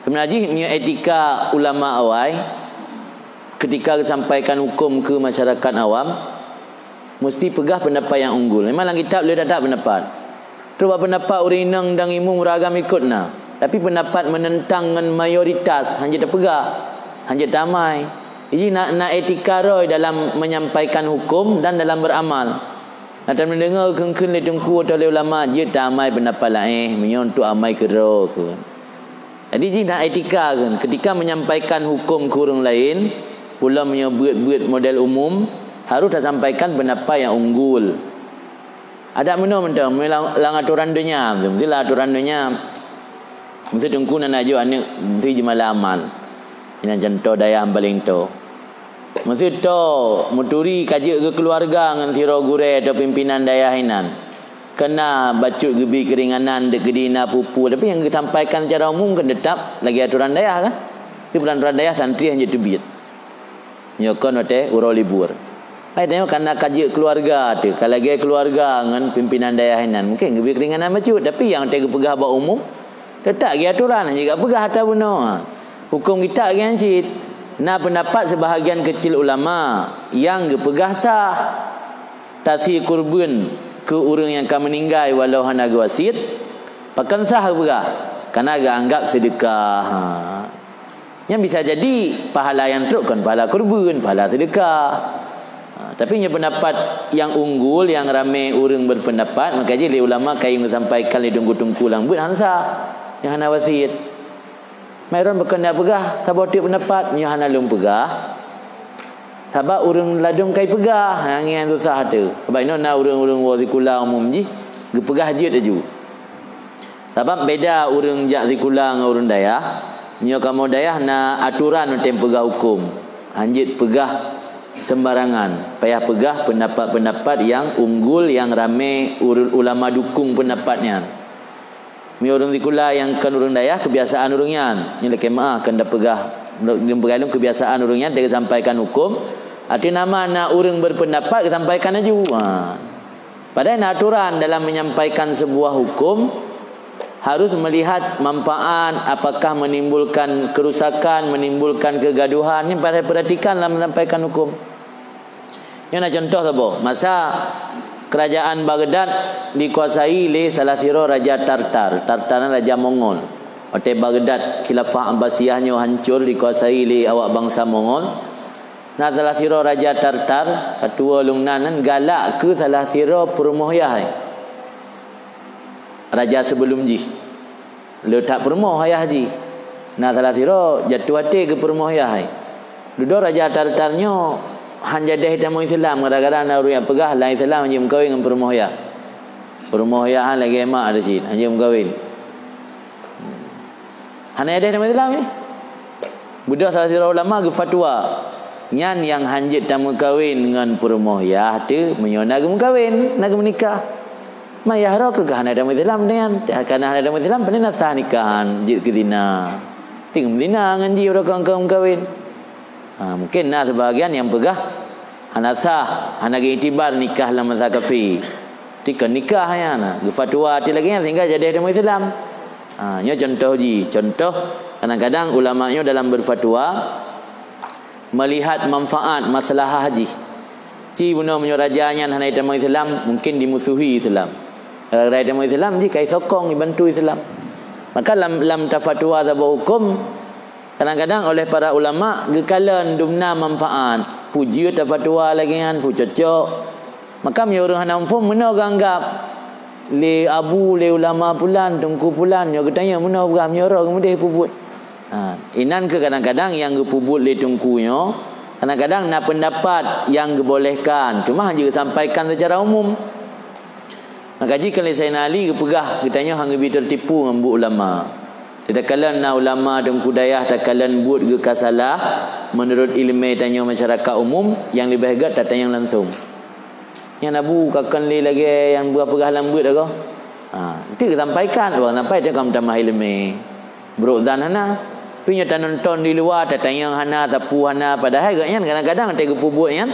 Keunan jih meunyoe etika ulama awai, keutika geusampaikan huköm keu masyarakat awam, Musti peugah peundapat nyang unggul. Memang lam kitab le that-that peundapat. Trok bak peundapat ureueng inong dan imum ureueng agam ikot na. Tapi peundapat meunentang ngon mayoritas, hanjeuet tapeugah, hanjeuet tamai. Jadi na, na etika roh dalam menyampaikan huköm dan dalam beramal. Na tameudeungoe kheun-kheun lé teungku atau lé ulama, jeuet tamai peundapat laén, meunyoe untuk amai keudroe kheun. Jadi jih na etika kan, keutika menyampaikan huköm keu ureueng laén, ulôn meunyoe beuet-beuet model umum, harôh tasampaikan peundapat nyang unggul. Adak meunoe mantong, meunyoe lam, lam atoran donya, meusti lam atoran donya. Meusti teungku na najok aneuk, meusti jeumala amal. Inan contoh dayah paleng toe. Meusti toe, meuturi ka jeuet keu keuluwarga ngon sidroe gurée atau pimpinan dayah inan. Keu na bacut geubri keuringanan deuk keudina peue-peue, tapi nyang geusampaikan secara umum kan teutap lagée atoran dayah kan. Di atoran dayah santri hana jiteubiet. Nyoe kon watée uroe libur. Hai tanyoe kana ka jeuet keuluwarga teuh, ka lagée keuluwarga ngon pimpinan dayah inan. Mungken geubri keuringanan bacut, tapi nyang watée geupeugah bak umum, teutap lagée atoran, hana jipeugah atra bunoe. Huköm kitab lagée nyan cit. Na peundapat seubahagian keucil ulama nyang geupeugah sah. Tasie kurban keu ureuëng nyang ka meuninggai walau hana geuwasiet, pakon sah geupeugah, kana geuanggab seudeukah. Ha. Nyan bisa jadi pahala nyang trok kon pahala kurban, pahala seudeukah. Ha, tapi nyoe peundapat nyang unggul, nyang ramé ureuëng berpendapat, maka jih lé ulama kayém geusampaikan lé teungku-teungku lam beuet han sah, nyang hana wasiet. Mai droen bukon jak peugah saboh teuk peundapat, nyoe hana lôn peugah. Sabab ureuëng ladôm kai peugah, nyang ngieng susah teuh. Sabab inoe na ureuëng-ureuëng woe sikula umum jih, geupeugah jeuet laju. Sabab beda ureuëng jak sikula ngon ureuëng dayah. Nyoe kamoe dayah na atoran watée peugah huköm. Hanjeuet peugah sembarangan. Payah peugah peundapat-peundapat nyang unggul, nyang ramé ureuëng ulama dukung peundapat nyan. Meunyoe ureuëng sikula nyang kon ureuëng dayah, keubiasaan ureuëng nyan. Nyoe lakée meuáh keu tapeugah, lôn peugah lôn keubiasaan ureuëng nyan, watée geusampaikan huköm, ateueh nama na ureuëng berpendapat geusampaikan laju. Ha. Padahai na atoran dalam menyampaikan sebuah huköm, harus melihat manfaat, apakah menimbulkan kerusakan, menimbulkan kegaduhan, nyan padahai perhatikan dalam menyampaikan huköm. Nyoe na contoh saboh, masa kerajaan Baghdad dikuasai lé salah sidroe raja Tartar, Tartar nyan raja Mongol. Watée Baghdad Khilafah Abbasiyah nyoe hancor dikuasai lé awak bansa Mongol, na salah sidroe raja Tartar, ka tuwoe lôn nan, nan galak keu salah sidroe peurumoh yah, raja sebelum jih. Le that peurumoh ayah jih. Na salah sidroe jatuh até keu peurumoh yah hai. Dudoe raja Tartar nyoe han jadeh tamong Islam, gara-gara na ureuëng nyang peugah lam Islam hanjeuet meukawen ngon peurumoh yah. Peurumoh yah han lagée mak di cit, hanjeuet meukawen. Hana jadeh tamong Islam nyoe. Beudôh salah sidroe ulama geufatwa, nyan nyang hanjeuet tameukawen ngon peurumoh yah teuh meunyoe na geumeukawen, na geumeunikah. Ma yah roh keuh hana tamong Islam nyan, kana hana tamong Islam, pane na sah nikahan, jeuet keu zina. Ting zina ngon jih uroe keu meukawen. Ha, mungkin na seubahagian nyang peugah hana sah, hana geuiktibar nikah lam masa kafé. Tikon nikah nyan, geufatwa ti lagée nyan sehingga jadeh tamong Islam. Ha, nyoe contoh jih, contoh kadang-kadang ulama nyoe dalam berfatwa melihat manfaat maslahah jih. Ci bunoe meunyoe raja nyan hana tamong Islam, mungkin dimusuhi Islam. Gara-gara tamong Islam jih ka isokong, ibantu Islam. Maka lam, lam tafatwa saboh huköm, kadang-kadang oleh para ulama geukalon dumna manfaat. Peue jeuet tafatwa lagée nyan, peue cocok. Maka meunyoe ureuëng hana muphom, meunoe geuanggab lé abu, lé ulama pulan, teungku pulan, nyoe geutanyoe meunoe peugah meunyoe roh geumudeh peubuet. Ha, inan keuh kadang-kadang nyang geupeubuet lé teungku nyoe, kadang-kadang na peundapat nyang geubolehkan, cuma hana geusampaikan seucara umum. Maka jih kan lé Saidina Ali geupeugah, geutanyoe han geubi teutipu ngon buet ulama. Takalon na ulama teungku dayah takalon buet geuh ka salah, meunurot iéleumé tanyoe masyarakat umum, nyang leubeh gét tatanyong langsong. Nyan abu ka kon lé lagée nyang buah peugah lam beuet agoe. Ha, itu geusampaikan, ureuëng sampai teuka meutamah iéleumé. Brok zan hana. Tapi nyoe tanonton di luwa, tatanyong hana, tapu hana, padahai gobnyan kadang-kadang watée geupeubuet nyan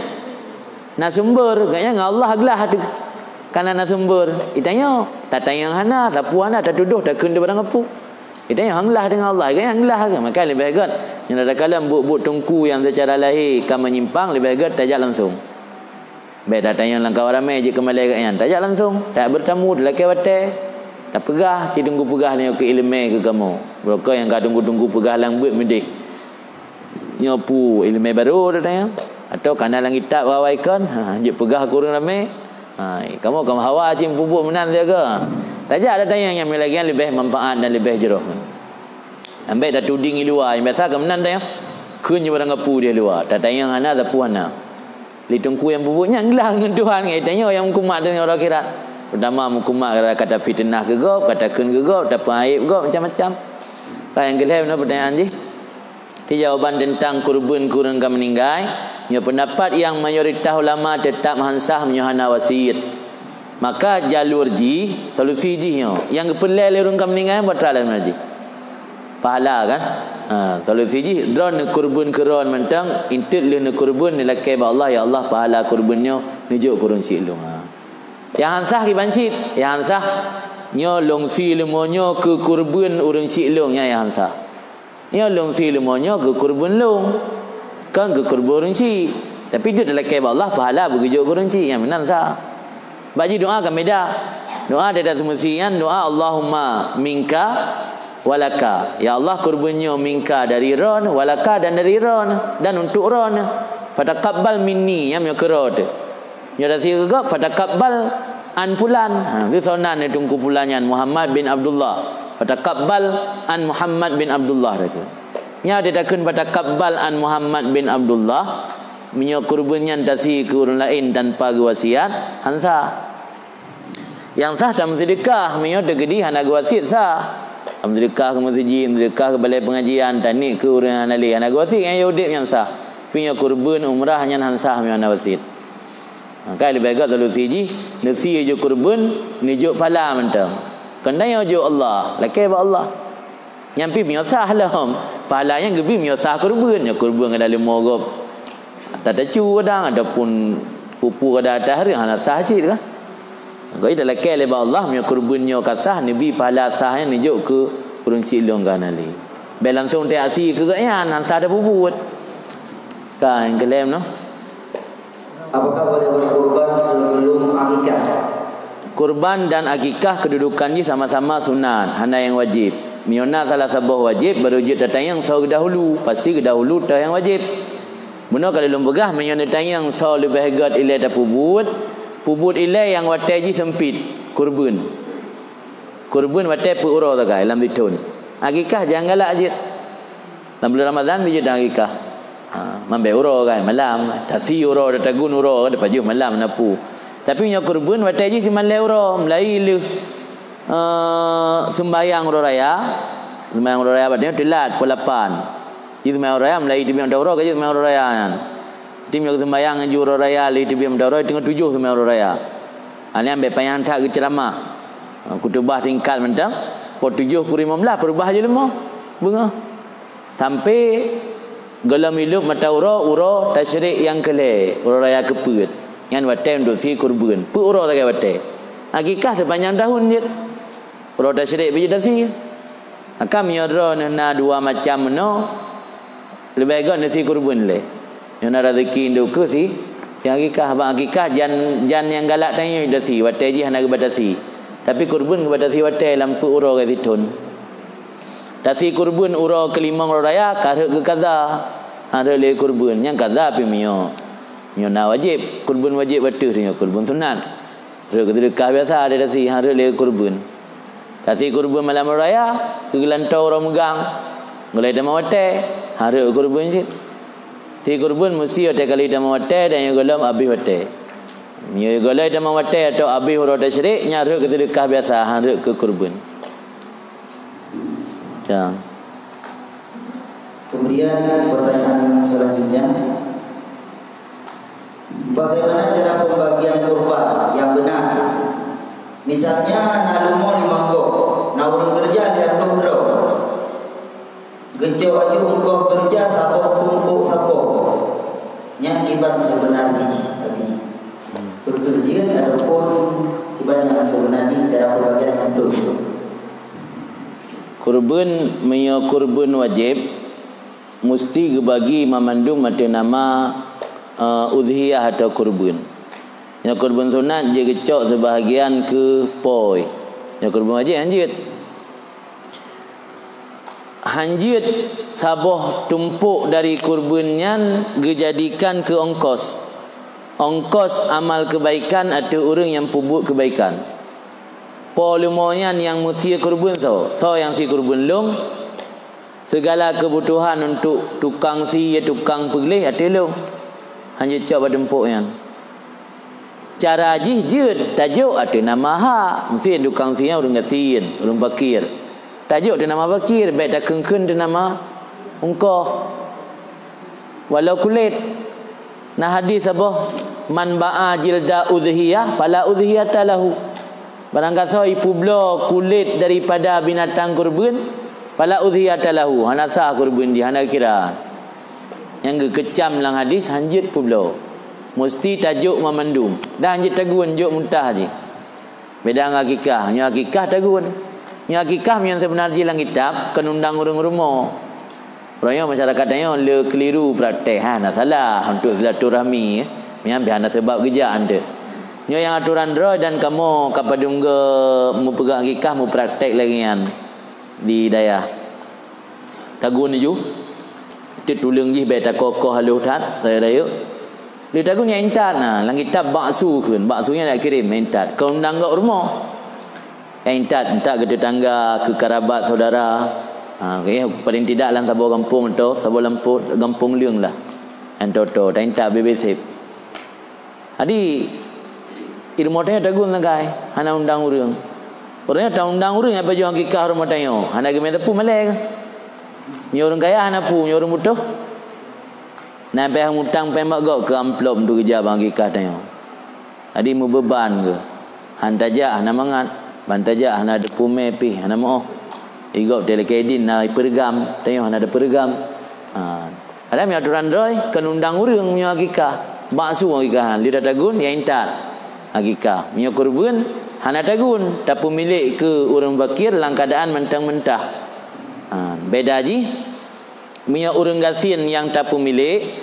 na sumber, gobnyan ngon Allah glah teuh. Kana na sumber, itanyoe, tatanyong hana, tapu hana, tatudoh, takheun di barang apu. Itanyoe han glah deungon Allah, gobnyan glah ke? Maka leubeh gét. Nyan ada kala buet-buet teungku nyang seucara lahé ka menyimpang, leubeh gét tajak langsong. Bék tatanyong lam kawan ramé jeuet keu malée gobnyan. Tajak langsong, tajak beurtamu, talakée watée. Tapeugah, ci teungku peugah nyoe keu iéleumé keu kamoe. Beurokon nyang ka teungku-teungku peugah lam beuet meudeh. Nyoe peue iéleumé barô tatanyong? Atawa kana lam kitab awai kon, ha, jeuet peugah keu ureuëng ramé. Ha, kamoe ka meuhawa ci meupubuet meunan siaga. Tajak tatanyong nyang lagée nyan leubeh manfaat dan leubeh jroh. Ambek tatuding i luwa, nyang biasa ka meunan tanyong. Kheun nyoe barang apu di luwa, tatanyong hana, tapu hana. Lé teungku nyang peubuet nyan glah ngon Tuhan, ngon tanyoe nyang meukumat donya uroe akhirat. Peurtama meukumat gara-gara ka tafiteunah keu gob, ka takheun keu gob, tapeuaéb gob, macam-macam. Ka nyang keulhèe na peutanyaan jih. Ti jawaban teuntang kurban keu ureuëng ka meuninggai, nyoe peundapat nyang mayoritas ulama teutab han sah meunyoe hana wasiet. Maka jalur jih, solusi jih nyoe, nyang geupeureulée lé ureuëng ka meuninggai, peue teuma lom jih? Pahala kan? Ha, solusi jih, droeneuh kurban keu droeneuh mantong, eunteuk lheueh neukurban, neulakée bak Allah, "Ya Allah, pahala kurban nyoe neujok keu ureuëng syik lôn." Ha. Nyang han sah kiban cit, nyang han sah. Nyoe lôn sie leumo nyoe keu kurban ureuëng syik lôn, nyan nyang han sah. Nyoe lôn sie leumo nyoe keu kurban lôn, kon keu kurban ureuëng syik. Tapi jeuet talakée bak Allah, pahala beugeujok keu ureuëng syik, nyan meunan sah. Bak jih doa kan beda. Doa di atas meusi nyan, doa Allahumma minka walaka. Ya Allah, kurban nyoe minka dari droeneuh, walaka dan dari droeneuh, dan untuk droeneuh. Fataqabbal minni, nyan meunyoe keu droe teuh. Nyoe tasie keu gob, fataqabbal an fulan. Ha, teuh soe nan teungku fulan nyan, Muhammad bin Abdullah. Fataqabbal an Muhammad bin Abdullah, tasie. Nyan di takheun fataqabbal an Muhammad bin Abdullah, meunyoe kurban nyan tasie keu ureuëng laén tanpa geuwasiat, han sah. Nyang sah tameuseudeukah, meunyoe teukeudi hana geuwasiet sah. Tameuseudeukah keu meuseujid, meuseudeukah keu balée peungajian, taniet keu ureuëng hana lé, hana geuwasiet nyang udeb nyan sah. Tapi nyoe kurban umrah nyan han sah meunyoe hana wasiet. Maka leubeh gét solusi jih, neusie jok kurban, neujok pahala mantong. Kon tanyoe jok Allah, lakée bak Allah. Nyan pih meunyoe sah lom, pahala nyan geubri meunyoe sah kurban, nyoe kurban kadang leumo gob. Tatacu kadang, ataupun pupu kadang atas reueng, hana sah cit kan. Maka talakée lé bak Allah, meunyoe kurban nyoe ka sah, neubri pahala sah nyan neujok keu ureuëng syik lôn ka hana lé. Bék langsong teuaksi keu gobnyan, han sah tapeubuet. Ka, nyang keulhèe noh. Apakah boleh berkurban sebelum akikah? Kurban dan akikah kedudukan jih sama-sama sunat, hana nyang wajéb. Meunyoe na salah saboh wajéb, baru jeuet tatanyong soe geudahulu, pasti geudahulu toh nyang wajéb. Bunoe ka lôn peugah, meunyoe neutanyong soe leubeh gét ilée tapeubuet, peubuet ilée nyang watée jih seumpit, kurban. Kurban watée peuet uroe sagai lam sithon. Akikah jangan galak jeuet. Lam buleuen Ramadhan bijéh dan akikah. Ha, mambet uroe kan, malam. Tasi uroe, tatagun uroe, tapajoh malam na peue. Tapi nyoe kurban watèe jih simalèe uroe, mulai lheueh, eh, seumbahyang uroe raya. Seumbahyang uroe raya, berarti teulat, pukul lapan. Jih seumbahyang uroe raya, mulai teubiet mata uroe, ka jeuet seumbahyang uroe raya nyan. Jadi meunyoe seumbahyang ju uroe raya, lheueh teubiet mata uroe, teungoh tujoh seumbahyang uroe raya. Ha, nyan bèk panyang that geuceuramah. Ha, khutubah singkat mantong, pukul tujoh kureueng lima belas, pukul dua belas jeuet leumo. Beungoh. Sampai gohlom ilop mata uroe, uroe tasyrik nyang keu lhèe, uroe raya keupeuet. Nyan watèe untuk sie kurban. Peuet uroe sagai watèe. Akikah sepanjang tahun jeuet. Uroe tasyrik pih jeuet tasie. Maka meunyoe droeneuh na dua macam meunoe, leubeh göt neusie kurban lé. Nyoe na rezeki ndoe keu sie, sie akikah. Bak akikah jan, jan nyang galak tanyoe tasie, watèe jih hana geuba tasie. Tapi kurban geuba tasie watèe lam peuet uroe ka sithon. Tasie kurban uroe keulimong uroe raya, ka rhot keu kaza. Han rhot lé kurban, nyang kaza pih meunyoe. Nyoe na wajéb, kurban wajéb ateueh nyoe, kurban sunat. Rhot keu seudeukah biasa, ada tasie, han rhot lé kurban. Tasie kurban malam uroe raya, keu geulantoe uroe meugang. Gohlom tamah watèe, han rhot kurban cit. Sie kurban musti watèe kali tamah watèe dan nyang gohlom abéh watèe. Nyoe gohlom tamah watèe atau abéh uroe tasyrik, nyan rhot keu seudeukah biasa, han rhot keu kurban. Ya. Kemudian pertanyaan selanjutnya, bagaimana cara pembagian kurban yang benar? Misalnya na leumo limong gob, na ureueng keureuja lhèe ploh droe. Geucok aju eungkôt keureuja saboh tumpôk sapo. Nyan kiban seubeuna jih, Abi. Peu kheueh jeuet ataupun kiban nyang seubeuna jih cara peubagian mantong? Kurban, meunyoe kurban wajéb, musti geubagi mamandum ateueh nama, eh, udhiyah atau kurban. Nyoe kurban sunat jeuet geucok seubahagian keu po. Nyoe kurban wajéb han jeuet. Han jeuet saboh tumpôk dari kurban nyan geujadikan keu ongkos. Ongkos amal keubaikan ateueh ureueng nyang peubuet keubaikan. Po leumo nyan nyang meusie kurban soe? Soe nyang sie kurban? Lôn. Seugala keubutuhan untuk tukang sie, tukang peugleh ateueh lôn. Han jeuet cok bak tumpôk nyan. Cara jih jeuet, tajok ateueh nama hak. Meusti tukang sie ureueng gasien, ureueng fakir. Tajok ateueh nama fakir, bèk takheun-kheun ateueh nama ungkoh. Walau kulét. Na hadis saboh, "Man ba'a jilda udhiyah, fala udhiyata lahu." Barang gasoe ipeubloe kulét daripada binatang kurban, fala udhiyata lahu, hana sah kurban jih, hana kira. Nyang geukeucam lam hadis, han jeuet peubloe. Musti tajok mamandum. Dan han jeuet tagun, jok muntah jih. Beda ngon akikah. Nyoe akikah tagun. Nyoe akikah meunyoe seubeuna jih lam kitab, kon undang ureueng rumoh. Uroe nyoe masyarakat tanyoe le keliru praktek, ha, na salah untuk silaturahmi, eh. Nyan pih hana sabab geujak ante. Nyoe nyang atoran droe dan kamoe ka padum geu meupeugah akikah mupraktek lagèe nyan di dayah. Tagun laju, teuk tuleueng jih bèk takoh-koh halôh that, rayeuk-rayeuk. Lheueh tagun nyang intat na, lam kitab baksu kheun, baksu nyan dak kirém, nyang intat. Kon undang gob rumoh. Nyang intat, intat keu tetangga, keu karabat saudara. Ha, eh, paling tidak lam saboh gampông atau saboh lampôh gampông leueng lah. Nyang toto, ta intat bebe sép. Jadi, di rumoh tanyoe tagun sagai, hana undang ureueng. Ureueng nyoe ta undang ureueng nyang pajoh akikah rumoh tanyoe, hana geumè teupeu malèe. Nyoe ureueng kaya hana peue, nyoe ureueng butoh. Na payah mutang pèng bak gob keu amplop untuk geujak bak akikah tanyoe. Jadi, meubeuban keu. Han tajak, hana mangat. Ban tajak, hana teupeu mè pih, hana meu'oh. Di gob teuh lakèe idin na ipeureugam, tanyoe hana teupeureugam. Ha. Padahai meunyoe atoran droe, kon undang ureueng meunyoe akikah. Baksu akikah, lheueh tagun, nyang intat akikah. Meunyoe kurban, hana tagun, tapeumilék keu ureueng fakir lam keuadaan mantong meutah. Ha, beda jih, meunyoe ureueng gasien nyang tapeumilék,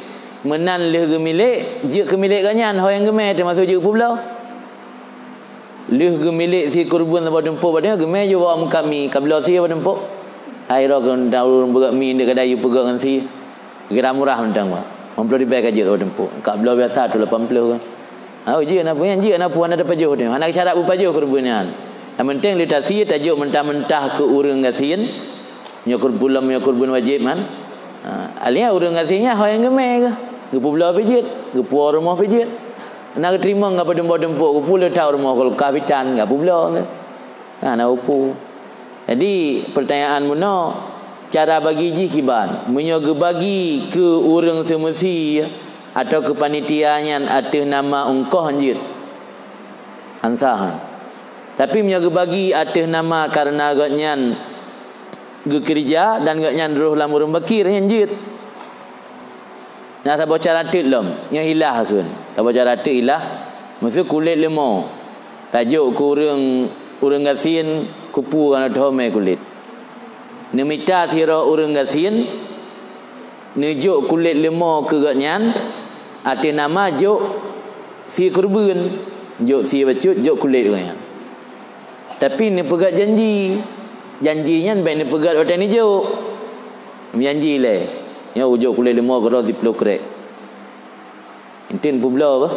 meunan lheueh geumilék, jeuet keu milék gobnyan, ho nyang geumè teumasok jeuet peubloe. Lheueh geumilék sie kurban saboh tumpôk bak tanyoe, geumè jeuet bak meukat mi, ka bloe sie bak tumpôk. Hai roh keu ureueng beugöt mi, ndeuk kadai yue peugöt ngon sie. Kira murah mantong, Mak. Limong ploh ribèe ka jeuet saboh tumpôk. Ka bloe biasa tu lapan ploh kan. Ha, jeuet na peue nyan, jeuet na peue, hana tapajoh tu. Hana syarat beupajoh kurban nyan. Nyang penting lé tasie tajok mentah-mentah keu ureueng gasien. Nyoe kurban, nyoe kurban wajéb kan. Ha, alia ureuëng gasien nyan ho nyang geumé geuh. Geupeubloe pih jeuet, geupuwoe rumoh pih jeuet. Na geuteurimong geupeudeumpok-deumpok, geupuléh that rumoh kulkas pih tan, geupeubloe geuh. Hana upu. Jadi, peurtanyaan bunoe, cara bagi jih kiban? Meunyoe geubagi keu ureuëng seumeusi atau keu panitia nyan ateueh nama ongkoh, jeuet. Ansah. Tapi meunyoe geubagi ateueh nama kareuna gobnyan geukeurija dan gobnyan rhoh lam ureuëng fakir, nyan jeuet. Na saboh cara teuk lom, nyoe ilah kheun. Saboh cara teuk ilah, meuseu kulét leumo. Tajok keu ureuëng, ureuëng gasien kupu kana thomé kulét. Neumita sidroe ureuëng gasien, neujok kulét leumo keu gobnyan, ateueh nama jok sie keureubeuen, jok sie bacut, jok kulét gobnyan. Tapi neupeugét janji. Janji nyan bék neupeugét watée neujok. Meujanji lé, nyoe ujok kulét leumo keudroe siploh krek. Enteuk neupeubloe bah.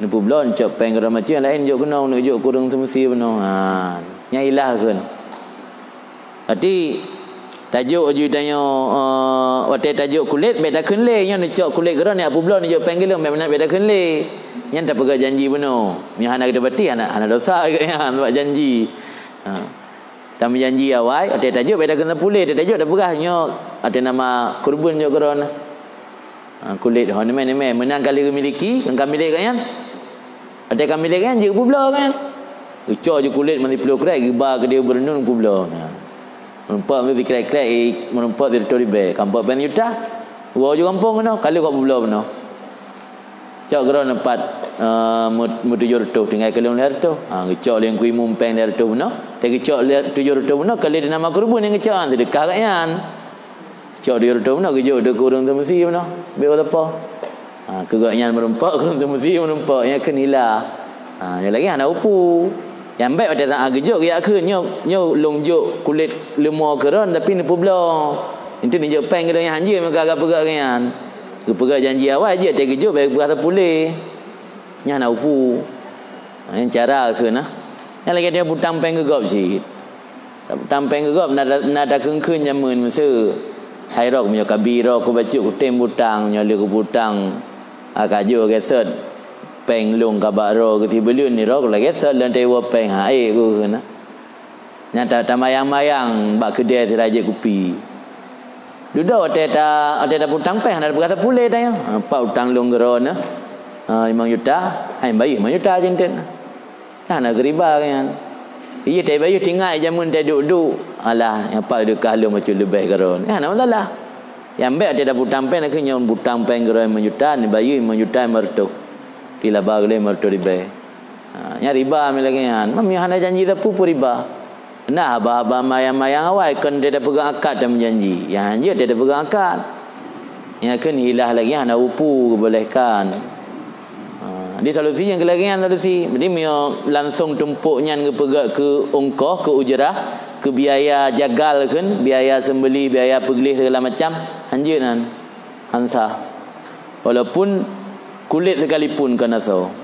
Neupeubloe neucok péng keudroe macam laén jok keunoe, neujok keu ureuëng seumeusi bunoe. Ha, nyan ilah kheun. Berarti tajok aju tanyoe, eh, watée tajok kulét bék takheun lé, nyoe neucok kulét keudroe, neupeubloe neujok péng keu lôn, bék meunan bék takheun lé. Nyan tapeugét janji bunoe. Meunyoe hana geuteupati, hana, hana dosa geuh nyan bak janji. Ha. Tameujanji awai, watée tajok bék takheun sapeue lé, watée tajok tapeugah nyoe ateueh nama keureubeuen jok keudroe. Ha, kulét ho neumé-neumé, meunan ka lheueh geumiliki, kan ka milék gobnyan. Watée ka milék gobnyan, jeuet peubloe gobnyan. Geucok ju kulét meusiploh krek, geuba keudéh u Beureunon peubloe. Ha. Meurumpok meusikrek-krek, eh, meurumpok sireutôh ribée, ka meurumpok péng juta. Woe ju gampông keunoe, ka lheueh kok peubloe bunoe. Cok keudroe neupat, eh, meu-, meutujoh reutôh, tinggai keu lôn lhèe reutôh. Ha, geucok lé Teungku Imum péng lhèe reutôh bunoe. Watée geucok lé tujoh reutôh bunoe, ka lé di nama keureubeuen nyang geucok, ha, seudeukah gobnyan. Cok tujoh reutôh bunoe, geujok deuh keu ureuëng seumeusi bunoe. Bék sapeue. Ha, keu gobnyan meurumpok, keu ureuëng seumeusi meurumpok, nyan kheun ilah. Ha, nyan lagée hana upu. Nyang bék watée saát geujok, geujak kheun, nyoe, nyoe lôn jok kulét leumo keudroe, tapi neupeubloe. Enteuk neujok péng keudroe nyan, hanjeuet meuka geupeugah gobnyan. Geupeugah janji awai jeuet, watée geujok bék geupeugah sapeue lé. Nyan hana upu. Nyan cara kheun, nah. Nyan lagée tanyoe butang péng keu gob cit. Butang péng keu gob na, na takheun-kheun jameun meuseu. Hai droe meunyoe ka bi droe keu bacut kutem butang, nyoe lé keu butang, ha, ka jeuet gesot. Péng lôn ka bak droe keu sibuleuen, ni droe lagée sot lôn teuwoe péng, ha, ék keu kheun, nah. Nyang ta-, tamayang-mayang bak keudè sira jép kupi. Dudoe watée ta-, watée tabutang péng hana tapeugah sapeue lé tanyoe. Ha, pat utang lôn keudroe nyoe? Ha, limong juta. Hai bayeue limong juta cit enteuk. Hana geuriba nyan. Iya, tai bayeue tingat jameun tai duek-duek. Alah, nyan pat seudeukah lôn bacut leubeh keudroe. Hana masalah. Nyang bék watée tabutang péng, na kheueh nyoe butang péng keudroe limong juta, neubayeue limong juta limong reutôh. Dilaba keudeh limong reutôh ribée. Ha, nyan riba mi lagée nyan. Meunyoe hana janji sapeue-peue riba. Nah, haba-haba mayang-mayang awai kon teupeugah akad dan meujanji. Nyang hanjeuet teupeugah akad. Nyang kheun hilah lagée nyan hana upu geubolehkan. Ha, di solusi nyang keu lagée nyan solusi. Jadi meunyoe langsung tumpok nyan geupeugah keu ongkoh, keu ujrah, keu biaya jagal kheun, biaya seumbeli, biaya peugleh segala macam, hanjeuet nyan. Ansah. Walaupun kulét sekalipun kon asoe.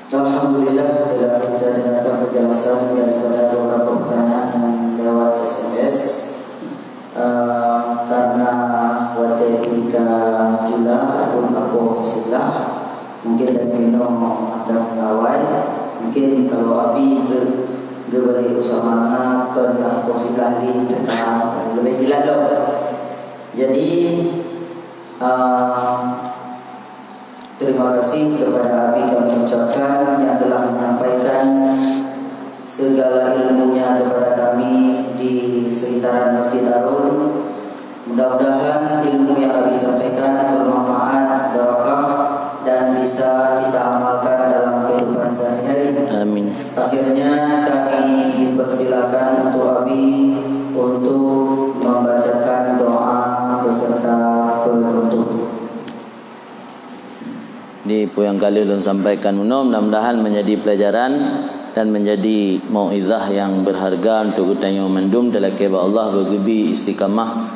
Alhamdulillah, telah kita dengarkan penjelasan daripada beberapa pertanyaan yang lewat S M S. Eh, karena watée pih ka jula ataupun ka poh siblah, mungkin dari minoe akan gawai. Mungkin kalau Abi ke geubri usama na kon dah poh siblah lé teuka leubeh jeulaih lom. Jadi, eh, terima kasih kepada Abi kami ucapkan yang telah menyampaikan segala ilmunya kepada kami di sekitaran Masjid Darul. Mudah-mudahan ilmu yang Abi sampaikan bermanfaat, barakah, dan bisa kita amalkan dalam kehidupan sehari-hari. Amin. Akhirnya kami persilakan untuk Abi untuk membacakan doa beserta penutup. Di peue nyang ka lheueh lôn sampaikan bunoe, mudah-mudahan menjadi pelajaran dan menjadi mauizah yang berharga untuk geutanyoe mandum. Talakée bak Allah beugeubi istiqamah,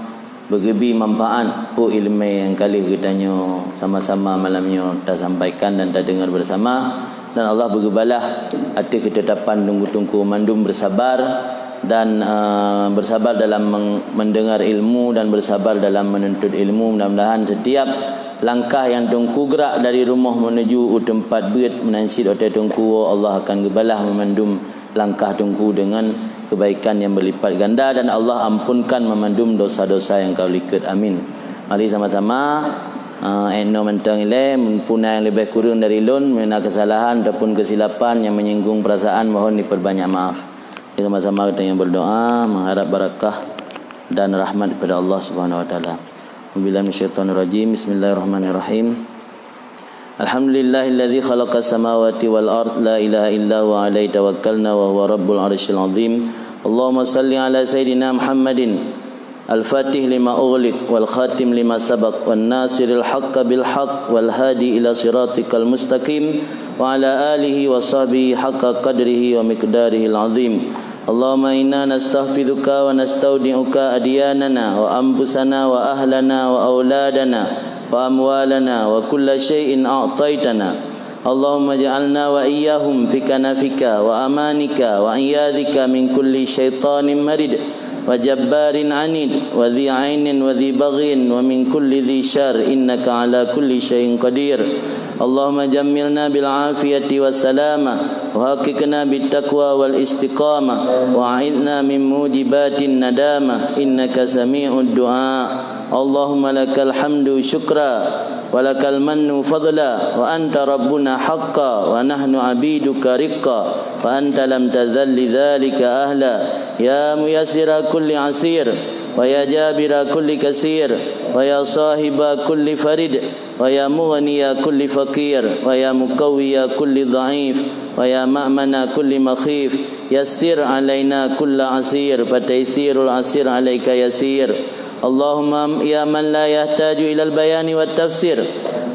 beugeubi manfaat peue iéleumé nyang ka lheueh geutanyoe sama-sama malam nyoe tasampaikan dan tadeungoe bersama. Dan Allah beugeubalaih ateueh keutetapan teungku-teungku mandum beusabar dan, eh, beusabar dalam meng-, mendengar ilmu dan beusabar dalam menuntut ilmu. Mudah-mudahan setiap langkah nyang teungku grak dari rumoh menuju u teumpat beuet meunan cit watée teungku woe, Allah akan geubalaih meumandum langkah teungku dengan kebaikan yang berlipat ganda dan Allah ampunkan meumandum dosa-dosa nyang ka likot. Amin. Mari sama-sama, eh, ék noe mantong ilée, meunpuna nyang leubeh kureueng dari lôn, meuna kesalahan ataupun kesilapan yang menyinggung perasaan, mohon diperbanyak maaf. Mari sama-sama kita yang berdoa, mengharap barakah dan rahmat daripada Allah Subhanahu wa Taala. A'udzubillahi minasyaitonirrajim. Bismillahirrahmanirrahim. Alhamdulillahilladzi khalaqas samawati wal ard, la ilaha illa huwa alaihi tawakkalna wa huwa rabbul arsyil azim. Allahumma salli ala sayyidina Muhammadin al-fatih lima ughliq wal khatim lima sabaq wan nasiril haqqa bil haqq wal hadi ila siratikal mustaqim wa ala alihi wa sahbihi haqqa qadrihi wa miqdarihil azim. Allahumma inna nastahfizuka wa nastaudi'uka adyanana wa anfusana wa ahlana wa auladana wa amwalana wa kulla syai'in a'taitana. Allahumma ij'alna wa iyyahum fi kanafika wa amanika wa iyadzika min kulli syaitanin marid wa jabbarin anid wa dzi ainin wa dzi baghyin wa min kulli dzi syarr innaka ala kulli syai'in qadir. Allahumma jammilna bil afiyati was salamah wa haqiqna bit taqwa wal istiqamah wa a'idna min mujibatin nadamah innaka sami'ud du'a. Allahumma lakal hamdu syukra wa lakal mannu fadla wa anta rabbuna haqqa wa nahnu abiduka riqqa wa anta lam tazal lidzalika ahla. Ya muyassira kulli asir wa ya jabira kulli kasir wa ya sahiba kulli farid wa ya mughniya kulli faqir wa ya muqawwiya kulli dhaif wa ya ma'mana kulli makhif, yassir alaina kulla asir, fa taysirul asir alaika yasir. Allahumma ya man la yahtaju ilal bayani wat tafsir,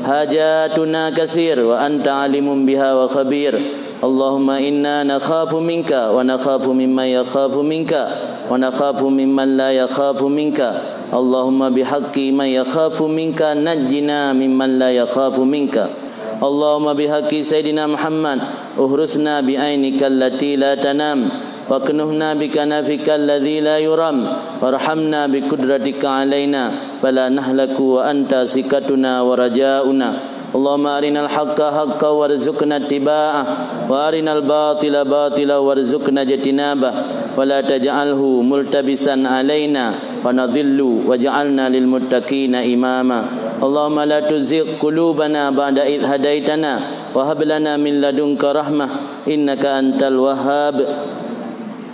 hajatuna kasir wa anta alimun biha wa khabir. Allahumma inna nakhafu minka wa nakhafu mimman yakhafu minka wa nakhafu mimman la yakhafu minka. Allahumma bihaqqi man yakhafu minka najjina mimman la yakhafu minka. Allahumma bihaqqi Sayyidina Muhammad, uhrusna bi'ainika allati la tanam, waknuhna bikanafika alladzi la yuram, warhamna biqudratika alaina, fala nahlaku wa anta siqatuna wa raja'una. Allahumma arinal haqqa haqqan warzuqna ittiba'ah, wa arinal batila batila warzuqna ijtinabah, wa la taj'alhu multabisan alaina fa nadhillu waj'alna lil muttaqina imama. Allahumma la tuzigh qulubana ba'da idh hadaitana wa hab lana min ladunka rahmah innaka antal wahhab.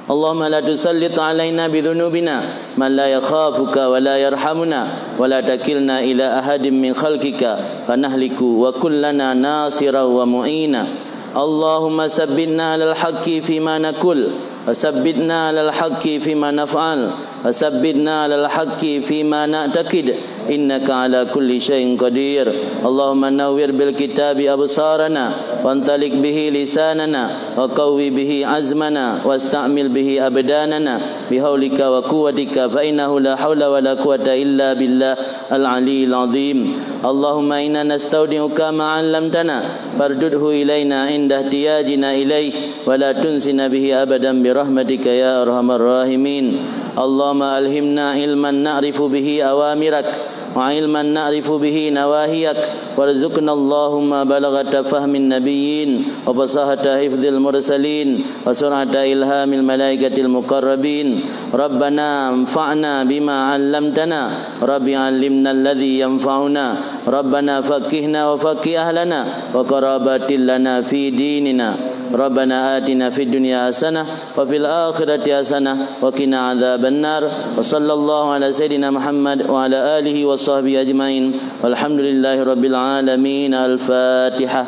Allahumma la tusallit alaina bi dzunubina man la yakhafuka wa la yarhamuna wa la takilna ila ahadin min khalqika fa nahliku wa kun lana nasiran wa mu'ina. Allahumma sabbitna alal haqqi fima naqul wa sabbitna alal haqqi fima naf'al wa sabbitna alal haqqi fima na'taqid innaka ala kulli syai'in qadir. Allahumma nawwir bil kitabi absarana wantaliq bihi lisanana wa qawwi bihi azmana wasta'mil bihi abdanana bihaulika wa quwwatika fa innahu la haula wa la quwwata illa billah al-'aliyyil 'azhim. Allahumma inna nastaudi'uka ma 'allamtana fardudhu ilaina 'inda ihtiyajina ilaih wa la tunsina bihi abadan bi rahmatika ya arhamar rahimin. Allahumma alhimna ilman na'rifu bihi awamirak wa ilman na'rifu bihi nawahiyak warzuqna Allahumma balaghata fahmin nabiyyin wa fasahata hifdzil mursalin wa sur'ata ilhamil malaikatil muqarrabin. Rabbana anfa'na bima 'allamtana, Rabbi 'allimna alladzi yanfa'una, Rabbana faqqihna wa faqqih ahlana wa qarabatil lana fi dinina. Rabbana atina fid dunya hasanah wa fil akhirati hasanah wa qina adzabannar. Wa sallallahu ala sayyidina Muhammad wa ala alihi wa sahbihi ajmain. Walhamdulillahi rabbil alamin. Al-Fatihah.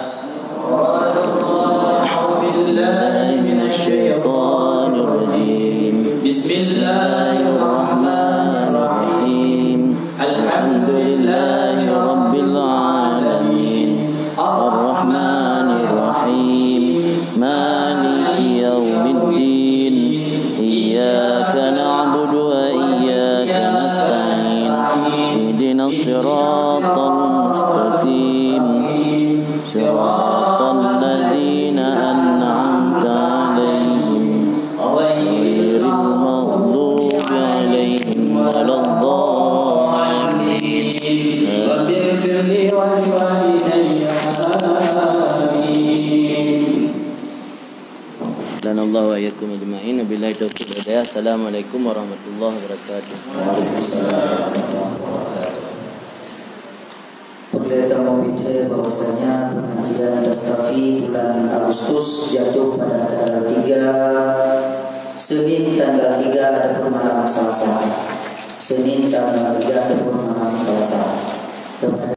أعوذ بالله من الشيطان الرجيم. بسم الله الرحمن الرحيم. الحمد لله رب العالمين. الرحمن الرحيم. مالك يوم الدين. إياك نعبد وإياك نستعين. اهدنا الصراط المستقيم. صراط الذين Assalamualaikum warahmatullahi wabarakatuh. Waalaikumsalam warahmatullahi wabarakatuh. Peureulée kamoe peuingat bahwasanya pengajian Tastafi bulan Agustus jatuh pada tanggal tiga, Senin tanggal tiga ataupun malam Selasa. Senin tanggal tiga ataupun malam Selasa. Kepada